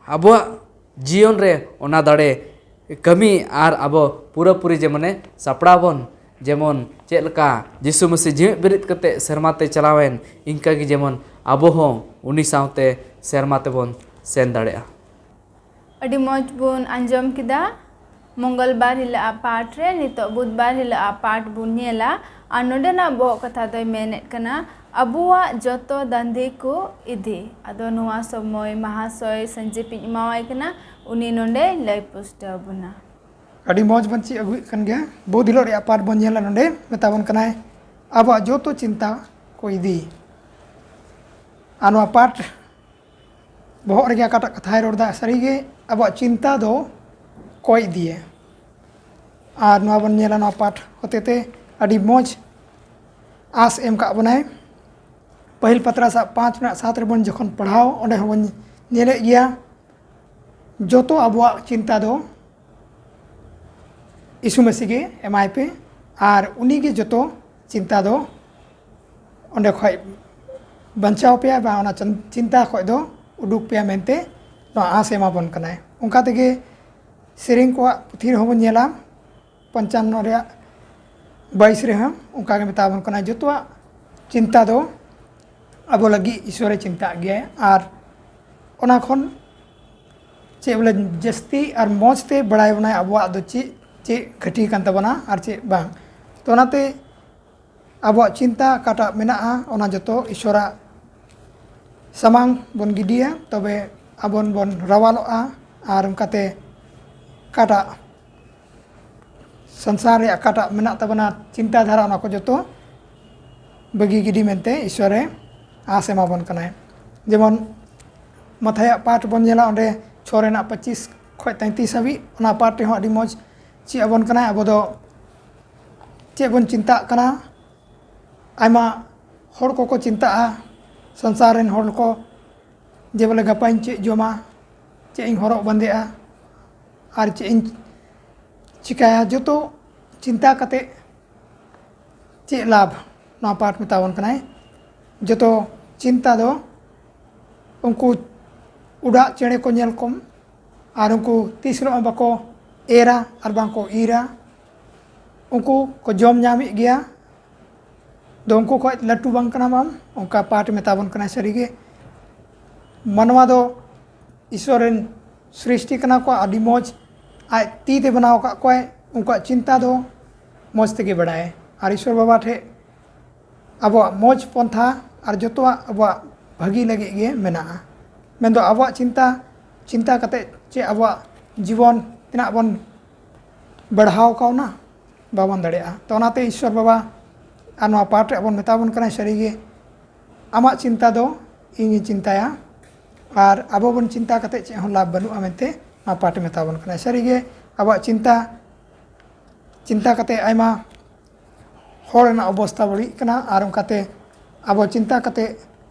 ᱟᱵᱚᱣᱟᱜ ᱡᱤᱭᱚᱱ ᱨᱮ ᱚᱱᱟ ᱫᱟᱲᱮ ᱠᱟᱹᱢᱤ, ᱟᱨ ᱟᱵᱚ ᱯᱩᱨᱟᱹᱯᱩᱨᱤ ᱡᱮᱢᱚᱱᱮ ᱥᱟᱯᱲᱟᱣ ᱵᱚᱱ, ᱡᱮᱢᱚᱱ ᱪᱮᱫ ᱞᱮᱠᱟ ᱡᱤᱥᱩ ᱢᱟᱹᱥᱤ ᱡᱤᱣᱮᱫ ᱵᱮᱨᱮᱫ ᱠᱟᱛᱮ ᱥᱮᱨᱢᱟ ᱛᱮ ᱪᱟᱞᱟᱣᱮᱱ, ᱤᱱᱠᱟᱹ ᱜᱮ ᱡᱮᱢᱚᱱ ᱟᱵᱚ ᱦᱚᱸ ᱩᱱᱤ ᱥᱟᱶᱛᱮ ᱥᱮᱨᱢᱟ ᱛᱮᱵᱚᱱ ᱥᱮᱱ ᱫᱟᱲᱮᱭᱟᱜᱼᱟ᱾ ᱟᱹᱰᱤ ᱢᱚᱡᱽ ᱵᱚᱱ ᱟᱸᱡᱚᱢ ᱠᱮᱫᱟ ᱢᱚᱝᱜᱚᱞ ᱵᱟᱨ ᱦᱤᱞᱳᱜ ᱟᱜ ᱯᱟᱴ ᱨᱮ᱾ ᱱᱤᱛᱚᱜ ᱵᱩᱫᱷ ᱵᱟᱨ ᱦᱤᱞᱳᱜ ᱟᱜ ᱯᱟᱴ ᱵᱚᱱ ᱧᱮᱞᱟ᱾ ᱟᱨ ᱱᱚᱰᱮᱱᱟᱜ ᱵᱚᱦᱚᱜ ᱠᱟᱛᱷᱟ ᱫᱚᱭ ᱢᱮᱱᱮᱫ ᱠᱟᱱᱟ, ᱟᱵᱚᱣᱟᱜ ᱡᱚᱛᱚ ᱫᱟᱹᱱᱫᱤ ᱠᱚ ᱤᱫᱤ᱾ ᱟᱫᱚ ᱱᱚᱣᱟ ᱥᱚᱢᱚᱭ ᱢᱟᱦᱟᱥᱚᱭ ᱥᱚᱧᱡᱤᱯᱤᱧ ᱮᱢᱟᱣᱟᱭ ᱠᱟᱱᱟ, ᱩᱱᱤ ᱱᱚᱰᱮᱭ ᱞᱟᱹᱭ ᱯᱩᱥᱴᱟᱹᱣ ᱵᱚᱱᱟ᱾ ᱟᱹᱰᱤ ᱢᱚᱡᱽ ᱵᱚᱱ ᱪᱮᱫ ᱟᱹᱜᱩᱭᱮᱫ ᱠᱟᱱ ᱜᱮᱭᱟ᱾ ᱵᱩᱫᱷ ᱦᱤᱞᱳᱜ ᱨᱮᱭᱟᱜ ᱯᱟᱴ ᱵᱚᱱ ᱧᱮᱞᱟ᱾ ᱱᱚᱰᱮ ᱢᱮᱛᱟ ᱵᱚᱱ ᱠᱟᱱᱟᱭ, ᱟᱵᱚᱣᱟᱜ ᱡᱚᱛᱚ ᱪᱤᱱᱛᱟ ᱠᱚ ᱤᱫᱤ᱾ ᱟᱨ ᱱᱚᱣᱟ ᱯᱟᱴ ᱵᱚᱦᱚᱜ ᱨᱮᱜᱮ ᱚᱠᱟᱴᱟᱜ ᱠᱟᱛᱷᱟᱭ ᱨᱚᱲ ᱮᱫᱟ, ᱥᱟᱹᱨᱤᱜᱮ ᱟᱵᱚᱣᱟᱜ ᱪᱤᱱᱛᱟ ᱫᱚ ᱠᱚᱭ ᱤᱫᱤᱭᱟ᱾ ᱟᱨ ᱱᱚᱣᱟ ᱵᱚᱱ ᱧᱮᱞᱟ, ᱱᱚᱣᱟ ᱯᱟᱴ ᱦᱚᱛᱮᱛᱮ ᱟᱹᱰᱤ ᱢᱚᱡᱽ ᱟᱸᱥ ᱮᱢ ᱠᱟᱜ ᱵᱚᱱᱟᱭ᱾ ᱯᱟᱹᱦᱤᱞ ᱯᱟᱛᱨᱟᱥ ᱟᱜ ᱯᱟᱸᱪ ᱨᱮᱱᱟᱜ ᱥᱟᱛ ᱨᱮᱵᱚᱱ ᱡᱚᱠᱷᱚᱱ ᱯᱟᱲᱦᱟᱣ, ᱚᱸᱰᱮ ᱦᱚᱸᱵᱚᱱ ᱧᱮᱞᱮᱫ ᱜᱮᱭᱟ, ᱡᱚᱛᱚ ᱟᱵᱚᱣᱟᱜ ᱪᱤᱱᱛᱟ ᱫᱚ ᱭᱤᱥᱩ ᱢᱟᱹᱥᱤ ᱜᱮ ᱮᱢᱟᱭ ᱯᱮ, ᱟᱨ ᱩᱱᱤ ᱜᱮ ᱡᱚᱛᱚ ᱪᱤᱱᱛᱟ ᱫᱚ ᱚᱸᱰᱮ ᱠᱷᱚᱡ ᱵᱟᱧᱪᱟᱣ ᱯᱮᱭᱟ, ᱵᱟ ᱚᱱᱟ ᱪᱤᱱ- ᱪᱤᱱᱛᱟ ᱠᱷᱚᱡ ᱫᱚ ᱩᱰᱩᱠ ᱯᱮᱭᱟ ᱢᱮᱱᱛᱮ ᱱᱚᱣᱟ ᱟᱸᱥ ᱮ ᱮᱢᱟ ᱵᱚᱱ ᱠᱟᱱᱟᱭ᱾ ᱚᱱᱠᱟ ᱛᱮᱜᱮ ᱥᱮᱨᱮᱧ ᱠᱚᱣᱟᱜ ᱯᱩᱛᱷᱤ ᱨᱮᱦᱚᱸ ᱵᱚᱱ ᱧᱮᱞᱟ, ᱯᱚᱧᱪᱟᱱᱱᱚ ᱨᱮᱭᱟᱜ ᱵᱟᱭᱤᱥ ᱨᱮᱦᱚᱸ ᱚᱱᱠᱟ ᱜᱮ ᱢᱮᱛᱟ ᱵᱚᱱ ᱠᱟᱱᱟᱭ, ᱡᱚᱛᱚᱣᱟᱜ ᱪᱤᱱᱛᱟ ᱫᱚ ᱟᱵᱚ ᱞᱟᱹᱜᱤᱫ ᱤᱥᱥᱚᱨᱮ ᱪᱤᱱᱛᱟᱜ ᱜᱮᱭᱟᱭ᱾ ᱟᱨ ᱚᱱᱟ ᱠᱷᱚᱱ ᱪᱮᱫ ᱵᱚᱞᱮ ᱡᱟᱹᱥᱛᱤ ᱟᱨ ᱢᱚᱡᱽ ᱛᱮ ᱵᱟᱲᱟᱭ ᱵᱚᱱᱟᱭ ᱟᱵᱚᱣᱟᱜ ᱫᱚ ᱪᱮᱫ, ᱪᱮᱫ ᱜᱷᱟᱹᱴᱤ ᱠᱟᱱ ᱛᱟᱵᱚᱱᱟ ᱟᱨ ᱪᱮᱫ ᱵᱟᱝ᱾ ᱛᱚ ᱚᱱᱟᱛᱮ ᱟᱵᱚᱣᱟᱜ ᱪᱤᱱᱛᱟ ᱚᱠᱟᱴᱟᱜ ᱢᱮᱱᱟᱜᱼᱟ, ᱚᱱᱟ ᱡᱚᱛᱚ ᱤᱥᱥᱚᱨᱟᱜ ᱥᱟᱢᱟᱝ ᱵᱚᱱ ᱜᱤᱰᱤᱭᱟ, ᱛᱚᱵᱮ ᱟᱵᱚ ᱵᱚᱱ ᱨᱟᱣᱟᱞᱚᱜᱼᱟ᱾ ᱟᱨ ᱚᱱᱠᱟᱛᱮ ᱚᱠᱟᱴᱟᱜ ᱥᱚᱝᱥᱟᱨ ᱨᱮᱭᱟᱜ ᱚᱠᱟᱴᱟᱜ ᱢᱮᱱᱟᱜ ᱛᱟᱵᱚᱱᱟ ᱪᱤᱱᱛᱟ ᱫᱷᱟᱨᱟ, ᱚᱱᱟ ᱠᱚ ᱡᱚᱛᱚ ᱵᱟᱹᱜᱤ ᱜᱤᱰᱤ ᱢᱮᱱᱛᱮ ᱤᱥᱥᱚᱨᱮ ᱟᱸᱥ ᱮᱢᱟ ᱵᱚᱱ ᱠᱟᱱᱟᱭ᱾ ᱡᱮᱢᱚᱱ ᱢᱟᱛᱷᱟᱭᱟᱜ ᱯᱟᱴ ᱵᱚᱱ ᱧᱮᱞᱟ, ᱚᱸᱰᱮ ᱪᱷᱚ ᱨᱮᱱᱟᱜ ᱯᱚᱸᱪᱤᱥ ᱠᱷᱚᱱ ᱛᱮᱸᱛᱤᱥ ᱦᱟᱹᱵᱤᱡ, ᱚᱱᱟ ᱯᱟᱴ ᱨᱮᱦᱚᱸ ᱟᱹᱰᱤ ᱢᱚᱡᱽ ᱪᱮᱫ ᱟᱵᱚᱱ ᱠᱟᱱᱟᱭ, ᱟᱵᱚ ᱫᱚ ᱪᱮᱫ ᱵᱚᱱ ᱪᱤᱱᱛᱟᱜ ᱠᱟᱱᱟ᱾ ᱟᱭᱢᱟ ᱦᱚᱲ ᱠᱚᱠᱚ ᱪᱤᱱᱛᱟᱜᱼᱟ, ᱥᱚᱝᱥᱟᱨ ᱨᱮᱱ ᱦᱚᱲ ᱠᱚ, ᱡᱮ ᱵᱚᱞᱮ ᱜᱟᱯᱟᱧ ᱪᱮᱫ ᱡᱚᱢᱟ, ᱪᱮᱫ ᱤᱧ ᱦᱚᱨᱚᱜ ᱵᱟᱸᱫᱮᱜᱼᱟ, ᱟᱨ ᱪᱮᱫ ᱤᱧ ᱪᱤᱠᱟᱹᱭᱟ, ᱡᱚᱛᱚ ᱪᱤᱱᱛᱟ ᱠᱟᱛᱮ ᱪᱮᱫ ᱞᱟᱵᱷ? ᱱᱚᱣᱟ ᱯᱟᱴ ᱢᱮᱛᱟᱵᱚᱱ ᱠᱟᱱᱟᱭ, ᱡᱚᱛᱚ ᱪᱤᱱᱛᱟ ᱫᱚ ᱩᱱᱠᱩ ᱩᱰᱟᱜ ᱪᱮᱬᱮ ᱠᱚ ᱧᱮᱞ ᱠᱚᱢ, ᱟᱨ ᱩᱱᱠᱩ ᱛᱤᱥ ᱨᱮᱦᱚᱸ ᱵᱟᱠᱚ ᱮᱨᱟ ᱟᱨ ᱵᱟᱝ ᱠᱚ ᱤᱨᱟ, ᱩᱱᱠᱩ ᱠᱚ ᱡᱚᱢ ᱧᱟᱢᱮᱫ ᱜᱮᱭᱟ᱾ ᱫᱚ ᱩᱱᱠᱩ ᱠᱷᱚᱡ ᱞᱟᱹᱴᱩ ᱵᱟᱝ ᱠᱟᱱᱟᱢ ᱟᱢ, ᱚᱱᱠᱟ ᱯᱟᱴ ᱢᱮᱛᱟ ᱵᱚᱱ ᱠᱟᱱᱟ᱾ ᱥᱟᱹᱨᱤᱜᱮ ᱢᱟᱱᱣᱟ ᱫᱚ ᱤᱥᱥᱚᱨ ᱨᱮᱱ ᱥᱨᱤᱥᱴᱤ ᱠᱟᱱᱟ ᱠᱚ, ᱟᱹᱰᱤ ᱢᱚᱡᱽ ᱟᱡ ᱛᱤ ᱛᱮ ᱵᱮᱱᱟᱣ ᱟᱠᱟᱫ ᱠᱚᱣᱟᱭ᱾ ᱩᱱᱠᱩᱣᱟᱜ ᱪᱤᱱᱛᱟ ᱫᱚ ᱢᱚᱡᱽ ᱛᱮᱜᱮ ᱵᱟᱲᱟᱭᱟᱭ᱾ ᱟᱨ ᱤᱥᱥᱚᱨ ᱵᱟᱵᱟ ᱴᱷᱮᱡ ᱟᱵᱚᱣᱟᱜ ᱢᱚᱡᱽ ᱯᱚᱱᱛᱷᱟ ᱟᱨ ᱡᱚᱛᱚᱣᱟᱜ ᱟᱵᱚᱣᱟᱜ ᱵᱷᱟᱹᱜᱤ ᱞᱟᱹᱜᱤᱫ ᱜᱮ ᱢᱮᱱᱟᱜᱼᱟ᱾ ᱢᱮᱱᱫᱚ ᱟᱵᱚᱣᱟᱜ ᱪᱤᱱᱛᱟ, ᱪᱤᱱᱛᱟ ᱠᱟᱛᱮ ᱪᱮᱫ ᱟᱵᱚᱣᱟᱜ ᱡᱤᱵᱚᱱ ᱛᱤᱱᱟᱹᱜ ᱵᱚᱱ ᱵᱟᱲᱦᱟᱣ ᱠᱟᱣᱱᱟ, ᱵᱟᱵᱚᱱ ᱫᱟᱲᱮᱭᱟᱜᱼᱟ᱾ ᱛᱚ ᱚᱱᱟᱛᱮ ᱤᱥᱥᱚᱨ ᱵᱟᱵᱟ ᱟᱨ ᱱᱚᱣᱟ ᱯᱟᱴ ᱨᱮ ᱵᱚᱱ ᱢᱮᱛᱟ ᱵᱚᱱ ᱠᱟᱱᱟ, ᱥᱟᱹᱨᱤᱜᱮ ᱟᱢᱟᱜ ᱪᱤᱱᱛᱟ ᱫᱚ ᱤᱧᱤᱧ ᱪᱤᱱᱛᱟᱭᱟ, ᱟᱨ ᱟᱵᱚ ᱵᱚᱱ ᱪᱤᱱᱛᱟ ᱠᱟᱛᱮ ᱪᱮᱫ ᱦᱚᱸ ᱞᱟᱵᱷ ᱵᱟᱹᱱᱩᱜᱼᱟ ᱢᱮᱱᱛᱮ ᱱᱚᱣᱟ ᱯᱟᱴ ᱮ ᱢᱮᱛᱟ ᱵᱚᱱ ᱠᱟᱱᱟ᱾ ᱥᱟᱹᱨᱤᱜᱮ ᱟᱵᱚᱣᱟᱜ ᱪᱤᱱᱛᱟ, ᱪᱤᱱᱛᱟ ᱠᱟᱛᱮ ᱟᱭᱢᱟ ᱦᱚᱲ ᱨᱮᱱᱟᱜ ᱚᱵᱚᱥᱛᱟ ᱵᱟᱹᱲᱤᱡ ᱠᱟᱱᱟ, ᱟᱨ ᱚᱱᱠᱟᱛᱮ ᱟᱵᱚ ᱪᱤᱱᱛᱟ ᱠᱟᱛᱮ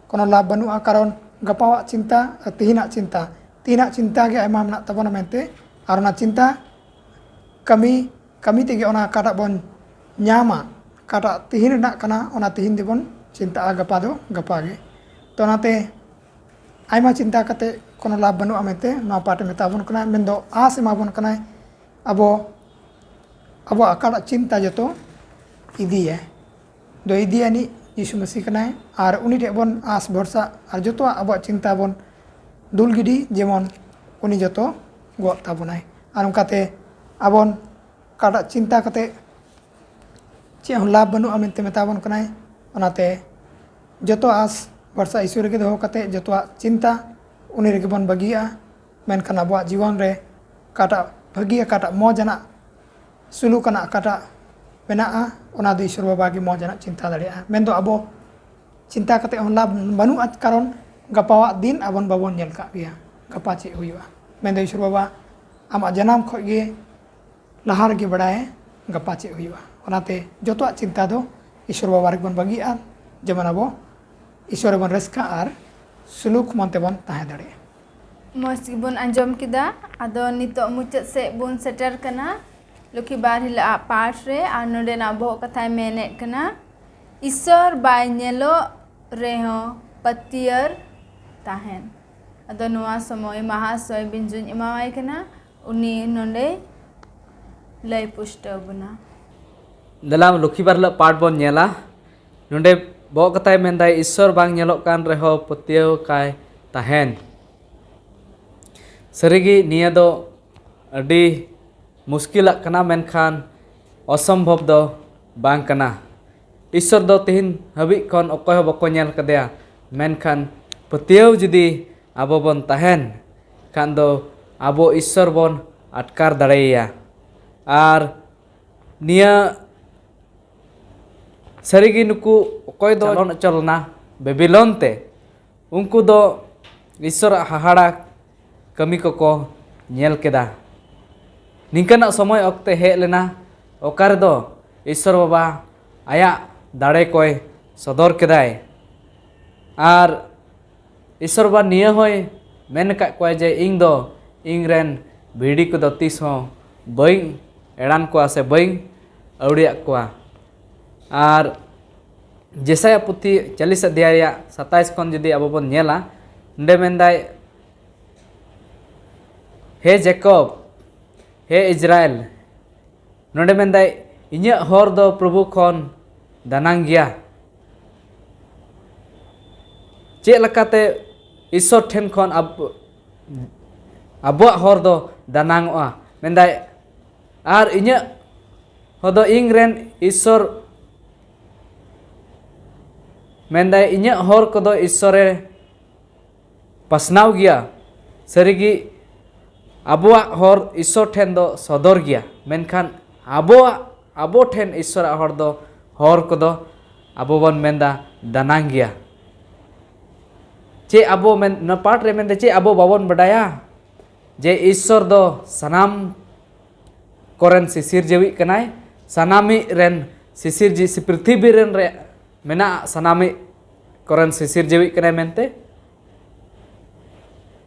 ᱠᱳᱱᱳ ᱞᱟᱵᱷ ᱵᱟᱹᱱᱩᱜᱼᱟ᱾ ᱠᱟᱨᱚᱱ ᱜᱟᱯᱟᱣᱟᱜ ᱪᱤᱱᱛᱟ ᱟᱨ ᱛᱮᱦᱮᱧᱟᱜ ᱪᱤᱱᱛᱟ, ᱛᱮᱦᱮᱧᱟᱜ ᱪᱤᱱᱛᱟ ᱜᱮ ᱟᱭᱢᱟ ᱢᱮᱱᱟᱜ ᱛᱟᱵᱚᱱᱟ ᱢᱮᱱᱛᱮ, ᱟᱨ ᱚᱱᱟ ᱪᱤᱱᱛᱟ ᱠᱟᱹᱢᱤ, ᱠᱟᱹᱢᱤ ᱛᱮᱜᱮ ᱚᱱᱟ ᱚᱠᱟᱴᱟᱜ ᱵᱚᱱ ᱧᱟᱢᱟ, ᱚᱠᱟᱴᱟᱜ ᱛᱤᱦᱤᱧ ᱨᱮᱱᱟᱜ ᱠᱟᱱᱟ, ᱚᱱᱟ ᱛᱤᱦᱤᱧ ᱫᱚᱵᱚᱱ ᱪᱤᱱᱛᱟᱹᱜᱼᱟ, ᱜᱟᱯᱟ ᱫᱚ ᱜᱟᱯᱟ ᱜᱮ᱾ ᱛᱚ ᱚᱱᱟᱛᱮ ᱟᱭᱢᱟ ᱪᱤᱱᱛᱟ ᱠᱟᱛᱮ ᱠᱳᱱᱳ ᱞᱟᱵᱷ ᱵᱟᱹᱱᱩᱜᱼᱟ ᱢᱮᱱᱛᱮ ᱱᱚᱣᱟ ᱯᱟᱴᱮ ᱢᱮᱛᱟ ᱵᱚᱱ ᱠᱟᱱᱟ, ᱢᱮᱱᱫᱚ ᱟᱸᱥ ᱮᱢᱟ ᱵᱚᱱ ᱠᱟᱱᱟᱭ ᱟᱵᱚ, ᱟᱵᱚᱣᱟᱜ ᱚᱠᱟᱴᱟᱜ ᱪᱤᱱᱛᱟ ᱡᱚᱛᱚ ᱤᱫᱤᱭᱟᱭ, ᱫᱚ ᱤᱫᱤᱭᱟᱱᱤᱡ ᱡᱤᱥᱩ ᱢᱟᱹᱥᱤ ᱠᱟᱱᱟᱭ᱾ ᱟᱨ ᱩᱱᱤ ᱴᱷᱮᱱ ᱵᱚᱱ ᱟᱸᱥ ᱵᱷᱚᱨᱥᱟ ᱟᱨ ᱡᱚᱛᱚᱣᱟᱜ ᱟᱵᱚᱣᱟᱜ ᱪᱤᱱᱛᱟ ᱵᱚᱱ ᱫᱩᱞ ᱜᱤᱰᱤ, ᱡᱮᱢᱚᱱ ᱩᱱᱤ ᱡᱚᱛᱚ ᱜᱚᱜ ᱛᱟᱵᱚᱱᱟᱭ᱾ ᱟᱨ ᱚᱱᱠᱟᱛᱮ ᱟᱵᱚᱱ ᱚᱠᱟᱴᱟᱜ ᱪᱤᱱᱛᱟ ᱠᱟᱛᱮ ᱪᱮᱫ ᱦᱚᱸ ᱞᱟᱵᱷ ᱵᱟᱹᱱᱩᱜᱼᱟ ᱢᱮᱱᱛᱮ ᱢᱮᱛᱟ ᱵᱚᱱ ᱠᱟᱱᱟᱭ᱾ ᱚᱱᱟᱛᱮ ᱡᱚᱛᱚ ᱟᱸᱥ ᱵᱷᱚᱨᱥᱟ ᱤᱥᱚᱨ ᱨᱮᱜᱮ ᱫᱚᱦᱚ ᱠᱟᱛᱮ ᱡᱚᱛᱚᱣᱟᱜ ᱪᱤᱱᱛᱟ ᱩᱱᱤ ᱨᱮᱜᱮ ᱵᱚᱱ ᱵᱟᱹᱜᱤᱭᱟᱜᱼᱟ᱾ ᱢᱮᱱᱠᱷᱟᱱ ᱟᱵᱚᱣᱟᱜ ᱡᱤᱵᱚᱱ ᱨᱮ ᱚᱠᱟᱴᱟᱜ ᱵᱷᱟᱹᱜᱤ, ᱚᱠᱟᱴᱟᱜ ᱢᱚᱡᱽ ᱟᱱᱟᱜ, ᱥᱩᱞᱩᱠ ᱟᱱᱟᱜ ᱚᱠᱟᱴᱟᱜ ᱢᱮᱱᱟᱜᱼᱟ, ᱚᱱᱟ ᱫᱚ ᱤᱥᱚᱨ ᱵᱟᱵᱟ ᱜᱮ ᱢᱚᱡᱽ ᱟᱱᱟᱜ ᱪᱤᱱᱛᱟ ᱫᱟᱲᱮᱭᱟᱜᱼᱟ᱾ ᱢᱮᱱᱫᱚ ᱟᱵᱚ ᱪᱤᱱᱛᱟ ᱠᱟᱛᱮ ᱦᱚᱸ ᱞᱟᱵᱷ ᱵᱟᱹᱱᱩᱜᱼᱟ, ᱠᱟᱨᱚᱱ ᱜᱟᱯᱟᱣᱟᱜ ᱫᱤᱱ ᱟᱵᱚᱱ ᱵᱟᱵᱚᱱ ᱧᱮᱞ ᱠᱟᱜ ᱜᱮᱭᱟ, ᱜᱟᱯᱟ ᱪᱮᱫ ᱦᱩᱭᱩᱜᱼᱟ᱾ ᱢᱮᱱᱫᱚ ᱤᱥᱚᱨ ᱵᱟᱵᱟ ᱟᱢᱟᱜ ᱡᱟᱱᱟᱢ ᱠᱷᱚᱱ ᱜᱮ ᱞᱟᱦᱟ ᱨᱮᱜᱮ ᱵᱟᱲᱟᱭᱟ ᱜᱟᱯᱟ ᱪᱮᱫ ᱦᱩᱭᱩᱜᱼᱟ᱾ ᱚᱱᱟᱛᱮ ᱡᱚᱛᱚᱣᱟᱜ ᱪᱤᱱᱛᱟ ᱫᱚ ᱤᱥᱚᱨ ᱵᱟᱵᱟ ᱨᱮᱜᱮ ᱵᱚᱱ ᱵᱟᱹᱜᱤᱭᱟᱜᱼᱟ, ᱡᱮᱢᱚᱱ ᱟᱵᱚ ᱤᱥᱚᱨ ᱨᱮᱵᱚᱱ ᱨᱟᱹᱥᱠᱟᱹ ᱟᱨ ᱥᱩᱞᱩᱠ ᱢᱚᱱ ᱛᱮᱵᱚᱱ ᱛᱟᱦᱮᱸ ᱫᱟᱲᱮᱭᱟᱜᱼᱟ᱾ ᱢᱚᱡᱽ ᱜᱮᱵᱚᱱ ᱟᱸᱡᱚᱢ ᱠᱮᱫᱟ᱾ ᱟᱫᱚ ᱱᱤᱛᱚᱜ ᱢᱩᱪᱟᱹᱫ ᱥᱮᱫ ᱵᱚᱱ ᱥᱮᱴᱮᱨ ᱠᱟᱱᱟ ᱞᱚᱠᱠᱷᱤ ᱵᱟᱨ ᱦᱤᱞᱳᱜ ᱟᱜ ᱯᱟᱴ ᱨᱮ᱾ ᱟᱨ ᱱᱚᱰᱮᱱᱟᱜ ᱵᱚᱦᱚᱜ ᱠᱟᱛᱷᱟᱭ ᱢᱮᱱᱮᱫ ᱠᱟᱱᱟ, ᱤᱥᱚᱨ ᱵᱟᱭ ᱧᱮᱞᱚᱜ ᱨᱮᱦᱚᱸ ᱯᱟᱹᱛᱭᱟᱹᱨ ᱛᱟᱦᱮᱱ᱾ ᱟᱫᱚ ᱱᱚᱣᱟ ᱥᱚᱢᱚᱭ ᱢᱟᱦᱟᱥᱚᱭ ᱵᱤᱧᱡᱩᱧ ᱮᱢᱟᱣᱟᱭ ᱠᱟᱱᱟ, ᱩᱱᱤ ᱱᱚᱰᱮ ᱞᱟᱹᱭ ᱯᱩᱥᱴᱟᱹᱣ ᱵᱚᱱᱟ᱾ ᱫᱮᱞᱟ ᱞᱚᱠᱠᱷᱤ ᱵᱟᱨ ᱦᱤᱞᱳᱜ ᱯᱟᱴ ᱵᱚᱱ ᱧᱮᱞᱟ᱾ ᱱᱚᱰᱮ ᱵᱚᱦᱚᱜ ᱠᱟᱛᱷᱟᱭ ᱢᱮᱱᱫᱟᱭ, ᱤᱥᱚᱨ ᱵᱟᱝ ᱧᱮᱞᱚᱜ ᱠᱟᱱ ᱨᱮᱦᱚᱸ ᱯᱟᱹᱛᱭᱟᱹᱣ ᱠᱟᱭ ᱛᱟᱦᱮᱱ᱾ ᱥᱟᱹᱨᱤᱜᱮ ᱱᱤᱭᱟᱹ ᱫᱚ ᱟᱹᱰᱤ ᱢᱩᱥᱠᱤᱞᱟᱜ ᱠᱟᱱᱟ, ᱢᱮᱱᱠᱷᱟᱱ ᱚᱥᱚᱢᱵᱷᱚᱵ ᱫᱚ ᱵᱟᱝ ᱠᱟᱱᱟ᱾ ᱤᱥᱚᱨ ᱫᱚ ᱛᱮᱦᱮᱧ ᱦᱟᱹᱵᱤᱡ ᱠᱷᱚᱱ ᱚᱠᱚᱭ ᱦᱚᱸ ᱵᱟᱠᱚ ᱧᱮᱞ ᱠᱟᱫᱮᱭᱟ, ᱢᱮᱱᱠᱷᱟᱱ ᱯᱟᱹᱛᱭᱟᱹᱣ ᱡᱩᱫᱤ ᱟᱵᱚ ᱵᱚᱱ ᱛᱟᱦᱮᱱ ᱠᱷᱟᱱ ᱫᱚ ᱟᱵᱚ ᱤᱥᱚᱨ ᱵᱚᱱ ᱟᱴᱠᱟᱨ ᱫᱟᱲᱮᱭᱟᱭᱟ᱾ ᱟᱨ ᱱᱤᱭᱟᱹ ᱥᱟᱹᱨᱤᱜᱮ ᱱᱩᱠᱩ ᱚᱠᱚᱭ ᱫᱚ ᱪᱟᱞᱚᱱ ᱦᱚᱪᱚ ᱞᱮᱱᱟ ᱵᱮᱵᱤᱞᱚᱱ ᱛᱮ, ᱩᱱᱠᱩ ᱫᱚ ᱤᱥᱚᱨᱟᱜ ᱦᱟᱦᱟᱲᱟ ᱠᱟᱹᱢᱤ ᱠᱚᱠᱚ ᱧᱮᱞ ᱠᱮᱫᱟ᱾ ᱱᱤᱝᱠᱟᱹᱱᱟᱜ ᱥᱚᱢᱚᱭ ᱚᱠᱛᱮ ᱦᱮᱡ ᱞᱮᱱᱟ, ᱚᱠᱟ ᱨᱮᱫᱚ ᱤᱥᱚᱨ ᱵᱟᱵᱟ ᱟᱭᱟᱜ ᱫᱟᱲᱮ ᱠᱚᱭ ᱥᱚᱫᱚᱨ ᱠᱮᱫᱟᱭ᱾ ᱟᱨ ᱤᱥᱚᱨ ᱵᱟᱵᱟ ᱱᱤᱭᱟᱹ ᱦᱚᱸᱭ ᱢᱮᱱ ᱟᱠᱟᱫ ᱠᱚᱣᱟ ᱡᱮ, ᱤᱧ ᱫᱚ ᱤᱧ ᱨᱮᱱ ᱵᱷᱤᱰᱤ ᱠᱚᱫᱚ ᱛᱤᱥ ᱦᱚᱸ ᱵᱟᱹᱧ ᱮᱲᱟᱱ ᱠᱚᱣᱟ ᱥᱮ ᱵᱟᱹᱧ ᱟᱹᱣᱲᱤᱭᱟᱜ ᱠᱚᱣᱟ᱾ ᱟᱨ ᱡᱮᱥᱟᱭᱟ ᱯᱩᱛᱷᱤ ᱪᱟᱞᱤᱥ ᱚᱫᱷᱭᱟᱭ ᱨᱮᱭᱟᱜ ᱥᱟᱛᱟᱭᱤᱥ ᱠᱷᱚᱱ ᱡᱩᱫᱤ ᱟᱵᱚ ᱵᱚᱱ ᱧᱮᱞᱟ, ᱚᱸᱰᱮ ᱢᱮᱱᱫᱟᱭ, "ᱦᱮ ᱡᱮᱠᱚᱵ, ᱦᱮ ᱤᱡᱽᱨᱟᱭᱮᱞ", ᱱᱚᱰᱮ ᱢᱮᱱᱫᱟᱭ, "ᱤᱧᱟᱹᱜ ᱦᱚᱨ ᱫᱚ ᱯᱨᱚᱵᱷᱩ ᱠᱷᱚᱱ ᱫᱟᱱᱟᱝ ᱜᱮᱭᱟ᱾" ᱪᱮᱫ ᱞᱮᱠᱟᱛᱮ ᱤᱥᱥᱚᱨ ᱴᱷᱮᱱ ᱠᱷᱚᱱ ᱟᱵ-, ᱟᱵᱚᱣᱟᱜ ᱦᱚᱨ ᱫᱚ ᱫᱟᱱᱟᱝᱚᱜᱼᱟ? ᱢᱮᱱᱫᱟᱭ, "ᱟᱨ ᱤᱧᱟᱹᱜ ᱦᱚᱨ ᱫᱚ ᱤᱧ ᱨᱮᱱ ᱤᱥᱥᱚᱨ", ᱢᱮᱱᱫᱟᱭ, "ᱤᱧᱟᱹᱜ ᱦᱚᱨ ᱠᱚᱫᱚ ᱤᱥᱥᱚᱨᱮ ᱯᱟᱥᱱᱟᱣ ᱜᱮᱭᱟ᱾" ᱥᱟᱹᱨᱤᱜᱮ ᱟᱵᱚᱣᱟᱜ ᱦᱚᱨ ᱤᱥᱥᱚᱨ ᱴᱷᱮᱱ ᱫᱚ ᱥᱚᱫᱚᱨ ᱜᱮᱭᱟ, ᱢᱮᱱᱠᱷᱟᱱ ᱟᱵᱚᱣᱟᱜ, ᱟᱵᱚ ᱴᱷᱮᱱ ᱤᱥᱥᱚᱨᱟᱜ ᱦᱚᱨ ᱫᱚ, ᱦᱚᱨ ᱠᱚᱫᱚ ᱟᱵᱚ ᱵᱚᱱ ᱢᱮᱱᱫᱟ ᱫᱟᱱᱟᱝ ᱜᱮᱭᱟ᱾ ᱪᱮᱫ ᱟᱵᱚ ᱢᱮᱱ, ᱱᱚᱣᱟ ᱯᱟᱴ ᱨᱮ ᱢᱮᱱᱫᱟ, ᱪᱮᱫ ᱟᱵᱚ ᱵᱟᱵᱚᱱ ᱵᱟᱰᱟᱭᱟ ᱡᱮ ᱤᱥᱥᱚᱨ ᱫᱚ ᱥᱟᱱᱟᱢ ᱠᱚᱨᱮᱱ ᱥᱤᱥᱤᱨᱡᱟᱹᱣᱤᱡ ᱠᱟᱱᱟᱭ? ᱥᱟᱱᱟᱢᱤᱡ ᱨᱮᱱ ᱥᱤᱥᱤᱨᱡᱤ-, ᱥᱤ-, ᱯᱨᱤᱛᱷᱤᱵᱤ ᱨᱮᱱ ᱨᱮ ᱢᱮᱱᱟᱜ ᱥᱟᱱᱟᱢᱤᱡ ᱠᱚᱨᱮᱱ ᱥᱤᱥᱤᱨᱡᱟᱹᱣᱤᱡ ᱠᱟᱱᱟᱭ ᱢᱮᱱᱛᱮ?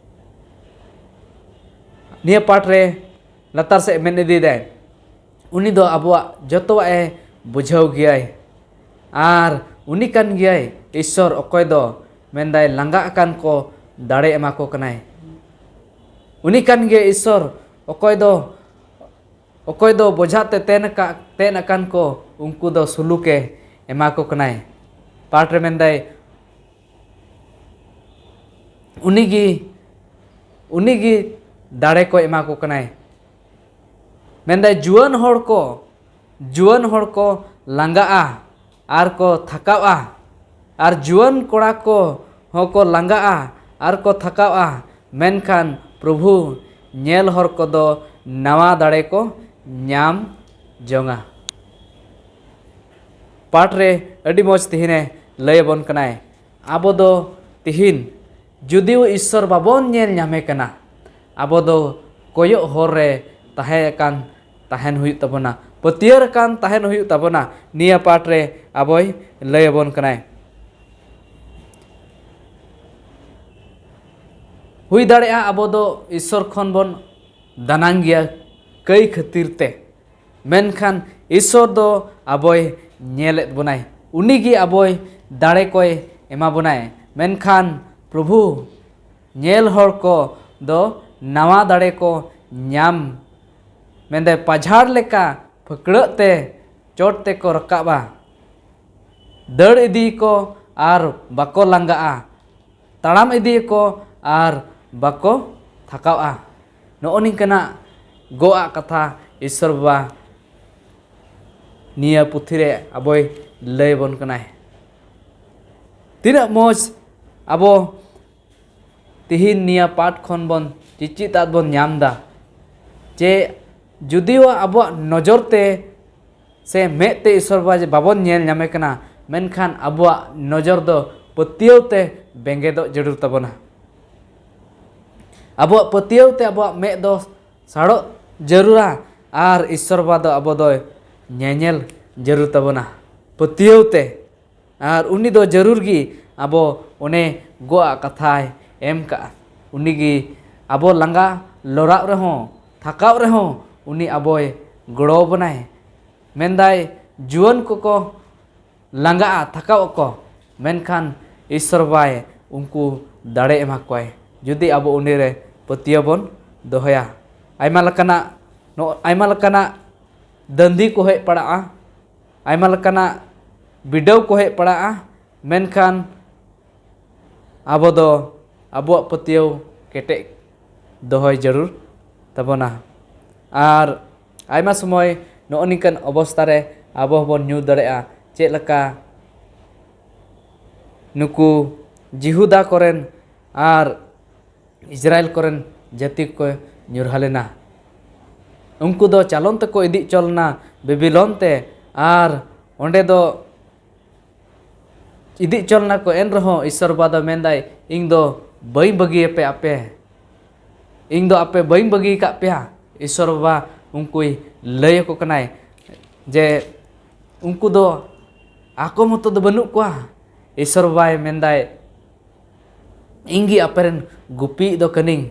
ᱱᱤᱭᱟᱹ ᱯᱟᱴ ᱨᱮ ᱞᱟᱛᱟᱨ ᱥᱮᱫ ᱢᱮᱱ ᱤᱫᱤᱭᱮᱫᱟᱭ, ᱩᱱᱤ ᱫᱚ ᱟᱵᱚᱣᱟᱜ ᱡᱚᱛᱚᱣᱟᱜ ᱮ ᱵᱩᱡᱷᱟᱹᱣ ᱜᱮᱭᱟᱭ᱾ ᱟᱨ ᱩᱱᱤ ᱠᱟᱱ ᱜᱮᱭᱟᱭ ᱤᱥᱥᱚᱨ, ᱚᱠᱚᱭ ᱫᱚ ᱢᱮᱱᱫᱟᱭ ᱞᱟᱸᱜᱟ ᱟᱠᱟᱱ ᱠᱚ ᱫᱟᱲᱮ ᱮᱢᱟ ᱠᱚ ᱠᱟᱱᱟᱭ᱾ ᱩᱱᱤ ᱠᱟᱱ ᱜᱮᱭᱟᱭ ᱤᱥᱥᱚᱨ, ᱚᱠᱚᱭ ᱫᱚ, ᱚᱠᱚᱭ ᱫᱚ ᱵᱚᱡᱷᱟ ᱛᱮ ᱛᱮᱱ ᱟᱠᱟ-, ᱛᱮᱱ ᱟᱠᱟᱱ ᱠᱚ, ᱩᱱᱠᱩ ᱫᱚ ᱥᱩᱞᱩᱠᱮ ᱮᱢᱟ ᱠᱚ ᱠᱟᱱᱟᱭ᱾ ᱯᱟᱴ ᱨᱮ ᱢᱮᱱᱫᱟᱭ, ᱩᱱᱤᱜᱮ, ᱩᱱᱤᱜᱮ ᱫᱟᱲᱮ ᱠᱚ ᱮᱢᱟ ᱠᱚ ᱠᱟᱱᱟᱭ᱾ ᱢᱮᱱᱫᱟᱭ, ᱡᱩᱣᱟᱹᱱ ᱦᱚᱲ ᱠᱚ, ᱡᱩᱣᱟᱹᱱ ᱦᱚᱲ ᱠᱚ ᱞᱟᱸᱜᱟᱜᱼᱟ ᱟᱨ ᱠᱚ ᱛᱷᱟᱠᱟᱣᱼᱟ, ᱟᱨ ᱡᱩᱣᱟᱹᱱ ᱠᱚᱲᱟ ᱠᱚ ᱦᱚᱸ ᱠᱚ ᱞᱟᱸᱜᱟᱜᱼᱟ ᱟᱨ ᱠᱚ ᱛᱷᱟᱠᱟᱣᱼᱟ, ᱢᱮᱱᱠᱷᱟᱱ ᱯᱨᱚᱵᱷᱩ ᱧᱮᱞ ᱦᱚᱲ ᱠᱚᱫᱚ ᱱᱟᱣᱟ ᱫᱟᱲᱮ ᱠᱚ ᱧᱟᱢ ᱡᱚᱝᱟ᱾ ᱯᱟᱴ ᱨᱮ ᱟᱹᱰᱤ ᱢᱚᱡᱽ ᱛᱮᱦᱮᱧᱮ ᱞᱟᱹᱭ ᱟᱵᱚᱱ ᱠᱟᱱᱟᱭ, ᱟᱵᱚ ᱫᱚ ᱛᱤᱦᱤᱧ ᱡᱩᱫᱤᱣ ᱤᱥᱥᱚᱨ ᱵᱟᱵᱚᱱ ᱧᱮᱞ ᱧᱟᱢᱮ ᱠᱟᱱᱟ, ᱟᱵᱚ ᱫᱚ ᱠᱚᱭᱚᱜ ᱦᱚᱨ ᱨᱮ ᱛᱟᱦᱮᱸ ᱟᱠᱟᱱ ᱛᱟᱦᱮᱱ ᱦᱩᱭᱩᱜ ᱛᱟᱵᱚᱱᱟ, ᱯᱟᱹᱛᱭᱟᱹᱨ ᱟᱠᱟᱱ ᱛᱟᱦᱮᱱ ᱦᱩᱭᱩᱜ ᱛᱟᱵᱚᱱᱟ᱾ ᱱᱤᱭᱟᱹ ᱯᱟᱴ ᱨᱮ ᱟᱵᱚᱭ ᱞᱟᱹᱭ ᱟᱵᱚᱱ ᱠᱟᱱᱟᱭ᱾ ᱦᱩᱭ ᱫᱟᱲᱮᱭᱟᱜᱼᱟ ᱟᱵᱚ ᱫᱚ ᱤᱥᱥᱚᱨ ᱠᱷᱚᱱ ᱵᱚᱱ ᱫᱟᱱᱟᱝ ᱜᱮᱭᱟ ᱠᱟᱹᱭ ᱠᱷᱟᱹᱛᱤᱨ ᱛᱮ, ᱢᱮᱱᱠᱷᱟᱱ ᱤᱥᱥᱚᱨ ᱫᱚ ᱟᱵᱚᱭ ᱧᱮᱞᱮᱫ ᱵᱚᱱᱟᱭ, ᱩᱱᱤ ᱜᱮ ᱟᱵᱚᱭ ᱫᱟᱲᱮ ᱠᱚᱭ ᱮᱢᱟ ᱵᱚᱱᱟᱭ᱾ ᱢᱮᱱᱠᱷᱟᱱ ᱯᱨᱚᱵᱷᱩ ᱧᱮᱞ ᱦᱚᱲ ᱠᱚ ᱫᱚ ᱱᱟᱣᱟ ᱫᱟᱲᱮ ᱠᱚ ᱧᱟᱢ, ᱢᱮᱱᱫᱚ ᱯᱟᱡᱷᱟᱲ ᱞᱮᱠᱟ ᱯᱷᱟᱹᱠᱲᱟᱹᱜ ᱛᱮ ᱪᱚᱴ ᱛᱮᱠᱚ ᱨᱟᱠᱟᱵᱼᱟ᱾ ᱫᱟᱹᱲ ᱤᱫᱤᱭᱟᱠᱚ ᱟᱨ ᱵᱟᱠᱚ ᱞᱟᱸᱜᱟᱜᱼᱟ, ᱛᱟᱲᱟᱢ ᱤᱫᱤᱭᱟᱠᱚ ᱟᱨ ᱵᱟᱠᱚ ᱛᱷᱟᱠᱟᱣᱼᱟ᱾ ᱱᱚᱜᱼᱚ ᱱᱤᱝᱠᱟᱱᱟᱜ ᱜᱚᱜ ᱟᱜ ᱠᱟᱛᱷᱟ ᱤᱥᱥᱚᱨ ᱵᱟᱵᱟ ᱱᱤᱭᱟᱹ ᱯᱩᱛᱷᱤ ᱨᱮ ᱟᱵᱚᱭ ᱞᱟᱹᱭ ᱟᱵᱚᱱ ᱠᱟᱱᱟᱭ᱾ ᱛᱤᱱᱟᱹᱜ ᱢᱚᱡᱽ ᱟᱵᱚ ᱛᱤᱦᱤᱧ ᱱᱤᱭᱟᱹ ᱯᱟᱴ ᱠᱷᱚᱱ ᱵᱚᱱ ᱪᱮᱪᱮᱫ ᱟᱫ ᱵᱚᱱ ᱧᱟᱢ ᱮᱫᱟ ᱡᱮ ᱡᱩᱫᱤᱭᱳ ᱟᱵᱚᱣᱟᱜ ᱱᱚᱡᱚᱨ ᱛᱮ ᱥᱮ ᱢᱮᱫ ᱛᱮ ᱤᱥᱥᱚᱨ ᱵᱟᱵᱟ ᱡᱮ ᱵᱟᱵᱚᱱ ᱧᱮᱞ ᱧᱟᱢᱮ ᱠᱟᱱᱟ, ᱢᱮᱱᱠᱷᱟᱱ ᱟᱵᱚᱣᱟᱜ ᱱᱚᱡᱚᱨ ᱫᱚ ᱯᱟᱹᱛᱭᱟᱹᱣ ᱛᱮ ᱵᱮᱸᱜᱮᱫᱚᱜ ᱡᱟᱹᱨᱩᱲ ᱛᱟᱵᱚᱱᱟ᱾ ᱟᱵᱚᱣᱟᱜ ᱯᱟᱹᱛᱭᱟᱹᱣ ᱛᱮ ᱟᱵᱚᱣᱟᱜ ᱢᱮᱫ ᱫᱚ ᱥᱟᱲᱚᱜ ᱡᱟᱹᱨᱩᱲᱟ ᱟᱨ ᱤᱥᱥᱚᱨ ᱵᱟᱵᱟ ᱫᱚ ᱟᱵᱚ ᱫᱚᱭ ᱧᱮᱧᱮᱞ ᱡᱟᱹᱨᱩᱲ ᱛᱟᱵᱚᱱᱟ ᱯᱟᱹᱛᱭᱟᱹᱣ ᱛᱮ᱾ ᱟᱨ ᱩᱱᱤ ᱫᱚ ᱡᱟᱹᱨᱩᱲ ᱜᱮ ᱟᱵᱚ ᱚᱱᱮ ᱜᱚᱜ ᱟᱜ ᱠᱟᱛᱷᱟᱭ ᱮᱢ ᱠᱟᱜᱼᱟ᱾ ᱩᱱᱤ ᱜᱮ ᱟᱵᱚ ᱞᱟᱸᱜᱟ ᱞᱚᱨᱟᱜ ᱨᱮᱦᱚᱸ, ᱛᱷᱟᱠᱟᱣ ᱨᱮᱦᱚᱸ ᱩᱱᱤ ᱟᱵᱚᱭ ᱜᱚᱲᱚ ᱟᱵᱚᱱᱟᱭ᱾ ᱢᱮᱱᱫᱟᱭ, ᱡᱩᱣᱟᱹᱱ ᱠᱚᱠᱚ ᱞᱟᱸᱜᱟᱜᱼᱟ, ᱛᱷᱟᱠᱟᱣ ᱟᱠᱚ, ᱢᱮᱱᱠᱷᱟᱱ ᱤᱥᱥᱚᱨ ᱵᱟᱵᱟᱭ ᱩᱱᱠᱩ ᱫᱟᱲᱮ ᱮᱢᱟ ᱠᱚᱣᱟᱭ, ᱡᱩᱫᱤ ᱟᱵᱚ ᱩᱱᱤ ᱨᱮ ᱯᱟᱹᱛᱭᱟᱹᱣ ᱵᱚᱱ ᱫᱚᱦᱚᱭᱟ᱾ ᱟᱭᱢᱟ ᱞᱮᱠᱟᱱᱟᱜ, ᱱᱚ-, ᱟᱭᱢᱟ ᱞᱮᱠᱟᱱᱟᱜ ᱫᱟᱹᱱᱫᱤ ᱠᱚ ᱦᱮᱡ ᱯᱟᱲᱟᱜᱼᱟ, ᱟᱭᱢᱟ ᱞᱮᱠᱟᱱᱟᱜ ᱵᱤᱰᱟᱹᱣ ᱠᱚ ᱦᱮᱡ ᱯᱟᱲᱟᱜᱼᱟ, ᱢᱮᱱᱠᱷᱟᱱ ᱟᱵᱚ ᱫᱚ ᱟᱵᱚᱣᱟᱜ ᱯᱟᱹᱛᱭᱟᱹᱣ ᱠᱮᱴᱮᱡ ᱫᱚᱦᱚᱭ ᱡᱟᱹᱨᱩᱲ ᱛᱟᱵᱚᱱᱟ᱾ ᱟᱨ ᱟᱭᱢᱟ ᱥᱚᱢᱚᱭ ᱱᱚᱜᱼᱚ ᱱᱤᱝᱠᱟᱱ ᱚᱵᱚᱥᱛᱷᱟ ᱨᱮ ᱟᱵᱚ ᱦᱚᱸᱵᱚᱱ ᱧᱩᱨ ᱫᱟᱲᱮᱭᱟᱜᱼᱟ, ᱪᱮᱫ ᱞᱮᱠᱟ ᱱᱩᱠᱩ ᱡᱤᱦᱩᱫᱟ ᱠᱚᱨᱮᱱ ᱟᱨ ᱤᱥᱨᱟᱭᱮᱞ ᱠᱚᱨᱮᱱ ᱡᱟᱹᱛᱤ ᱠᱚ ᱧᱩᱨᱦᱟᱹ ᱞᱮᱱᱟ᱾ ᱩᱱᱠᱩ ᱫᱚ ᱪᱟᱞᱚᱱ ᱛᱮᱠᱚ ᱤᱫᱤ ᱦᱚᱪᱚ ᱞᱮᱱᱟ ᱵᱮᱵᱤᱞᱚᱱ ᱛᱮ, ᱟᱨ ᱚᱸᱰᱮ ᱫᱚ ᱤᱫᱤ ᱦᱚᱪᱚ ᱞᱮᱱᱟ ᱠᱚ, ᱮᱱ ᱨᱮᱦᱚᱸ ᱤᱥᱥᱚᱨ ᱵᱟᱵᱟ ᱫᱚ ᱢᱮᱱᱫᱟᱭ, "ᱤᱧ ᱫᱚ ᱵᱟᱹᱧ ᱵᱟᱹᱜᱤᱭᱟᱯᱮ ᱟᱯᱮ, ᱤᱧ ᱫᱚ ᱟᱯᱮ ᱵᱟᱹᱧ ᱵᱟᱹᱜᱤ ᱟᱠᱟᱫ ᱯᱮᱭᱟ᱾" ᱤᱥᱥᱚᱨ ᱵᱟᱵᱟ ᱩᱱᱠᱩᱭ ᱞᱟᱹᱭ ᱟᱠᱚ ᱠᱟᱱᱟᱭ ᱡᱮ ᱩᱱᱠᱩ ᱫᱚ ᱟᱠᱚ ᱢᱚᱛᱚ ᱫᱚ ᱵᱟᱹᱱᱩᱜ ᱠᱚᱣᱟ᱾ ᱤᱥᱥᱚᱨ ᱵᱟᱵᱟᱭ ᱢᱮᱱᱫᱟᱭ, "ᱤᱧ ᱜᱮ ᱟᱯᱮ ᱨᱮᱱ ᱜᱩᱯᱤ ᱫᱚ ᱠᱟᱹᱱᱟᱹᱧ,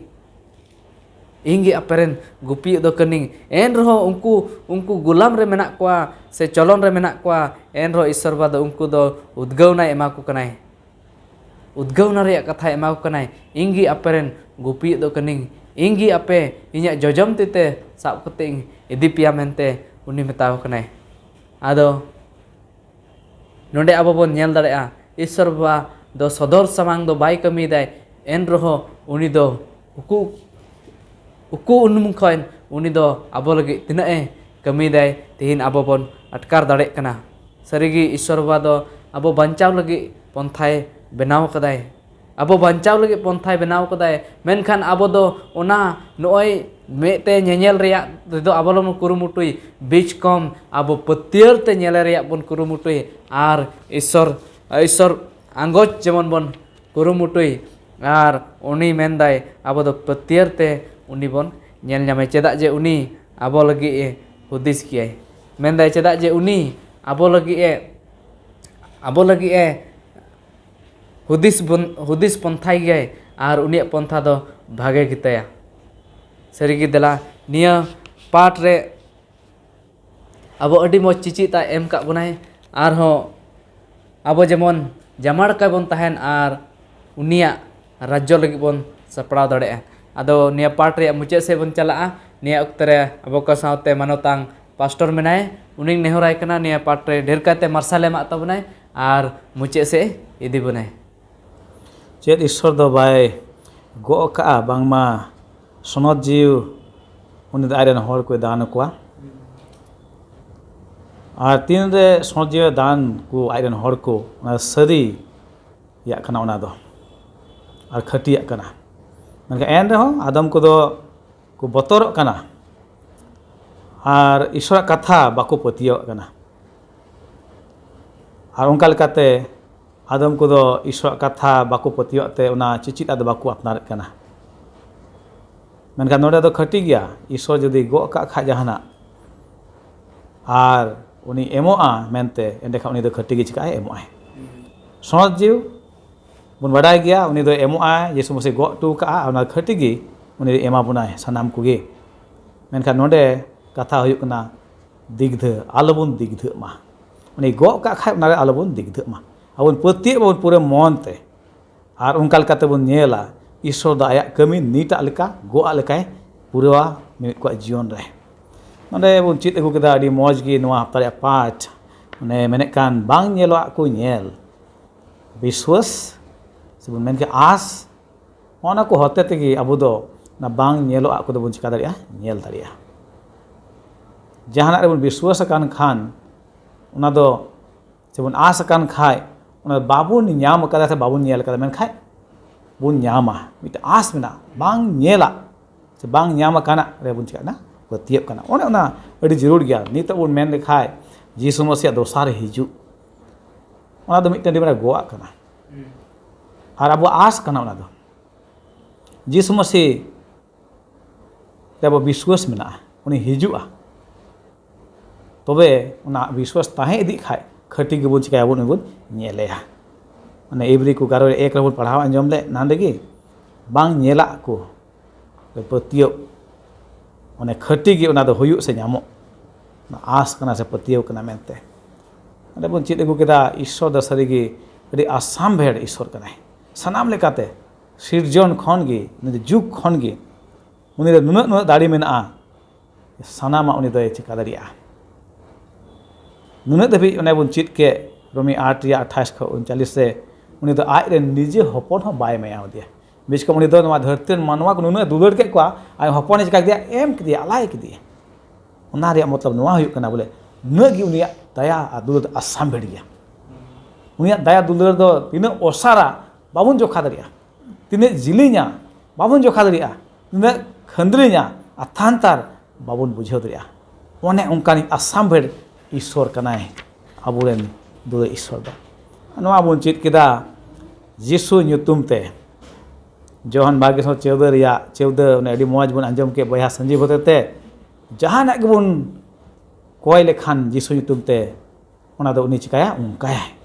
ᱤᱧ ᱜᱮ ᱟᱯᱮ ᱨᱮᱱ ᱜᱩᱯᱤᱭᱤᱡ ᱫᱚ ᱠᱟᱹᱱᱟᱹᱧ᱾ ᱮᱱ ᱨᱮᱦᱚᱸ ᱩᱱᱠᱩ, ᱩᱱᱠᱩ ᱜᱩᱞᱟᱢ ᱨᱮ ᱢᱮᱱᱟᱜ ᱠᱚᱣᱟ ᱥᱮ ᱪᱚᱞᱚᱱ ᱨᱮ ᱢᱮᱱᱟᱜ ᱠᱚᱣᱟ, ᱮᱱ ᱨᱮᱦᱚᱸ ᱤᱥᱥᱚᱨ ᱵᱟᱵᱟ ᱫᱚ ᱩᱱᱠᱩ ᱫᱚ ᱩᱫᱽᱜᱟᱹᱣᱱᱟᱭ ᱮᱢᱟ ᱠᱚ ᱠᱟᱱᱟᱭ᱾ ᱩᱫᱽᱜᱟᱹᱣᱱᱟ ᱨᱮᱭᱟᱜ ᱠᱟᱛᱷᱟᱭ ᱮᱢᱟ ᱠᱚ ᱠᱟᱱᱟᱭ, "ᱤᱧ ᱜᱮ ᱟᱯᱮ ᱨᱮᱱ ᱜᱩᱯᱤᱭᱤᱡ ᱫᱚ ᱠᱟᱹᱱᱟᱹᱧ, ᱤᱧ ᱜᱮ ᱟᱯᱮ ᱤᱧᱟᱜ ᱡᱚᱡᱚᱢ ᱛᱤ ᱛᱮ ᱥᱟᱵ ᱠᱟᱛᱮ ᱤᱧ ᱤᱫᱤ ᱯᱮᱭᱟ" ᱢᱮᱱᱛᱮ ᱩᱱᱤ ᱢᱮᱛᱟ ᱠᱚ ᱠᱟᱱᱟᱭ᱾ ᱟᱫᱚ ᱱᱚᱰᱮ ᱟᱵᱚ ᱵᱚᱱ ᱧᱮᱞ ᱫᱟᱲᱮᱭᱟᱜᱼᱟ, ᱤᱥᱥᱚᱨ ᱵᱟᱵᱟ ᱫᱚ ᱥᱚᱫᱚᱨ ᱥᱟᱢᱟᱝ ᱫᱚ ᱵᱟᱭ ᱠᱟᱹᱢᱤᱭᱮᱫᱟᱭ, ᱮᱱ ᱨᱮᱦᱚᱸ ᱩᱱᱤ ᱫᱚ ᱩᱠᱩ, ᱩᱠᱩ ᱩᱱᱩᱢ ᱠᱷᱚᱱ ᱩᱱᱤ ᱫᱚ ᱟᱵᱚ ᱞᱟᱹᱜᱤᱫ ᱛᱤᱱᱟᱹᱜ ᱮ ᱠᱟᱹᱢᱤᱭᱮᱫᱟᱭ, ᱛᱮᱦᱮᱧ ᱟᱵᱚ ᱵᱚᱱ ᱟᱴᱠᱟᱨ ᱫᱟᱲᱮᱭᱟᱜ ᱠᱟᱱᱟ᱾ ᱥᱟᱹᱨᱤᱜᱮ ᱤᱥᱥᱚᱨ ᱵᱟᱵᱟ ᱫᱚ ᱟᱵᱚ ᱵᱟᱧᱪᱟᱣ ᱞᱟᱹᱜᱤᱫ ᱯᱚᱱᱛᱷᱟᱭ ᱵᱮᱱᱟᱣ ᱠᱟᱫᱟᱭ᱾ ᱟᱵᱚ ᱵᱟᱧᱪᱟᱣ ᱞᱟᱹᱜᱤᱫ ᱯᱚᱱᱛᱷᱟᱭ ᱵᱮᱱᱟᱣ ᱠᱟᱫᱟᱭ, ᱢᱮᱱᱠᱷᱟᱱ ᱟᱵᱚ ᱫᱚ ᱚᱱᱟ ᱱᱚᱜᱼᱚᱭ ᱢᱮᱫ ᱛᱮ ᱧᱮᱧᱮᱞ ᱨᱮᱭᱟᱜ ᱨᱮᱫᱚ ᱟᱵᱚ ᱵᱚᱱ ᱠᱩᱨᱩᱢᱩᱴᱩᱭ, ᱵᱤᱪ ᱠᱚᱢ ᱟᱵᱚ ᱯᱟᱹᱛᱭᱟᱹᱨ ᱛᱮ ᱧᱮᱞᱮ ᱨᱮᱭᱟᱜ ᱵᱚᱱ ᱠᱩᱨᱩᱢᱩᱴᱩᱭ, ᱟᱨ ᱤᱥᱥᱚᱨ, ᱤᱥᱥᱚᱨ ᱟᱸᱜᱚᱪ ᱡᱮᱢᱚᱱ ᱵᱚᱱ ᱠᱩᱨᱩᱢᱩᱴᱩᱭ᱾ ᱟᱨ ᱩᱱᱤ ᱢᱮᱱᱫᱟᱭ, ᱟᱵᱚ ᱫᱚ ᱯᱟᱹᱛᱭᱟᱹᱨ ᱛᱮ ᱩᱱᱤ ᱵᱚᱱ ᱧᱮᱞ ᱧᱟᱢᱮ, ᱪᱮᱫᱟᱜ ᱡᱮ ᱩᱱᱤ ᱟᱵᱚ ᱞᱟᱹᱜᱤᱫ ᱮ ᱦᱩᱫᱤᱥ ᱠᱮᱭᱟᱭ᱾ ᱢᱮᱱᱫᱟᱭ, ᱪᱮᱫᱟᱜ ᱡᱮ ᱩᱱᱤ ᱟᱵᱚ ᱞᱟᱹᱜᱤᱫ ᱮ, ᱟᱵᱚ ᱞᱟᱹᱜᱤᱫ ᱮ ᱦᱩᱫᱤᱥ ᱵᱚᱱ, ᱦᱩᱫᱤᱥ ᱯᱚᱱᱛᱷᱟᱭ ᱜᱮᱭᱟᱭ, ᱟᱨ ᱩᱱᱤᱭᱟᱜ ᱯᱚᱱᱛᱷᱟ ᱫᱚ ᱵᱷᱟᱜᱮ ᱜᱮᱛᱟᱭᱟ᱾ ᱥᱟᱹᱨᱤᱜᱮ, ᱫᱮᱞᱟ ᱱᱤᱭᱟᱹ ᱯᱟᱴ ᱨᱮ ᱟᱵᱚ ᱟᱹᱰᱤ ᱢᱚᱡᱽ ᱪᱤᱪᱤᱫ ᱮ ᱮᱢ ᱠᱟᱜ ᱵᱚᱱᱟᱭ᱾ ᱟᱨᱦᱚᱸ ᱟᱵᱚ ᱡᱮᱢᱚᱱ ᱡᱟᱢᱟᱲ ᱠᱟᱭ ᱵᱚᱱ ᱛᱟᱦᱮᱱ ᱟᱨ ᱩᱱᱤᱭᱟᱜ ᱨᱟᱡᱽᱡᱚ ᱞᱟᱹᱜᱤᱫ ᱵᱚᱱ ᱥᱟᱯᱲᱟᱣ ᱫᱟᱲᱮᱭᱟᱜᱼᱟ᱾ ᱟᱫᱚ ᱱᱤᱭᱟᱹ ᱯᱟᱴ ᱨᱮᱭᱟᱜ ᱢᱩᱪᱟᱹᱫ ᱥᱮᱫ ᱵᱚᱱ ᱪᱟᱞᱟᱜᱼᱟ᱾ ᱱᱤᱭᱟᱹ ᱚᱠᱛᱮ ᱨᱮ ᱟᱵᱚ ᱠᱚ ᱥᱟᱶᱛᱮ ᱢᱟᱱᱚᱛᱟᱝ ᱯᱟᱥᱴᱚᱨ ᱢᱮᱱᱟᱭ, ᱩᱱᱤᱧ ᱱᱮᱦᱚᱨᱟᱭ ᱠᱟᱱᱟ ᱱᱤᱭᱟᱹ ᱯᱟᱴ ᱨᱮ ᱰᱷᱮᱨ ᱠᱟᱭᱛᱮ ᱢᱟᱨᱥᱟᱞ ᱮᱢᱟᱜ ᱛᱟᱵᱚᱱᱟᱭ ᱟᱨ ᱢᱩᱪᱟᱹᱫ ᱥᱮᱫ ᱤᱫᱤ ᱵᱚᱱᱟᱭ᱾ ᱪᱮᱫ ᱤᱥᱥᱚᱨ ᱫᱚ ᱵᱟᱭ ᱜᱚᱜ ᱠᱟᱜᱼᱟ, ᱵᱟᱝᱢᱟ ᱥᱚᱱᱚᱛ ᱡᱤᱣᱤ ᱩᱱᱤ ᱫᱚ ᱟᱡᱨᱮᱱ ᱦᱚᱲ ᱠᱚᱭ ᱫᱟᱱ ᱟᱠᱚᱣᱟ? ᱟᱨ ᱛᱤᱱᱨᱮ ᱥᱚᱱᱚᱛ ᱡᱤᱣᱤ ᱫᱟᱱ ᱠᱚ ᱟᱡᱨᱮᱱ ᱦᱚᱲ ᱠᱚ, ᱚᱱᱟ ᱥᱟᱹᱨᱤᱭᱟᱜ ᱠᱟᱱᱟ ᱚᱱᱟ ᱫᱚ, ᱟᱨ ᱠᱷᱟᱹᱴᱤᱭᱟᱜ ᱠᱟᱱᱟ᱾ ᱢᱮᱱᱠᱷᱟᱱ ᱮᱱ ᱨᱮᱦᱚᱸ ᱟᱫᱚᱢ ᱠᱚᱫᱚ ᱠᱚ ᱵᱚᱛᱚᱨᱚᱜ ᱠᱟᱱᱟ ᱟᱨ ᱤᱥᱥᱚᱨᱟᱜ ᱠᱟᱛᱷᱟ ᱵᱟᱠᱚ ᱯᱟᱹᱛᱭᱟᱹᱣᱟᱜ ᱠᱟᱱᱟ᱾ ᱟᱨ ᱚᱱᱠᱟ ᱞᱮᱠᱟᱛᱮ ᱟᱫᱚᱢ ᱠᱚᱫᱚ ᱤᱥᱥᱚᱨᱟᱜ ᱠᱟᱛᱷᱟ ᱵᱟᱠᱚ ᱯᱟᱹᱛᱭᱟᱹᱣᱟᱜ ᱛᱮ ᱚᱱᱟ ᱪᱤᱪᱤᱫ ᱟᱫᱚ ᱵᱟᱠᱚ ᱟᱯᱱᱟᱨᱮᱫ ᱠᱟᱱᱟ᱾ ᱢᱮᱱᱠᱷᱟᱱ ᱱᱚᱰᱮ ᱫᱚ ᱠᱷᱟᱹᱴᱤ ᱜᱮᱭᱟ, ᱤᱥᱥᱚᱨ ᱡᱩᱫᱤ ᱜᱚᱜ ᱠᱟᱜ ᱠᱷᱟᱡ ᱡᱟᱦᱟᱱᱟᱜ ᱟᱨ ᱩᱱᱤ ᱮᱢᱚᱜᱼᱟ ᱢᱮᱱᱛᱮ, ᱮᱸᱰᱮᱠᱷᱟᱱ ᱩᱱᱤ ᱫᱚ ᱠᱷᱟᱹᱴᱤ ᱜᱮ ᱪᱤᱠᱟᱹᱜᱼᱟᱭ? ᱮᱢᱚᱜᱼᱟᱭ᱾ ᱥᱚᱱᱚᱛ ᱡᱤᱣᱤ ᱵᱚᱱ ᱵᱟᱰᱟᱭ ᱜᱮᱭᱟ, ᱩᱱᱤ ᱫᱚ ᱮᱢᱚᱜᱼᱟᱭ, ᱡᱤᱥᱩ ᱢᱟᱹᱥᱤ ᱜᱚᱜ ᱦᱚᱴᱚ ᱠᱟᱜᱼᱟ, ᱚᱱᱟ ᱠᱷᱟᱹᱴᱤ ᱜᱮ ᱩᱱᱤ ᱮᱢᱟ ᱵᱚᱱᱟᱭ ᱥᱟᱱᱟᱢ ᱠᱚᱜᱮ᱾ ᱢᱮᱱᱠᱷᱟᱱ ᱱᱚᱰᱮ ᱠᱟᱛᱷᱟ ᱦᱩᱭᱩᱜ ᱠᱟᱱᱟ, ᱫᱤᱜᱽᱫᱷᱟᱹ, ᱟᱞᱚᱵᱚᱱ ᱫᱤᱜᱽᱫᱷᱟᱹᱜ ᱢᱟ᱾ ᱩᱱᱤ ᱜᱚᱜ ᱠᱟᱜ ᱠᱷᱟᱡ ᱚᱱᱟᱨᱮ ᱟᱞᱚᱵᱚᱱ ᱫᱤᱜᱽᱫᱷᱟᱹᱜ ᱢᱟ᱾ ᱟᱵᱚᱱ ᱯᱟᱹᱛᱭᱟᱹᱜ ᱢᱟᱵᱚᱱ ᱯᱩᱨᱟᱹ ᱢᱚᱱ ᱛᱮ, ᱟᱨ ᱚᱱᱠᱟ ᱞᱮᱠᱟᱛᱮ ᱵᱚᱱ ᱧᱮᱞᱟ ᱤᱥᱥᱚᱨ ᱫᱚ ᱟᱭᱟᱜ ᱠᱟᱹᱢᱤ ᱱᱤᱛᱟᱜ ᱞᱮᱠᱟ ᱜᱚᱜ ᱟᱜ ᱞᱮᱠᱟᱭ ᱯᱩᱨᱟᱹᱣᱟ ᱢᱤᱢᱤᱫ ᱠᱚᱣᱟᱜ ᱡᱤᱭᱚᱱ ᱨᱮ᱾ ᱱᱚᱰᱮ ᱵᱚᱱ ᱪᱮᱫ ᱟᱹᱜᱩ ᱠᱮᱫᱟ ᱟᱹᱰᱤ ᱢᱚᱡᱽ ᱜᱮ ᱱᱚᱣᱟ ᱦᱟᱯᱛᱟ ᱨᱮᱭᱟᱜ ᱯᱟᱴ, ᱢᱟᱱᱮ ᱢᱮᱱᱮᱫ ᱠᱟᱱ ᱵᱟᱝ ᱧᱮᱞᱚᱜ ᱠᱚ ᱧᱮᱞ, ᱵᱤᱥᱣᱟᱹᱥ ᱥᱮᱵᱚᱱ ᱢᱮᱱ ᱠᱮᱫ ᱟᱸᱥ, ᱚᱱᱟ ᱠᱚ ᱦᱚᱛᱮ ᱛᱮᱜᱮ ᱟᱵᱚ ᱫᱚ ᱚᱱᱟ ᱵᱟᱝ ᱧᱮᱞᱚᱜ ᱠᱚᱫᱚ ᱵᱚᱱ ᱪᱤᱠᱟ ᱫᱟᱲᱮᱭᱟᱜᱼᱟ, ᱧᱮᱞ ᱫᱟᱲᱮᱭᱟᱜᱼᱟ᱾ ᱡᱟᱦᱟᱱᱟᱜ ᱨᱮᱵᱚᱱ ᱵᱤᱥᱣᱟᱹᱥ ᱟᱠᱟᱱ ᱠᱷᱟᱱ ᱚᱱᱟ ᱫᱚ ᱥᱮᱵᱚᱱ ᱟᱸᱥ ᱟᱠᱟᱱ ᱠᱷᱟᱡ, ᱚᱱᱟ ᱵᱟᱵᱚᱱ ᱧᱟᱢ ᱟᱠᱟᱫᱟ ᱥᱮ ᱵᱟᱵᱚᱱ ᱧᱮᱞ ᱟᱠᱟᱫᱟ, ᱢᱮᱱᱠᱷᱟᱡ ᱵᱚᱱ ᱧᱟᱢᱟ᱾ ᱢᱤᱫᱴᱮᱱ ᱟᱸᱥ ᱢᱮᱱᱟᱜᱼᱟ, ᱵᱟᱝ ᱧᱮᱞᱟᱜ ᱥᱮ ᱵᱟᱝ ᱧᱟᱢ ᱟᱠᱟᱱᱟᱜ ᱨᱮᱵᱚᱱ ᱪᱤᱠᱟᱹᱜ ᱠᱟᱱᱟ, ᱯᱟᱹᱛᱭᱟᱹᱜ ᱠᱟᱱᱟ᱾ ᱚᱱᱮ ᱚᱱᱟ ᱟᱹᱰᱤ ᱡᱟᱹᱨᱩᱲ ᱜᱮᱭᱟ᱾ ᱱᱤᱛᱚᱜ ᱵᱚᱱ ᱢᱮᱱ ᱞᱮᱠᱷᱟᱡ ᱡᱤᱥᱩ ᱢᱟᱹᱥᱤᱭᱟᱜ ᱫᱚᱥᱟᱨ ᱦᱤᱡᱩᱜ, ᱚᱱᱟ ᱫᱚ ᱢᱤᱫᱴᱮᱱ ᱟᱹᱰᱤ ᱢᱟᱨᱟᱝ ᱜᱚᱣᱟᱜ ᱠᱟᱱᱟ᱾ ᱟᱨ ᱟᱵᱚᱣᱟᱜ ᱟᱸᱥ ᱠᱟᱱᱟ ᱚᱱᱟ ᱫᱚ᱾ ᱡᱤᱥᱩ ᱢᱟᱹᱥᱤ ᱨᱮ ᱟᱵᱚ ᱵᱤᱥᱣᱟᱹᱥ ᱢᱮᱱᱟᱜᱼᱟ, ᱩᱱᱤ ᱦᱤᱡᱩᱜᱼᱟ᱾ ᱛᱚᱵᱮ ᱚᱱᱟ ᱵᱤᱥᱣᱟᱹᱥ ᱛᱟᱦᱮᱸ ᱤᱫᱤᱜ ᱠᱷᱟᱡ ᱠᱷᱟᱹᱴᱤ ᱜᱮᱵᱚᱱ ᱪᱤᱠᱟᱹᱭᱟᱵᱚᱱ, ᱩᱱᱤ ᱵᱚᱱ ᱧᱮᱞᱮᱭᱟ᱾ ᱢᱟᱱᱮ ᱮᱵᱨᱤ ᱠᱚ ᱜᱟᱨᱚ ᱨᱮ ᱮᱠ ᱨᱮᱵᱚᱱ ᱯᱟᱲᱦᱟᱣ ᱟᱸᱡᱚᱢ ᱞᱮᱫ, ᱱᱟᱸᱰᱮ ᱜᱮ ᱵᱟᱝ ᱧᱮᱞᱟᱜ ᱠᱚ ᱯᱟᱹᱛᱭᱟᱹᱣ, ᱚᱱᱮ ᱠᱷᱟᱹᱴᱤ ᱜᱮ ᱚᱱᱟ ᱫᱚ ᱦᱩᱭᱩᱜ ᱥᱮ ᱧᱟᱢᱚᱜ, ᱚᱱᱟ ᱟᱸᱥ ᱠᱟᱱᱟ ᱥᱮ ᱯᱟᱹᱛᱭᱟᱹᱣ ᱠᱟᱱᱟ ᱢᱮᱱᱛᱮ᱾ ᱚᱸᱰᱮ ᱵᱚᱱ ᱪᱮᱫ ᱟᱹᱜᱩ ᱠᱮᱫᱟ, ᱤᱥᱥᱚᱨ ᱫᱚ ᱥᱟᱹᱨᱤᱜᱮ ᱟᱹᱰᱤ ᱟᱥᱟᱢᱵᱷᱮᱲ ᱤᱥᱥᱚᱨ ᱠᱟᱱᱟᱭ᱾ ᱥᱟᱱᱟᱢ ᱞᱮᱠᱟᱛᱮ ᱥᱤᱨᱡᱚᱱ ᱠᱷᱚᱱ ᱜᱮ, ᱩᱱᱤ ᱫᱚ ᱡᱩᱜᱽ ᱠᱷᱚᱱ ᱜᱮ ᱩᱱᱤ ᱨᱮ ᱱᱩᱱᱟᱹᱜ, ᱱᱩᱱᱟᱹᱜ ᱫᱟᱲᱮ ᱢᱮᱱᱟᱜᱼᱟ, ᱥᱟᱱᱟᱢᱟᱜ ᱩᱱᱤ ᱫᱚᱭ ᱪᱮᱠᱟ ᱫᱟᱲᱮᱭᱟᱜᱼᱟ᱾ ᱱᱩᱱᱟᱹᱜ ᱫᱷᱟᱹᱵᱤᱡ ᱚᱱᱮ ᱵᱚᱱ ᱪᱮᱫ ᱠᱮᱫ, ᱨᱳᱢᱤ ᱟᱴ ᱨᱮᱭᱟᱜ ᱟᱴᱷᱟᱥ ᱠᱷᱚᱱ ᱩᱱᱪᱟᱞᱤᱥ ᱨᱮ, ᱩᱱᱤ ᱫᱚ ᱟᱡ ᱨᱮᱱ ᱱᱤᱡᱮ ᱦᱚᱯᱚᱱ ᱦᱚᱸ ᱵᱟᱭ ᱮᱢᱟᱣ ᱫᱮᱭᱟ᱾ ᱵᱮᱥ ᱠᱚᱢ ᱩᱱᱤ ᱫᱚ ᱱᱚᱣᱟ ᱫᱷᱟᱹᱨᱛᱤ ᱨᱮᱱ ᱢᱟᱱᱣᱟ ᱠᱚ ᱱᱩᱱᱟᱹᱜ ᱫᱩᱞᱟᱹᱲ ᱠᱮᱫ ᱠᱚᱣᱟ, ᱟᱡ ᱦᱚᱯᱚᱱᱮ ᱪᱮᱠᱟ ᱠᱮᱫᱮᱭᱟ? ᱮᱢ ᱠᱮᱫᱮᱭᱟ, ᱟᱞᱟᱭ ᱠᱮᱫᱮᱭᱟ᱾ ᱚᱱᱟ ᱨᱮᱭᱟᱜ ᱢᱚᱛᱞᱚᱵ ᱱᱚᱣᱟ ᱦᱩᱭᱩᱜ ᱠᱟᱱᱟ ᱵᱚᱞᱮ, ᱱᱩᱱᱟᱹᱜ ᱜᱮ ᱩᱱᱤᱭᱟᱜ ᱫᱟᱭᱟ ᱟᱨ ᱫᱩᱞᱟᱹᱲ ᱫᱚ ᱟᱥᱟᱢᱵᱷᱮᱲ ᱜᱮᱭᱟ᱾ ᱩᱱᱤᱭᱟᱜ ᱫᱟᱭᱟ ᱫᱩᱞᱟᱹᱲ ᱫᱚ ᱛᱤᱱᱟᱹᱜ ᱚᱥᱟᱨᱟ ᱵᱟᱵᱚᱱ ᱡᱚᱠᱷᱟ ᱫᱟᱲᱮᱭᱟᱜᱼᱟ, ᱛᱤᱱᱟᱹᱜ ᱡᱤᱞᱤᱧᱟ ᱵᱟᱵᱚᱱ ᱡᱚᱠᱷᱟ ᱫᱟᱲᱮᱭᱟᱜᱼᱟ, ᱛᱤᱱᱟᱹᱜ ᱠᱷᱟᱹᱱᱫᱽᱨᱤᱧᱟ ᱟᱛᱷᱟᱱᱛᱟᱨ ᱵᱟᱵᱚᱱ ᱵᱩᱡᱷᱟᱹᱣ ᱫᱟᱲᱮᱭᱟᱜᱼᱟ᱾ ᱚᱱᱮ ᱚᱱᱠᱟᱱᱤᱡ ᱟᱥᱟᱢᱵᱷᱮᱲ ᱤᱥᱥᱚᱨ ᱠᱟᱱᱟᱭ ᱟᱵᱚᱨᱮᱱ ᱫᱩᱞᱟᱹᱲ ᱤᱥᱥᱚᱨ ᱫᱚ᱾ ᱱᱚᱣᱟ ᱵᱚᱱ ᱪᱮᱫ ᱠᱮᱫᱟ ᱡᱤᱥᱩ ᱧᱩᱛᱩᱢ ᱛᱮ᱾ ᱡᱚᱦᱟᱱ ᱵᱟᱨᱜᱮᱥᱟᱭ ᱪᱟᱹᱣᱫᱟᱹ ᱨᱮᱭᱟᱜ ᱪᱟᱹᱣᱫᱟᱹ, ᱚᱱᱮ ᱟᱹᱰᱤ ᱢᱚᱡᱽ ᱵᱚᱱ ᱟᱸᱡᱚᱢ ᱠᱮᱫ ᱵᱚᱭᱦᱟ ᱥᱟᱸᱡᱤ ᱦᱚᱛᱮ ᱛᱮ, ᱡᱟᱦᱟᱱᱟᱜ ᱜᱮᱵᱚᱱ ᱠᱚᱭ ᱞᱮᱠᱷᱟᱱ ᱡᱤᱥᱩ ᱧᱩᱛᱩᱢ ᱛᱮ, ᱚᱱᱟ ᱫᱚ ᱩᱱᱤ ᱪᱤᱠᱟᱹᱭᱟ? ᱚᱱᱠᱟᱭᱟᱭ᱾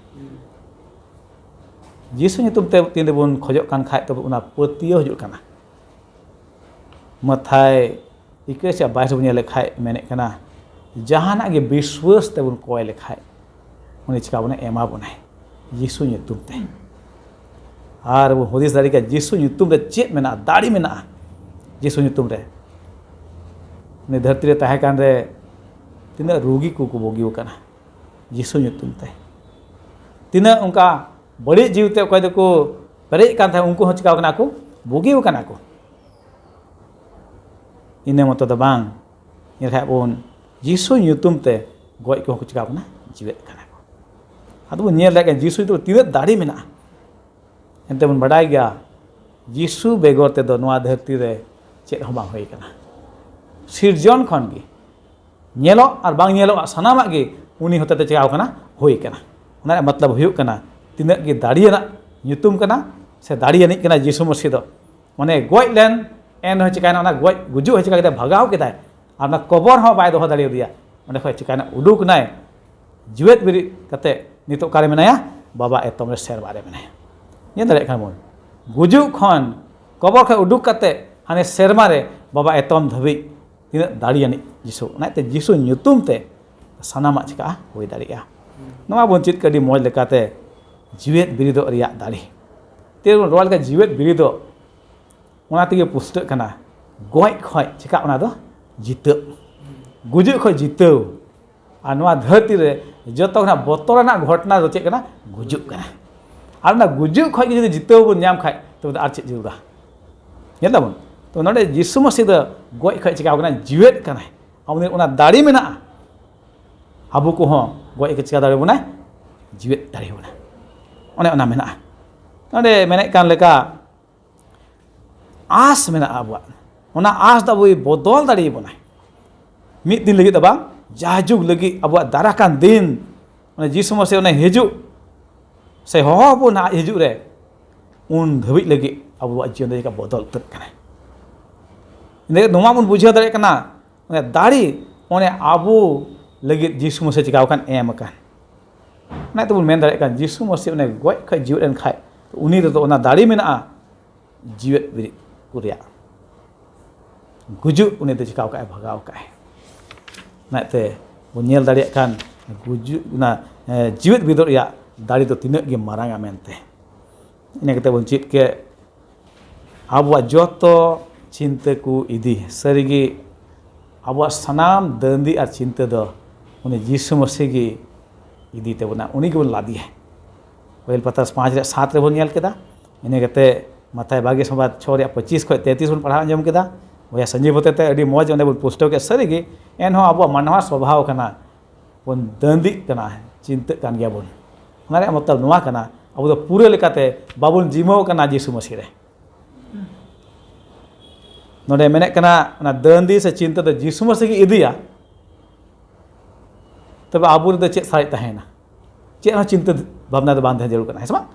ᱡᱤᱥᱩ ᱧᱩᱛᱩᱢ ᱛᱮ ᱛᱤᱱ ᱨᱮᱵᱚᱱ ᱠᱷᱚᱡᱚᱜ ᱠᱟᱱ ᱠᱷᱟᱡ, ᱛᱚᱵᱮ ᱚᱱᱟ ᱯᱟᱹᱛᱭᱟᱹᱣ ᱦᱤᱡᱩᱜ ᱠᱟᱱᱟ᱾ ᱢᱟᱛᱷᱟᱭ ᱤᱠᱟᱹ ᱪᱮ ᱵᱟᱭᱤᱥ ᱵᱚᱱ ᱧᱮᱞ ᱞᱮᱠᱷᱟᱡ ᱢᱮᱱᱮᱫ ᱠᱟᱱᱟ, ᱡᱟᱦᱟᱱᱟᱜ ᱜᱮ ᱵᱤᱥᱣᱟᱹᱥ ᱛᱮᱵᱚᱱ ᱠᱚᱭ ᱞᱮᱠᱷᱟᱡ ᱩᱱᱤ ᱪᱤᱠᱟ ᱵᱚᱱᱟ? ᱮᱢᱟ ᱵᱚᱱᱟᱭ ᱡᱤᱥᱩ ᱧᱩᱛᱩᱢ ᱛᱮ᱾ ᱟᱨ ᱵᱚᱱ ᱦᱩᱫᱤᱥ ᱫᱟᱲᱮ ᱠᱮᱭᱟ ᱡᱤᱥᱩ ᱧᱩᱛᱩᱢ ᱨᱮ ᱪᱮᱫ ᱢᱮᱱᱟᱜᱼᱟ, ᱫᱟᱲᱮ ᱢᱮᱱᱟᱜᱼᱟ ᱡᱤᱥᱩ ᱧᱩᱛᱩᱢ ᱨᱮ᱾ ᱩᱱᱤ ᱫᱷᱟᱹᱨᱛᱤ ᱨᱮ ᱛᱟᱦᱮᱸ ᱠᱟᱱ ᱨᱮ ᱛᱤᱱᱟᱹᱜ ᱨᱩᱜᱤ ᱠᱚᱠᱚ ᱵᱩᱜᱤ ᱟᱠᱟᱱᱟ ᱡᱤᱥᱩ ᱧᱩᱛᱩᱢ ᱛᱮ᱾ ᱛᱤᱱᱟᱹᱜ ᱚᱱᱠᱟ ᱵᱟᱹᱲᱤᱡ ᱡᱤᱣᱤ ᱛᱮ ᱚᱠᱚᱭ ᱫᱚᱠᱚ ᱯᱮᱨᱮᱡ ᱠᱟᱱ ᱛᱟᱦᱮᱸᱫ, ᱩᱱᱠᱩ ᱦᱚᱸ ᱪᱤᱠᱟᱹ ᱠᱟᱱᱟ ᱠᱚ? ᱵᱩᱜᱤ ᱟᱠᱟᱱᱟ ᱠᱚ᱾ ᱤᱱᱟᱹ ᱢᱚᱛᱚ ᱫᱚ ᱵᱟᱝ, ᱧᱮᱞ ᱠᱷᱟᱡ ᱵᱚᱱ ᱡᱤᱥᱩ ᱧᱩᱛᱩᱢ ᱛᱮ ᱜᱚᱡ ᱠᱚᱦᱚᱸ ᱠᱚ ᱪᱤᱠᱟᱹ ᱠᱟᱱᱟ? ᱡᱤᱣᱮᱫ ᱠᱟᱱᱟ ᱠᱚ᱾ ᱟᱫᱚ ᱵᱚᱱ ᱧᱮᱞ ᱫᱟᱲᱮᱭᱟᱜ ᱠᱟᱱᱟ ᱡᱤᱥᱩ ᱧᱩᱛᱩᱢ ᱨᱮ ᱛᱤᱱᱟᱹᱜ ᱫᱟᱲᱮ ᱢᱮᱱᱟᱜᱼᱟ᱾ ᱮᱱᱛᱮ ᱵᱚᱱ ᱵᱟᱰᱟᱭ ᱜᱮᱭᱟ, ᱡᱤᱥᱩ ᱵᱮᱜᱚᱨ ᱛᱮᱫᱚ ᱱᱚᱣᱟ ᱫᱷᱟᱹᱨᱛᱤ ᱨᱮ ᱪᱮᱫ ᱦᱚᱸ ᱵᱟᱝ ᱦᱩᱭ ᱠᱟᱱᱟ᱾ ᱥᱤᱨᱡᱚᱱ ᱠᱷᱚᱱ ᱜᱮ ᱧᱮᱞᱚᱜ ᱟᱨ ᱵᱟᱝ ᱧᱮᱞᱚᱜᱼᱟ ᱥᱟᱱᱟᱢᱟᱜ ᱜᱮ ᱩᱱᱤ ᱦᱚᱛᱮᱛᱮ ᱪᱤᱠᱟᱹ ᱠᱟᱱᱟ? ᱦᱩᱭ ᱠᱟᱱᱟ᱾ ᱚᱱᱟ ᱨᱮᱭᱟᱜ ᱢᱚᱛᱞᱚᱵ ᱦᱩᱭᱩᱜ ᱠᱟᱱᱟ ᱛᱤᱱᱟᱹᱜ ᱜᱮ ᱫᱟᱲᱮᱭᱟᱱᱟᱜ ᱧᱩᱛᱩᱢ ᱠᱟᱱᱟ ᱥᱮ ᱫᱟᱲᱮᱭᱟᱱᱤᱡ ᱠᱟᱱᱟ ᱡᱤᱥᱩ ᱢᱟᱹᱥᱤ ᱫᱚ᱾ ᱢᱟᱱᱮ ᱜᱚᱡ ᱞᱮᱱ, ᱮᱱᱨᱮᱦᱚᱸ ᱪᱤᱠᱟᱹᱭᱮᱱᱟ? ᱚᱱᱟ ᱜᱚᱡ ᱜᱩᱡᱩᱜ ᱦᱚᱸ ᱪᱤᱠᱟᱹ ᱠᱮᱫᱟ? ᱵᱷᱟᱜᱟᱣ ᱠᱮᱫᱟᱭ᱾ ᱟᱨ ᱚᱱᱟ ᱠᱚᱵᱚᱨ ᱦᱚᱸ ᱵᱟᱭ ᱫᱚᱦᱚ ᱫᱟᱲᱮᱭᱟᱫᱮᱭᱟ᱾ ᱚᱸᱰᱮ ᱠᱷᱚᱱ ᱪᱤᱠᱟᱹᱭᱮᱱᱟ? ᱩᱰᱩᱠ ᱮᱱᱟᱭ᱾ ᱡᱤᱣᱮᱫ ᱵᱮᱨᱮᱫ ᱠᱟᱛᱮ ᱱᱤᱛᱚᱜ ᱚᱠᱟᱨᱮ ᱢᱮᱱᱟᱭᱟ? ᱵᱟᱵᱟ ᱮᱛᱚᱢ ᱨᱮ, ᱥᱮᱨᱢᱟ ᱨᱮ ᱢᱮᱱᱟᱭᱟ᱾ ᱧᱮᱞ ᱫᱟᱲᱮᱭᱟᱜ ᱠᱟᱱᱟ ᱵᱚᱱ, ᱜᱩᱡᱩᱜ ᱠᱷᱚᱱ, ᱠᱚᱵᱚᱨ ᱠᱷᱚᱱ ᱩᱰᱩᱠ ᱠᱟᱛᱮ ᱦᱟᱱᱮ ᱥᱮᱨᱢᱟ ᱨᱮ ᱵᱟᱵᱟ ᱮᱛᱚᱢ ᱫᱷᱟᱹᱵᱤᱡ ᱛᱤᱱᱟᱹᱜ ᱫᱟᱲᱮᱭᱟᱱᱤᱡ ᱡᱤᱥᱩ᱾ ᱚᱱᱟᱛᱮ ᱡᱤᱥᱩ ᱧᱩᱛᱩᱢ ᱛᱮ ᱥᱟᱱᱟᱢᱟᱜ ᱪᱤᱠᱟᱹᱜᱼᱟ? ᱦᱩᱭ ᱫᱟᱲᱮᱭᱟᱜᱼᱟ᱾ ᱱᱚᱣᱟ ᱵᱚᱱ ᱪᱮᱫ ᱠᱮᱫᱟ ᱟᱹᱰᱤ ᱢᱚᱡᱽ ᱞᱮᱠᱟᱛᱮ ᱡᱤᱣᱮᱫ ᱵᱮᱨᱮᱫᱚᱜ ᱨᱮᱭᱟᱜ ᱫᱟᱲᱮ᱾ ᱛᱮ ᱵᱚᱱ ᱨᱚᱲ ᱞᱮᱠᱟ ᱡᱤᱣᱮᱫ ᱵᱮᱨᱮᱫᱚᱜ, ᱚᱱᱟ ᱛᱮᱜᱮ ᱯᱩᱥᱴᱟᱹᱜ ᱠᱟᱱᱟ᱾ ᱜᱚᱡ ᱠᱷᱚᱡ ᱪᱤᱠᱟᱹᱜ? ᱚᱱᱟ ᱫᱚ ᱡᱤᱛᱟᱹᱜ᱾ ᱜᱩᱡᱩᱜ ᱠᱷᱚᱡ ᱡᱤᱛᱟᱹᱣ᱾ ᱟᱨ ᱱᱚᱣᱟ ᱫᱷᱟᱹᱨᱛᱤ ᱨᱮ ᱡᱚᱛᱚ ᱠᱷᱚᱱᱟᱜ ᱵᱚᱛᱚᱨᱟᱱᱟᱜ ᱜᱷᱚᱴᱚᱱᱟ ᱫᱚ ᱪᱮᱫ ᱠᱟᱱᱟ? ᱜᱩᱡᱩᱜ ᱠᱟᱱᱟ᱾ ᱟᱨ ᱚᱱᱟ ᱜᱩᱡᱩᱜ ᱠᱷᱚᱡ ᱜᱮ ᱡᱩᱫᱤ ᱡᱤᱛᱟᱹᱣ ᱵᱚᱱ ᱧᱟᱢ ᱠᱷᱟᱡ, ᱛᱚᱵᱮ ᱫᱚ ᱟᱨ ᱪᱮᱫ ᱡᱟᱹᱨᱩᱲᱟ? ᱧᱮᱞ ᱫᱟᱵᱚᱱ ᱛᱚ, ᱱᱚᱰᱮ ᱡᱤᱥᱩ ᱢᱟᱹᱥᱤ ᱫᱚ ᱜᱚᱡ ᱠᱷᱚᱡ ᱪᱤᱠᱟᱹ ᱠᱟᱱᱟ? ᱡᱤᱣᱮᱫ ᱠᱟᱱᱟᱭ᱾ ᱟᱵᱚ ᱚᱱᱟ ᱫᱟᱲᱮ ᱢᱮᱱᱟᱜᱼᱟ, ᱟᱵᱚ ᱠᱚᱦᱚᱸ ᱜᱚᱡ ᱠᱚ ᱪᱤᱠᱟᱹ ᱫᱟᱲᱮ ᱵᱚᱱᱟᱭ? ᱡᱤᱣᱮᱫ ᱫᱟᱲᱮ ᱵᱚᱱᱟ᱾ ᱚᱱᱮ ᱚᱱᱟ ᱢᱮᱱᱟᱜᱼᱟ᱾ ᱱᱚᱰᱮ ᱢᱮᱱᱮᱫ ᱠᱟᱱ ᱞᱮᱠᱟ, ᱟᱸᱥ ᱢᱮᱱᱟᱜᱼᱟ ᱟᱵᱚᱣᱟᱜ᱾ ᱚᱱᱟ ᱟᱸᱥ ᱫᱚ ᱟᱵᱚᱭ ᱵᱚᱫᱚᱞ ᱫᱟᱲᱮᱭᱟᱵᱚᱱᱟᱭ᱾ ᱢᱤᱫ ᱫᱤᱱ ᱞᱟᱹᱜᱤᱫ ᱫᱚ ᱵᱟᱝ, ᱡᱟᱭᱡᱩᱜᱽ ᱞᱟᱹᱜᱤᱫ ᱟᱵᱚᱣᱟᱜ ᱫᱟᱨᱟ ᱠᱟᱱ ᱫᱤᱱ, ᱚᱱᱟ ᱡᱤᱥᱩ ᱢᱟᱥᱮ ᱚᱱᱮ ᱦᱤᱡᱩᱜ ᱥᱮ ᱦᱚᱦᱚ ᱵᱚᱱ ᱦᱟᱸᱜ ᱦᱤᱡᱩᱜ ᱨᱮ, ᱩᱱ ᱫᱷᱟᱹᱵᱤᱡ ᱞᱟᱹᱜᱤᱫ ᱟᱵᱚᱣᱟᱜ ᱡᱤᱭᱚᱱ ᱫᱚ ᱪᱮᱠᱟ ᱵᱚᱫᱚᱞ ᱩᱛᱟᱹᱨ ᱠᱟᱱᱟ᱾ ᱮᱱᱛᱮ ᱱᱚᱣᱟ ᱵᱚᱱ ᱵᱩᱡᱷᱟᱹᱣ ᱫᱟᱲᱮᱭᱟᱜ ᱠᱟᱱᱟ, ᱚᱱᱮ ᱫᱟᱲᱮ, ᱚᱱᱮ ᱟᱵᱚ ᱞᱟᱹᱜᱤᱫ ᱡᱤᱥᱩ ᱢᱟᱥᱮ ᱪᱤᱠᱟᱹ ᱟᱠᱟᱱ? ᱮᱢ ᱟᱠᱟᱱ᱾ ᱚᱱᱟ ᱛᱮᱵᱚᱱ ᱢᱮᱱ ᱫᱟᱲᱮᱭᱟᱜ ᱠᱟᱱᱟ, ᱡᱤᱥᱩ ᱢᱟᱥᱮ ᱚᱱᱮ ᱜᱚᱡ ᱠᱷᱚᱡ ᱡᱤᱣᱮᱫ ᱮᱱ ᱠᱷᱟᱡ, ᱩᱱᱤ ᱨᱮᱫᱚ ᱚᱱᱟ ᱫᱟᱲᱮ ᱢᱮᱱᱟᱜᱼᱟ ᱡᱤᱣᱮᱫ ᱵᱮᱨᱮᱫ ᱠᱚ ᱨᱮᱭᱟᱜ᱾ ᱜᱩᱡᱩᱜ ᱩᱱᱤ ᱫᱚ ᱪᱤᱠᱟᱹ ᱠᱟᱜᱼᱟᱭ, ᱵᱷᱟᱜᱟᱣ ᱠᱟᱜᱼᱟᱭ᱾ ᱚᱱᱟᱛᱮ ᱵᱚᱱ ᱧᱮᱞ ᱫᱟᱲᱮᱭᱟᱜ ᱠᱟᱱ ᱜᱩᱡᱩᱜ, ᱚᱱᱟ ᱡᱤᱣᱮᱫ ᱵᱤᱫᱚᱜ ᱨᱮᱭᱟᱜ ᱫᱟᱲᱮ ᱫᱚ ᱛᱤᱱᱟᱹᱜ ᱜᱮ ᱢᱟᱨᱟᱝᱟ ᱢᱮᱱᱛᱮ᱾ ᱤᱱᱟᱹ ᱠᱟᱛᱮ ᱵᱚᱱ ᱪᱮᱫ ᱠᱮᱫ, ᱟᱵᱚᱣᱟᱜ ᱡᱚᱛᱚ ᱪᱤᱱᱛᱟᱹ ᱠᱚ ᱤᱫᱤ, ᱥᱟᱹᱨᱤᱜᱮ ᱟᱵᱚᱣᱟᱜ ᱥᱟᱱᱟᱢ ᱫᱟᱹᱱᱫᱤ ᱟᱨ ᱪᱤᱱᱛᱟᱹ ᱫᱚ ᱩᱱᱤ ᱡᱤᱥᱩ ᱢᱟᱹᱥᱤ ᱜᱮ ᱤᱫᱤ ᱛᱟᱵᱚᱱᱟ, ᱩᱱᱤ ᱜᱮᱵᱚᱱ ᱞᱟᱫᱮᱭᱟ᱾ ᱳᱭᱮᱞ ᱯᱟᱛᱟᱨ ᱯᱟᱸᱪ ᱨᱮᱭᱟᱜ ᱥᱟᱛ ᱨᱮᱵᱚᱱ ᱧᱮᱞ ᱠᱮᱫᱟ᱾ ᱤᱱᱟᱹ ᱠᱟᱛᱮ ᱢᱟᱛᱷᱟᱭ ᱵᱟᱜᱮ ᱥᱚᱢᱵᱟᱫ ᱪᱷᱚ ᱨᱮᱭᱟᱜ ᱯᱚᱸᱪᱤᱥ ᱠᱷᱚᱱ ᱛᱮᱛᱨᱤᱥ ᱵᱚᱱ ᱯᱟᱲᱦᱟᱣ ᱟᱸᱡᱚᱢ ᱠᱮᱫᱟ᱾ ᱵᱚᱭᱦᱟ ᱥᱟᱹᱧᱡᱤᱵ ᱦᱚᱛᱮᱛᱮ ᱟᱹᱰᱤ ᱢᱚᱡᱽ ᱚᱸᱰᱮ ᱵᱚᱱ ᱯᱩᱥᱴᱟᱹᱣ ᱠᱮᱫ᱾ ᱥᱟᱹᱨᱤᱜᱮ ᱮᱱᱦᱚᱸ ᱟᱵᱚᱣᱟᱜ ᱢᱟᱱᱣᱟ ᱥᱚᱵᱷᱟᱣ ᱠᱟᱱᱟ, ᱵᱚᱱ ᱫᱟᱹᱱᱫᱤᱜ ᱠᱟᱱᱟ, ᱪᱤᱱᱛᱟᱹᱜ ᱠᱟᱱ ᱜᱮᱭᱟ ᱵᱚᱱ᱾ ᱚᱱᱟ ᱨᱮᱭᱟᱜ ᱢᱚᱛᱞᱚᱵ ᱱᱚᱣᱟ ᱠᱟᱱᱟ, ᱟᱵᱚ ᱫᱚ ᱯᱩᱨᱟᱹ ᱞᱮᱠᱟᱛᱮ ᱵᱟᱵᱚᱱ ᱡᱤᱢᱟᱹᱣ ᱠᱟᱱᱟ ᱡᱤᱥᱩ ᱢᱟᱹᱥᱤ ᱨᱮ᱾ ᱱᱚᱰᱮ ᱢᱮᱱᱮᱫ ᱠᱟᱱᱟ, ᱚᱱᱟ ᱫᱟᱹᱱᱫᱤ ᱥᱮ ᱪᱤᱱᱛᱟᱹ ᱫᱚ ᱡᱤᱥᱩ ᱢᱟᱹᱥᱤ ᱜᱮ ᱤᱫᱤᱭᱟ, ᱛᱚᱵᱮ ᱟᱵᱚ ᱨᱮᱫᱚ ᱪᱮᱫ ᱥᱟᱨᱮᱡ ᱛᱟᱦᱮᱸᱭᱮᱱᱟ? ᱪᱮᱫ ᱦᱚᱸ ᱪᱤᱱᱛᱟᱹ ᱵᱷᱟᱵᱽᱱᱟ ᱫᱚ ᱵᱟᱝ ᱛᱟᱦᱮᱸ ᱡᱟᱹᱨᱩᱲ ᱠᱟᱱᱟ, ᱦᱮᱸ ᱥᱮ ᱵᱟᱝ?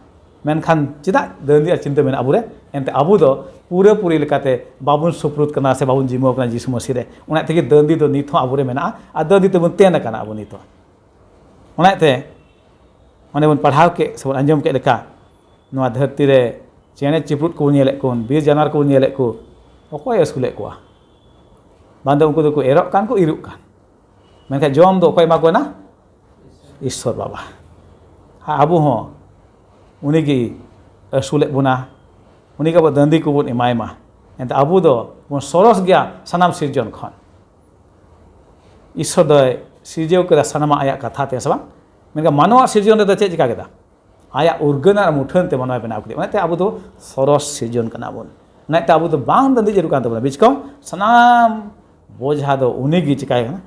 ᱢᱮᱱᱠᱷᱟᱱ ᱪᱮᱫᱟᱜ ᱫᱟᱹᱱᱫᱤ ᱟᱨ ᱪᱤᱱᱛᱟᱹ ᱢᱮᱱᱟᱜᱼᱟ ᱟᱵᱚᱨᱮ? ᱮᱱᱛᱮ ᱟᱵᱚ ᱫᱚ ᱯᱩᱨᱟᱹᱯᱩᱨᱤ ᱞᱮᱠᱟᱛᱮ ᱵᱟᱵᱚᱱ ᱥᱩᱯᱨᱩᱫ ᱠᱟᱱᱟ ᱥᱮ ᱵᱟᱵᱚᱱ ᱡᱤᱢᱟᱹᱣ ᱠᱟᱱᱟ ᱡᱤᱥᱩ ᱢᱟᱹᱥᱤ ᱨᱮ᱾ ᱚᱱᱟ ᱛᱮᱜᱮ ᱫᱟᱹᱱᱫᱤ ᱫᱚ ᱱᱤᱛ ᱦᱚᱸ ᱟᱵᱚᱨᱮ ᱢᱮᱱᱟᱜᱼᱟ ᱟᱨ ᱫᱟᱹᱱᱫᱤ ᱛᱮᱵᱚᱱ ᱛᱮᱱ ᱟᱠᱟᱱᱟ ᱟᱵᱚ ᱱᱤᱛ ᱦᱚᱸ᱾ ᱚᱱᱟᱛᱮ ᱚᱱᱮ ᱵᱚᱱ ᱯᱟᱲᱦᱟᱣ ᱠᱮᱫ ᱥᱮ ᱵᱚᱱ ᱟᱸᱡᱚᱢ ᱠᱮᱫ ᱞᱮᱠᱟ, ᱱᱚᱣᱟ ᱫᱷᱟᱹᱨᱛᱤ ᱨᱮ ᱪᱮᱬᱮ ᱪᱤᱯᱨᱩᱫ ᱠᱚᱵᱚᱱ ᱧᱮᱞᱮᱫ ᱠᱚ, ᱵᱤᱨ ᱡᱟᱱᱣᱟᱨ ᱠᱚᱵᱚᱱ ᱧᱮᱞᱮᱫ ᱠᱚ, ᱚᱠᱚᱭ ᱟᱹᱥᱩᱞᱮᱫ ᱠᱚᱣᱟ? ᱵᱟᱝ ᱫᱚ ᱩᱱᱠᱩ ᱫᱚᱠᱚ ᱮᱨᱚᱜ ᱠᱟᱱ ᱠᱚ, ᱤᱨᱚᱜ ᱠᱟᱱ, ᱢᱮᱱᱠᱷᱟᱱ ᱡᱚᱢ ᱫᱚ ᱚᱠᱚᱭ ᱮᱢᱟ ᱠᱚ ᱠᱟᱱᱟ? ᱤᱥᱥᱚᱨ ᱵᱟᱵᱟ᱾ ᱟᱨ ᱟᱵᱚ ᱦᱚᱸ ᱩᱱᱤ ᱜᱮ ᱟᱹᱥᱩᱞᱮᱫ ᱵᱚᱱᱟ, ᱩᱱᱤ ᱜᱮ ᱟᱵᱚ ᱫᱟᱹᱱᱫᱤ ᱠᱚᱵᱚᱱ ᱮᱢᱟᱭ ᱢᱟ᱾ ᱮᱱᱛᱮ ᱟᱵᱚ ᱫᱚ ᱵᱚᱱ ᱥᱚᱨᱚᱥ ᱜᱮᱭᱟ ᱥᱟᱱᱟᱢ ᱥᱤᱨᱡᱚᱱ ᱠᱷᱚᱱ᱾ ᱤᱥᱥᱚᱨ ᱫᱚᱭ ᱥᱤᱨᱡᱟᱹᱣ ᱠᱮᱫᱟ ᱥᱟᱱᱟᱢᱟᱜ ᱟᱭᱟᱜ ᱠᱟᱛᱷᱟ ᱛᱮ, ᱥᱮ ᱵᱟᱝ? ᱢᱮᱱᱠᱷᱟᱱ ᱢᱟᱱᱣᱟ ᱥᱤᱨᱡᱚᱱ ᱨᱮᱫᱚ ᱪᱮᱫ ᱪᱤᱠᱟ ᱠᱮᱫᱟ? ᱟᱭᱟᱜ ᱩᱨᱜᱟᱹᱱ ᱟᱨ ᱢᱩᱴᱷᱟᱹᱱ ᱛᱮ ᱢᱟᱱᱣᱟᱭ ᱵᱮᱱᱟᱣ ᱠᱮᱫᱮᱭᱟ᱾ ᱚᱱᱟᱛᱮ ᱟᱵᱚ ᱫᱚ ᱥᱚᱨᱚᱥ ᱥᱤᱨᱡᱚᱱ ᱠᱟᱱᱟ ᱵᱚᱱ᱾ ᱚᱱᱟᱛᱮ ᱟᱵᱚ ᱫᱚ ᱵᱟᱝ ᱫᱟᱹᱱᱫᱤ ᱡᱟᱹᱨᱩᱲ ᱠᱟᱱ ᱛᱟᱵᱚᱱᱟ᱾ ᱵᱤᱪᱠᱚᱢ ᱥᱟᱱᱟᱢ ᱵᱚᱡᱷᱟ ᱫᱚ ᱩᱱᱤ ᱜᱮ ᱪᱤᱠᱟᱭ ᱠᱟᱱᱟ?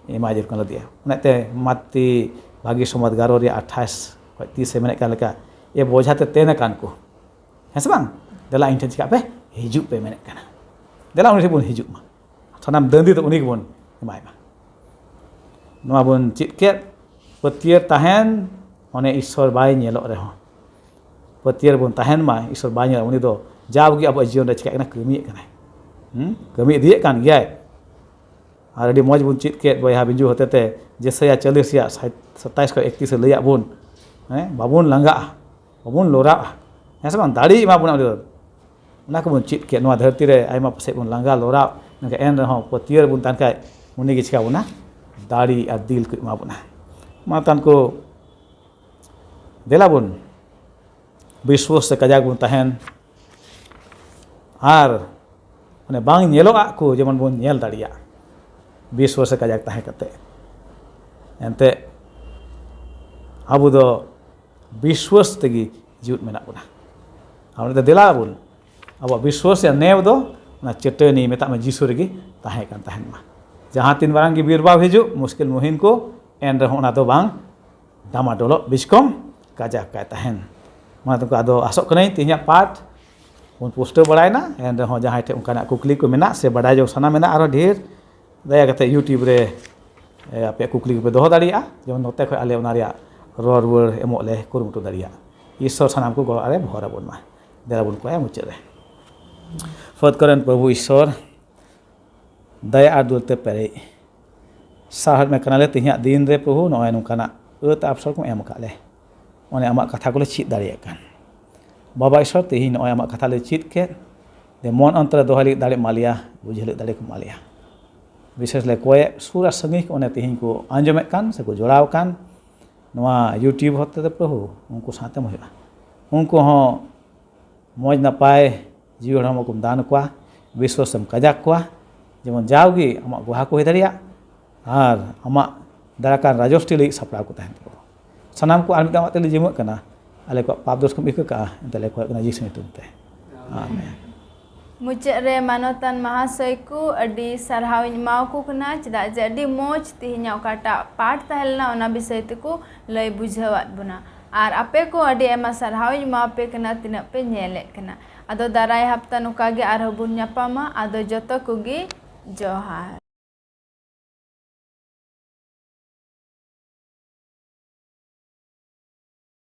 ᱮᱢᱟᱭ ᱡᱟᱹᱨᱩᱲ ᱠᱟᱱ ᱞᱟᱹᱫᱤᱭᱟ᱾ ᱚᱱᱟᱛᱮ ᱢᱟᱛᱤ ᱵᱷᱟᱹᱜᱤ ᱥᱚᱢᱵᱟᱫ ᱜᱟᱨᱚ ᱨᱮᱭᱟᱜ ᱟᱴᱷᱟᱥ ᱠᱷᱚᱱ ᱛᱤᱥ ᱮ ᱢᱮᱱᱮᱫ ᱠᱟᱱ ᱞᱮᱠᱟ, ᱮ ᱵᱚᱡᱷᱟ ᱛᱮ ᱛᱮᱱ ᱟᱠᱟᱱ ᱠᱚ, ᱦᱮᱸ ᱥᱮ ᱵᱟᱝ? ᱫᱮᱞᱟ ᱤᱧ ᱴᱷᱮᱱ ᱪᱤᱠᱟᱜ ᱯᱮ, ᱦᱤᱡᱩᱜ ᱯᱮ ᱢᱮᱱᱮᱫ ᱠᱟᱱᱟ᱾ ᱫᱮᱞᱟ ᱩᱱᱤ ᱴᱷᱮᱱ ᱵᱚᱱ ᱦᱤᱡᱩᱜ ᱢᱟ᱾ ᱥᱟᱱᱟᱢ ᱫᱟᱹᱱᱫᱤ ᱫᱚ ᱩᱱᱤ ᱜᱮᱵᱚᱱ ᱮᱢᱟᱭ ᱢᱟ᱾ ᱱᱚᱣᱟ ᱵᱚᱱ ᱪᱮᱫ ᱠᱮᱫ, ᱯᱟᱹᱛᱭᱟᱹᱨ ᱛᱟᱦᱮᱱ, ᱚᱱᱮ ᱤᱥᱥᱚᱨ ᱵᱟᱭ ᱧᱮᱞᱚᱜ ᱨᱮᱦᱚᱸ, ᱯᱟᱹᱛᱭᱟᱹᱨ ᱵᱚᱱ ᱛᱟᱦᱮᱱ ᱢᱟ, ᱤᱥᱥᱚᱨ ᱵᱟᱭ ᱧᱮᱞᱚᱜ, ᱩᱱᱤ ᱫᱚ ᱡᱟᱣᱜᱮ ᱟᱵᱚᱣᱟᱜ ᱡᱤᱭᱚᱱ ᱨᱮ ᱪᱤᱠᱟᱹᱜ ᱠᱟᱱᱟ? ᱠᱟᱹᱢᱤᱭᱮᱫ ᱠᱟᱱᱟᱭ᱾ ᱦᱩᱸ? ᱠᱟᱹᱢᱤ ᱤᱫᱤᱭᱮᱫ ᱠᱟᱱ ᱜᱮᱭᱟᱭ᱾ ᱟᱨ ᱟᱹᱰᱤ ᱢᱚᱡᱽ ᱵᱚᱱ ᱪᱮᱫ ᱠᱮᱫ ᱵᱚᱭᱦᱟ ᱵᱤᱸᱡᱩ ᱦᱚᱛᱮᱛᱮ, ᱡᱮᱥᱟᱭᱟ ᱪᱚᱞᱞᱤᱥ ᱨᱮᱭᱟᱜ ᱥᱟᱛᱟᱭᱤᱥ ᱠᱷᱚᱱ ᱮᱠᱛᱨᱤᱥ ᱮ ᱞᱟᱹᱭᱟᱫ ᱵᱚᱱ, ᱦᱮᱸ, ᱵᱟᱵᱚᱱ ᱞᱟᱸᱜᱟᱜᱼᱟ, ᱵᱟᱵᱚᱱ ᱞᱚᱨᱟᱜᱼᱟ, ᱦᱮᱸ ᱥᱮ ᱵᱟᱝ? ᱫᱟᱲᱮ ᱮᱢᱟ ᱵᱚᱱᱟ ᱩᱱᱤ ᱫᱚ᱾ ᱚᱱᱟ ᱠᱚᱵᱚᱱ ᱪᱮᱫ ᱠᱮᱫ, ᱱᱚᱣᱟ ᱫᱷᱟᱹᱨᱛᱤ ᱨᱮ ᱟᱭᱢᱟ ᱯᱟᱥᱮᱡ ᱵᱚᱱ ᱞᱟᱸᱜᱟ ᱞᱚᱨᱟᱣ, ᱢᱮᱱᱠᱷᱟᱱ ᱮᱱ ᱨᱮᱦᱚᱸ ᱯᱟᱹᱛᱭᱟᱹᱣ ᱨᱮᱵᱚᱱ ᱛᱟᱦᱮᱱ ᱠᱷᱟᱡ ᱩᱱᱤ ᱜᱮ ᱪᱤᱠᱟ ᱵᱚᱱᱟ? ᱫᱟᱲᱮ ᱟᱨ ᱫᱤᱞ ᱠᱚ ᱮᱢᱟ ᱵᱚᱱᱟ᱾ ᱢᱟ ᱛᱟᱦᱚᱞᱮ ᱠᱚ ᱫᱮᱞᱟ ᱵᱚᱱ ᱵᱤᱥᱣᱟᱥ ᱨᱮ ᱠᱟᱡᱟᱠ ᱵᱚᱱ ᱛᱟᱦᱮᱱ, ᱟᱨ ᱚᱱᱮ ᱵᱟᱝ ᱧᱮᱞᱚᱜ ᱟᱜ ᱠᱚ ᱡᱮᱢᱚᱱ ᱵᱚᱱ ᱧᱮᱞ ᱫᱟᱲᱮᱭᱟᱜ, ᱵᱤᱥᱣᱟᱥ ᱨᱮ ᱠᱟᱡᱟᱠ ᱛᱟᱦᱮᱸ ᱠᱟᱛᱮ᱾ ᱮᱱᱛᱮ ᱟᱵᱚ ᱫᱚ ᱵᱤᱥᱣᱟᱥ ᱛᱮᱜᱮ ᱡᱤᱣᱮᱫ ᱢᱮᱱᱟᱜ ᱵᱚᱱᱟ᱾ ᱟᱨ ᱚᱱᱟᱛᱮ ᱫᱮᱞᱟ ᱵᱚᱱ ᱟᱵᱚᱣᱟᱜ ᱵᱤᱥᱣᱟᱥ ᱨᱮᱭᱟᱜ ᱱᱮᱣ ᱫᱚ ᱚᱱᱟ ᱪᱟᱹᱴᱟᱹᱱᱤ, ᱢᱮᱛᱟᱜ ᱢᱮ, ᱡᱤᱥᱩ ᱨᱮᱜᱮ ᱛᱟᱦᱮᱸ ᱠᱟᱱ ᱛᱟᱦᱮᱱ ᱢᱟ᱾ ᱡᱟᱦᱟᱸ ᱛᱤᱱ ᱢᱟᱨᱟᱝ ᱜᱮ ᱵᱤᱨᱵᱟᱣ ᱦᱤᱡᱩᱜ, ᱢᱩᱥᱠᱤᱞ ᱢᱩᱦᱤᱱ ᱠᱚ, ᱮᱱ ᱨᱮᱦᱚᱸ ᱚᱱᱟ ᱫᱚ ᱵᱟᱝ ᱰᱟᱢᱟᱰᱚᱞᱚᱜ, ᱵᱤᱪᱠᱚᱢ ᱠᱟᱡᱟᱠ ᱠᱟᱭ ᱛᱟᱦᱮᱱ᱾ ᱢᱟ ᱛᱚᱵᱮ ᱟᱫᱚ ᱟᱥᱚᱜ ᱠᱟᱹᱱᱟᱹᱧ ᱛᱮᱦᱮᱧᱟᱜ ᱯᱟᱴ ᱵᱚᱱ ᱯᱩᱥᱴᱟᱹᱣ ᱵᱟᱲᱟᱭᱮᱱᱟ᱾ ᱮᱱ ᱨᱮᱦᱚᱸ ᱡᱟᱦᱟᱸᱭ ᱴᱷᱮᱱ ᱚᱱᱠᱟᱱᱟᱜ ᱠᱩᱠᱞᱤ ᱠᱚ ᱢᱮᱱᱟᱜ ᱥᱮ ᱵᱟᱰᱟᱭ ᱡᱚᱝ ᱥᱟᱱᱟ ᱢᱮᱱᱟᱜ ᱟᱨᱦᱚᱸ ᱰᱷᱮᱨ, ᱫᱟᱭᱟ ᱠᱟᱛᱮ YouTube ᱨᱮ, ᱮ, ᱟᱯᱮᱭᱟᱜ ᱠᱩᱠᱞᱤ ᱠᱚᱯᱮ ᱫᱚᱦᱚ ᱫᱟᱲᱮᱭᱟᱜᱼᱟ, ᱡᱮᱢᱚᱱ ᱱᱚᱛᱮ ᱠᱷᱚᱱ ᱟᱞᱮ ᱚᱱᱟ ᱨᱮᱭᱟᱜ ᱨᱚᱲ ᱨᱩᱣᱟᱹᱲ ᱮᱢᱚᱜ ᱞᱮ ᱠᱩᱨᱩᱢᱩᱴᱩ ᱫᱟᱲᱮᱭᱟᱜ᱾ ᱤᱥᱥᱚᱨ ᱥᱟᱱᱟᱢ ᱠᱚ ᱜᱚᱲᱚ ᱨᱮ ᱵᱷᱚᱨ ᱟᱵᱚᱱ ᱢᱟ᱾ ᱫᱮᱞᱟ ᱵᱚᱱ ᱠᱚᱭᱟ ᱢᱩᱪᱟᱹᱫ ᱨᱮ᱾ ᱯᱷᱟᱹᱫ ᱠᱚᱨᱮᱱ ᱯᱨᱚᱵᱷᱩ ᱤᱥᱥᱚᱨ, ᱫᱟᱭᱟ ᱟᱨ ᱫᱩᱞᱟᱹᱲ ᱛᱮ ᱯᱮᱨᱮᱡ, ᱥᱟᱨᱦᱟᱣ ᱢᱮ ᱠᱟᱱᱟᱞᱮ ᱛᱮᱦᱮᱧᱟᱜ ᱫᱤᱱ ᱨᱮ ᱯᱨᱚᱵᱷᱩ, ᱱᱚᱜᱼᱚᱭ ᱱᱚᱝᱠᱟᱱᱟᱜ ᱟᱹᱛ ᱟᱯᱥᱚᱨ ᱠᱚᱢ ᱮᱢ ᱟᱠᱟᱫ ᱞᱮ, ᱚᱱᱮ ᱟᱢᱟᱜ ᱠᱟᱛᱷᱟ ᱠᱚᱞᱮ ᱪᱮᱫ ᱫᱟᱲᱮᱭᱟᱜ ᱠᱟᱱ᱾ ᱵᱟᱵᱟ ᱤᱥᱥᱚᱨ, ᱛᱮᱦᱮᱧ ᱱᱚᱜᱼᱚᱭ ᱟᱢᱟᱜ ᱠᱟᱛᱷᱟ ᱞᱮ ᱪᱮᱫ ᱠᱮᱫ, ᱡᱮ ᱢᱚᱱ ᱚᱱᱛᱚᱨ ᱨᱮ ᱫᱚᱦᱚᱭ ᱞᱟᱹᱜᱤᱫ ᱫᱟᱲᱮ ᱮᱢᱟ ᱞᱮᱭᱟ, ᱵᱩᱡᱷᱟᱹᱣ ᱞᱟᱹᱜᱤᱫ ᱫᱟᱲᱮ ᱠᱚ ᱮᱢᱟ ᱞᱮᱭᱟ᱾ ᱵᱤᱥᱮᱥ ᱞᱮ ᱠᱚᱭᱮ ᱥᱩᱨ ᱟᱨ ᱥᱟᱺᱜᱤᱧ ᱠᱚ ᱚᱱᱮ ᱛᱮᱦᱮᱧ ᱠᱚ ᱟᱸᱡᱚᱢᱮᱫ ᱠᱟᱱ ᱥᱮ ᱠᱚ ᱡᱚᱲᱟᱣ ᱟᱠᱟᱱ ᱱᱚᱣᱟ YouTube ᱦᱚᱛᱮ ᱛᱮ ᱯᱨᱚᱵᱷᱩ, ᱩᱱᱠᱩ ᱥᱟᱶᱛᱮᱢ ᱦᱩᱭᱩᱜᱼᱟ᱾ ᱩᱱᱠᱩ ᱦᱚᱸ ᱢᱚᱡᱽ ᱱᱟᱯᱟᱭ ᱡᱤᱣᱤ ᱦᱚᱲᱢᱚ ᱠᱚᱢ ᱫᱟᱱ ᱠᱚᱣᱟ, ᱵᱤᱥᱣᱟᱥ ᱮᱢ ᱠᱟᱡᱟᱠ ᱠᱚᱣᱟ, ᱡᱮᱢᱚᱱ ᱡᱟᱣᱜᱮ ᱟᱢᱟᱜ ᱜᱚᱦᱟ ᱠᱚ ᱦᱩᱭ ᱫᱟᱲᱮᱭᱟᱜ ᱟᱨ ᱟᱢᱟᱜ ᱫᱟᱨᱟᱭ ᱠᱟᱱ ᱨᱟᱡᱚᱥᱴᱤ ᱞᱟᱹᱜᱤᱫ ᱥᱟᱯᱲᱟᱣ ᱠᱚ ᱛᱟᱦᱮᱱ ᱛᱟᱠᱚ᱾ ᱥᱟᱱᱟᱢ ᱠᱚ ᱟᱨ ᱢᱤᱫ ᱫᱷᱟᱣ ᱟᱢᱟᱜ ᱛᱮᱞᱮ ᱡᱤᱢᱟᱹᱜ ᱠᱟᱱᱟ, ᱟᱞᱮ ᱠᱚᱣᱟᱜ ᱯᱟᱯ ᱫᱳᱥ ᱠᱚᱢ ᱤᱠᱟᱹ ᱠᱟᱜᱼᱟ, ᱮᱱᱛᱮ ᱞᱮ ᱠᱷᱚᱡᱚᱜ ᱠᱟᱱᱟ ᱡᱤᱥᱩ ᱧᱩᱛᱩᱢ ᱛᱮ᱾ ᱟᱢᱮᱱ᱾ ᱢᱩᱪᱟᱹᱫ ᱨᱮ ᱢᱟᱱᱚᱛᱟᱱ ᱢᱟᱦᱟᱥᱚᱭ ᱠᱚ ᱟᱹᱰᱤ ᱥᱟᱨᱦᱟᱣ ᱤᱧ ᱮᱢᱟᱣᱟᱠᱚ ᱠᱟᱱᱟ, ᱪᱮᱫᱟᱜ ᱡᱮ ᱟᱹᱰᱤ ᱢᱚᱡᱽ ᱛᱮᱦᱮᱧᱟᱜ ᱚᱠᱟᱴᱟᱜ ᱯᱟᱴ ᱛᱟᱦᱮᱸ ᱞᱮᱱᱟ, ᱚᱱᱟ ᱵᱤᱥᱚᱭ ᱛᱮᱠᱚ ᱞᱟᱹᱭ ᱵᱩᱡᱷᱟᱹᱣᱟᱫ ᱵᱚᱱᱟ᱾ ᱟᱨ ᱟᱯᱮ ᱠᱚ ᱟᱹᱰᱤ ᱟᱭᱢᱟ ᱥᱟᱨᱦᱟᱣ ᱤᱧ ᱮᱢᱟᱣᱟᱯᱮ ᱠᱟᱱᱟ, ᱛᱤᱱᱟᱹᱜ ᱯᱮ ᱧᱮᱞᱮᱫ ᱠᱟᱱᱟ᱾ ᱟᱫᱚ ᱫᱟᱨᱟᱭ ᱦᱟᱯᱛᱟ ᱱᱚᱝᱠᱟ ᱜᱮ ᱟᱨᱦᱚᱸ ᱵᱚᱱ ᱧᱟᱯᱟᱢᱟ᱾ ᱟᱫᱚ ᱡᱚᱛᱚ ᱠᱚᱜᱮ ᱡᱚᱦᱟᱨ᱾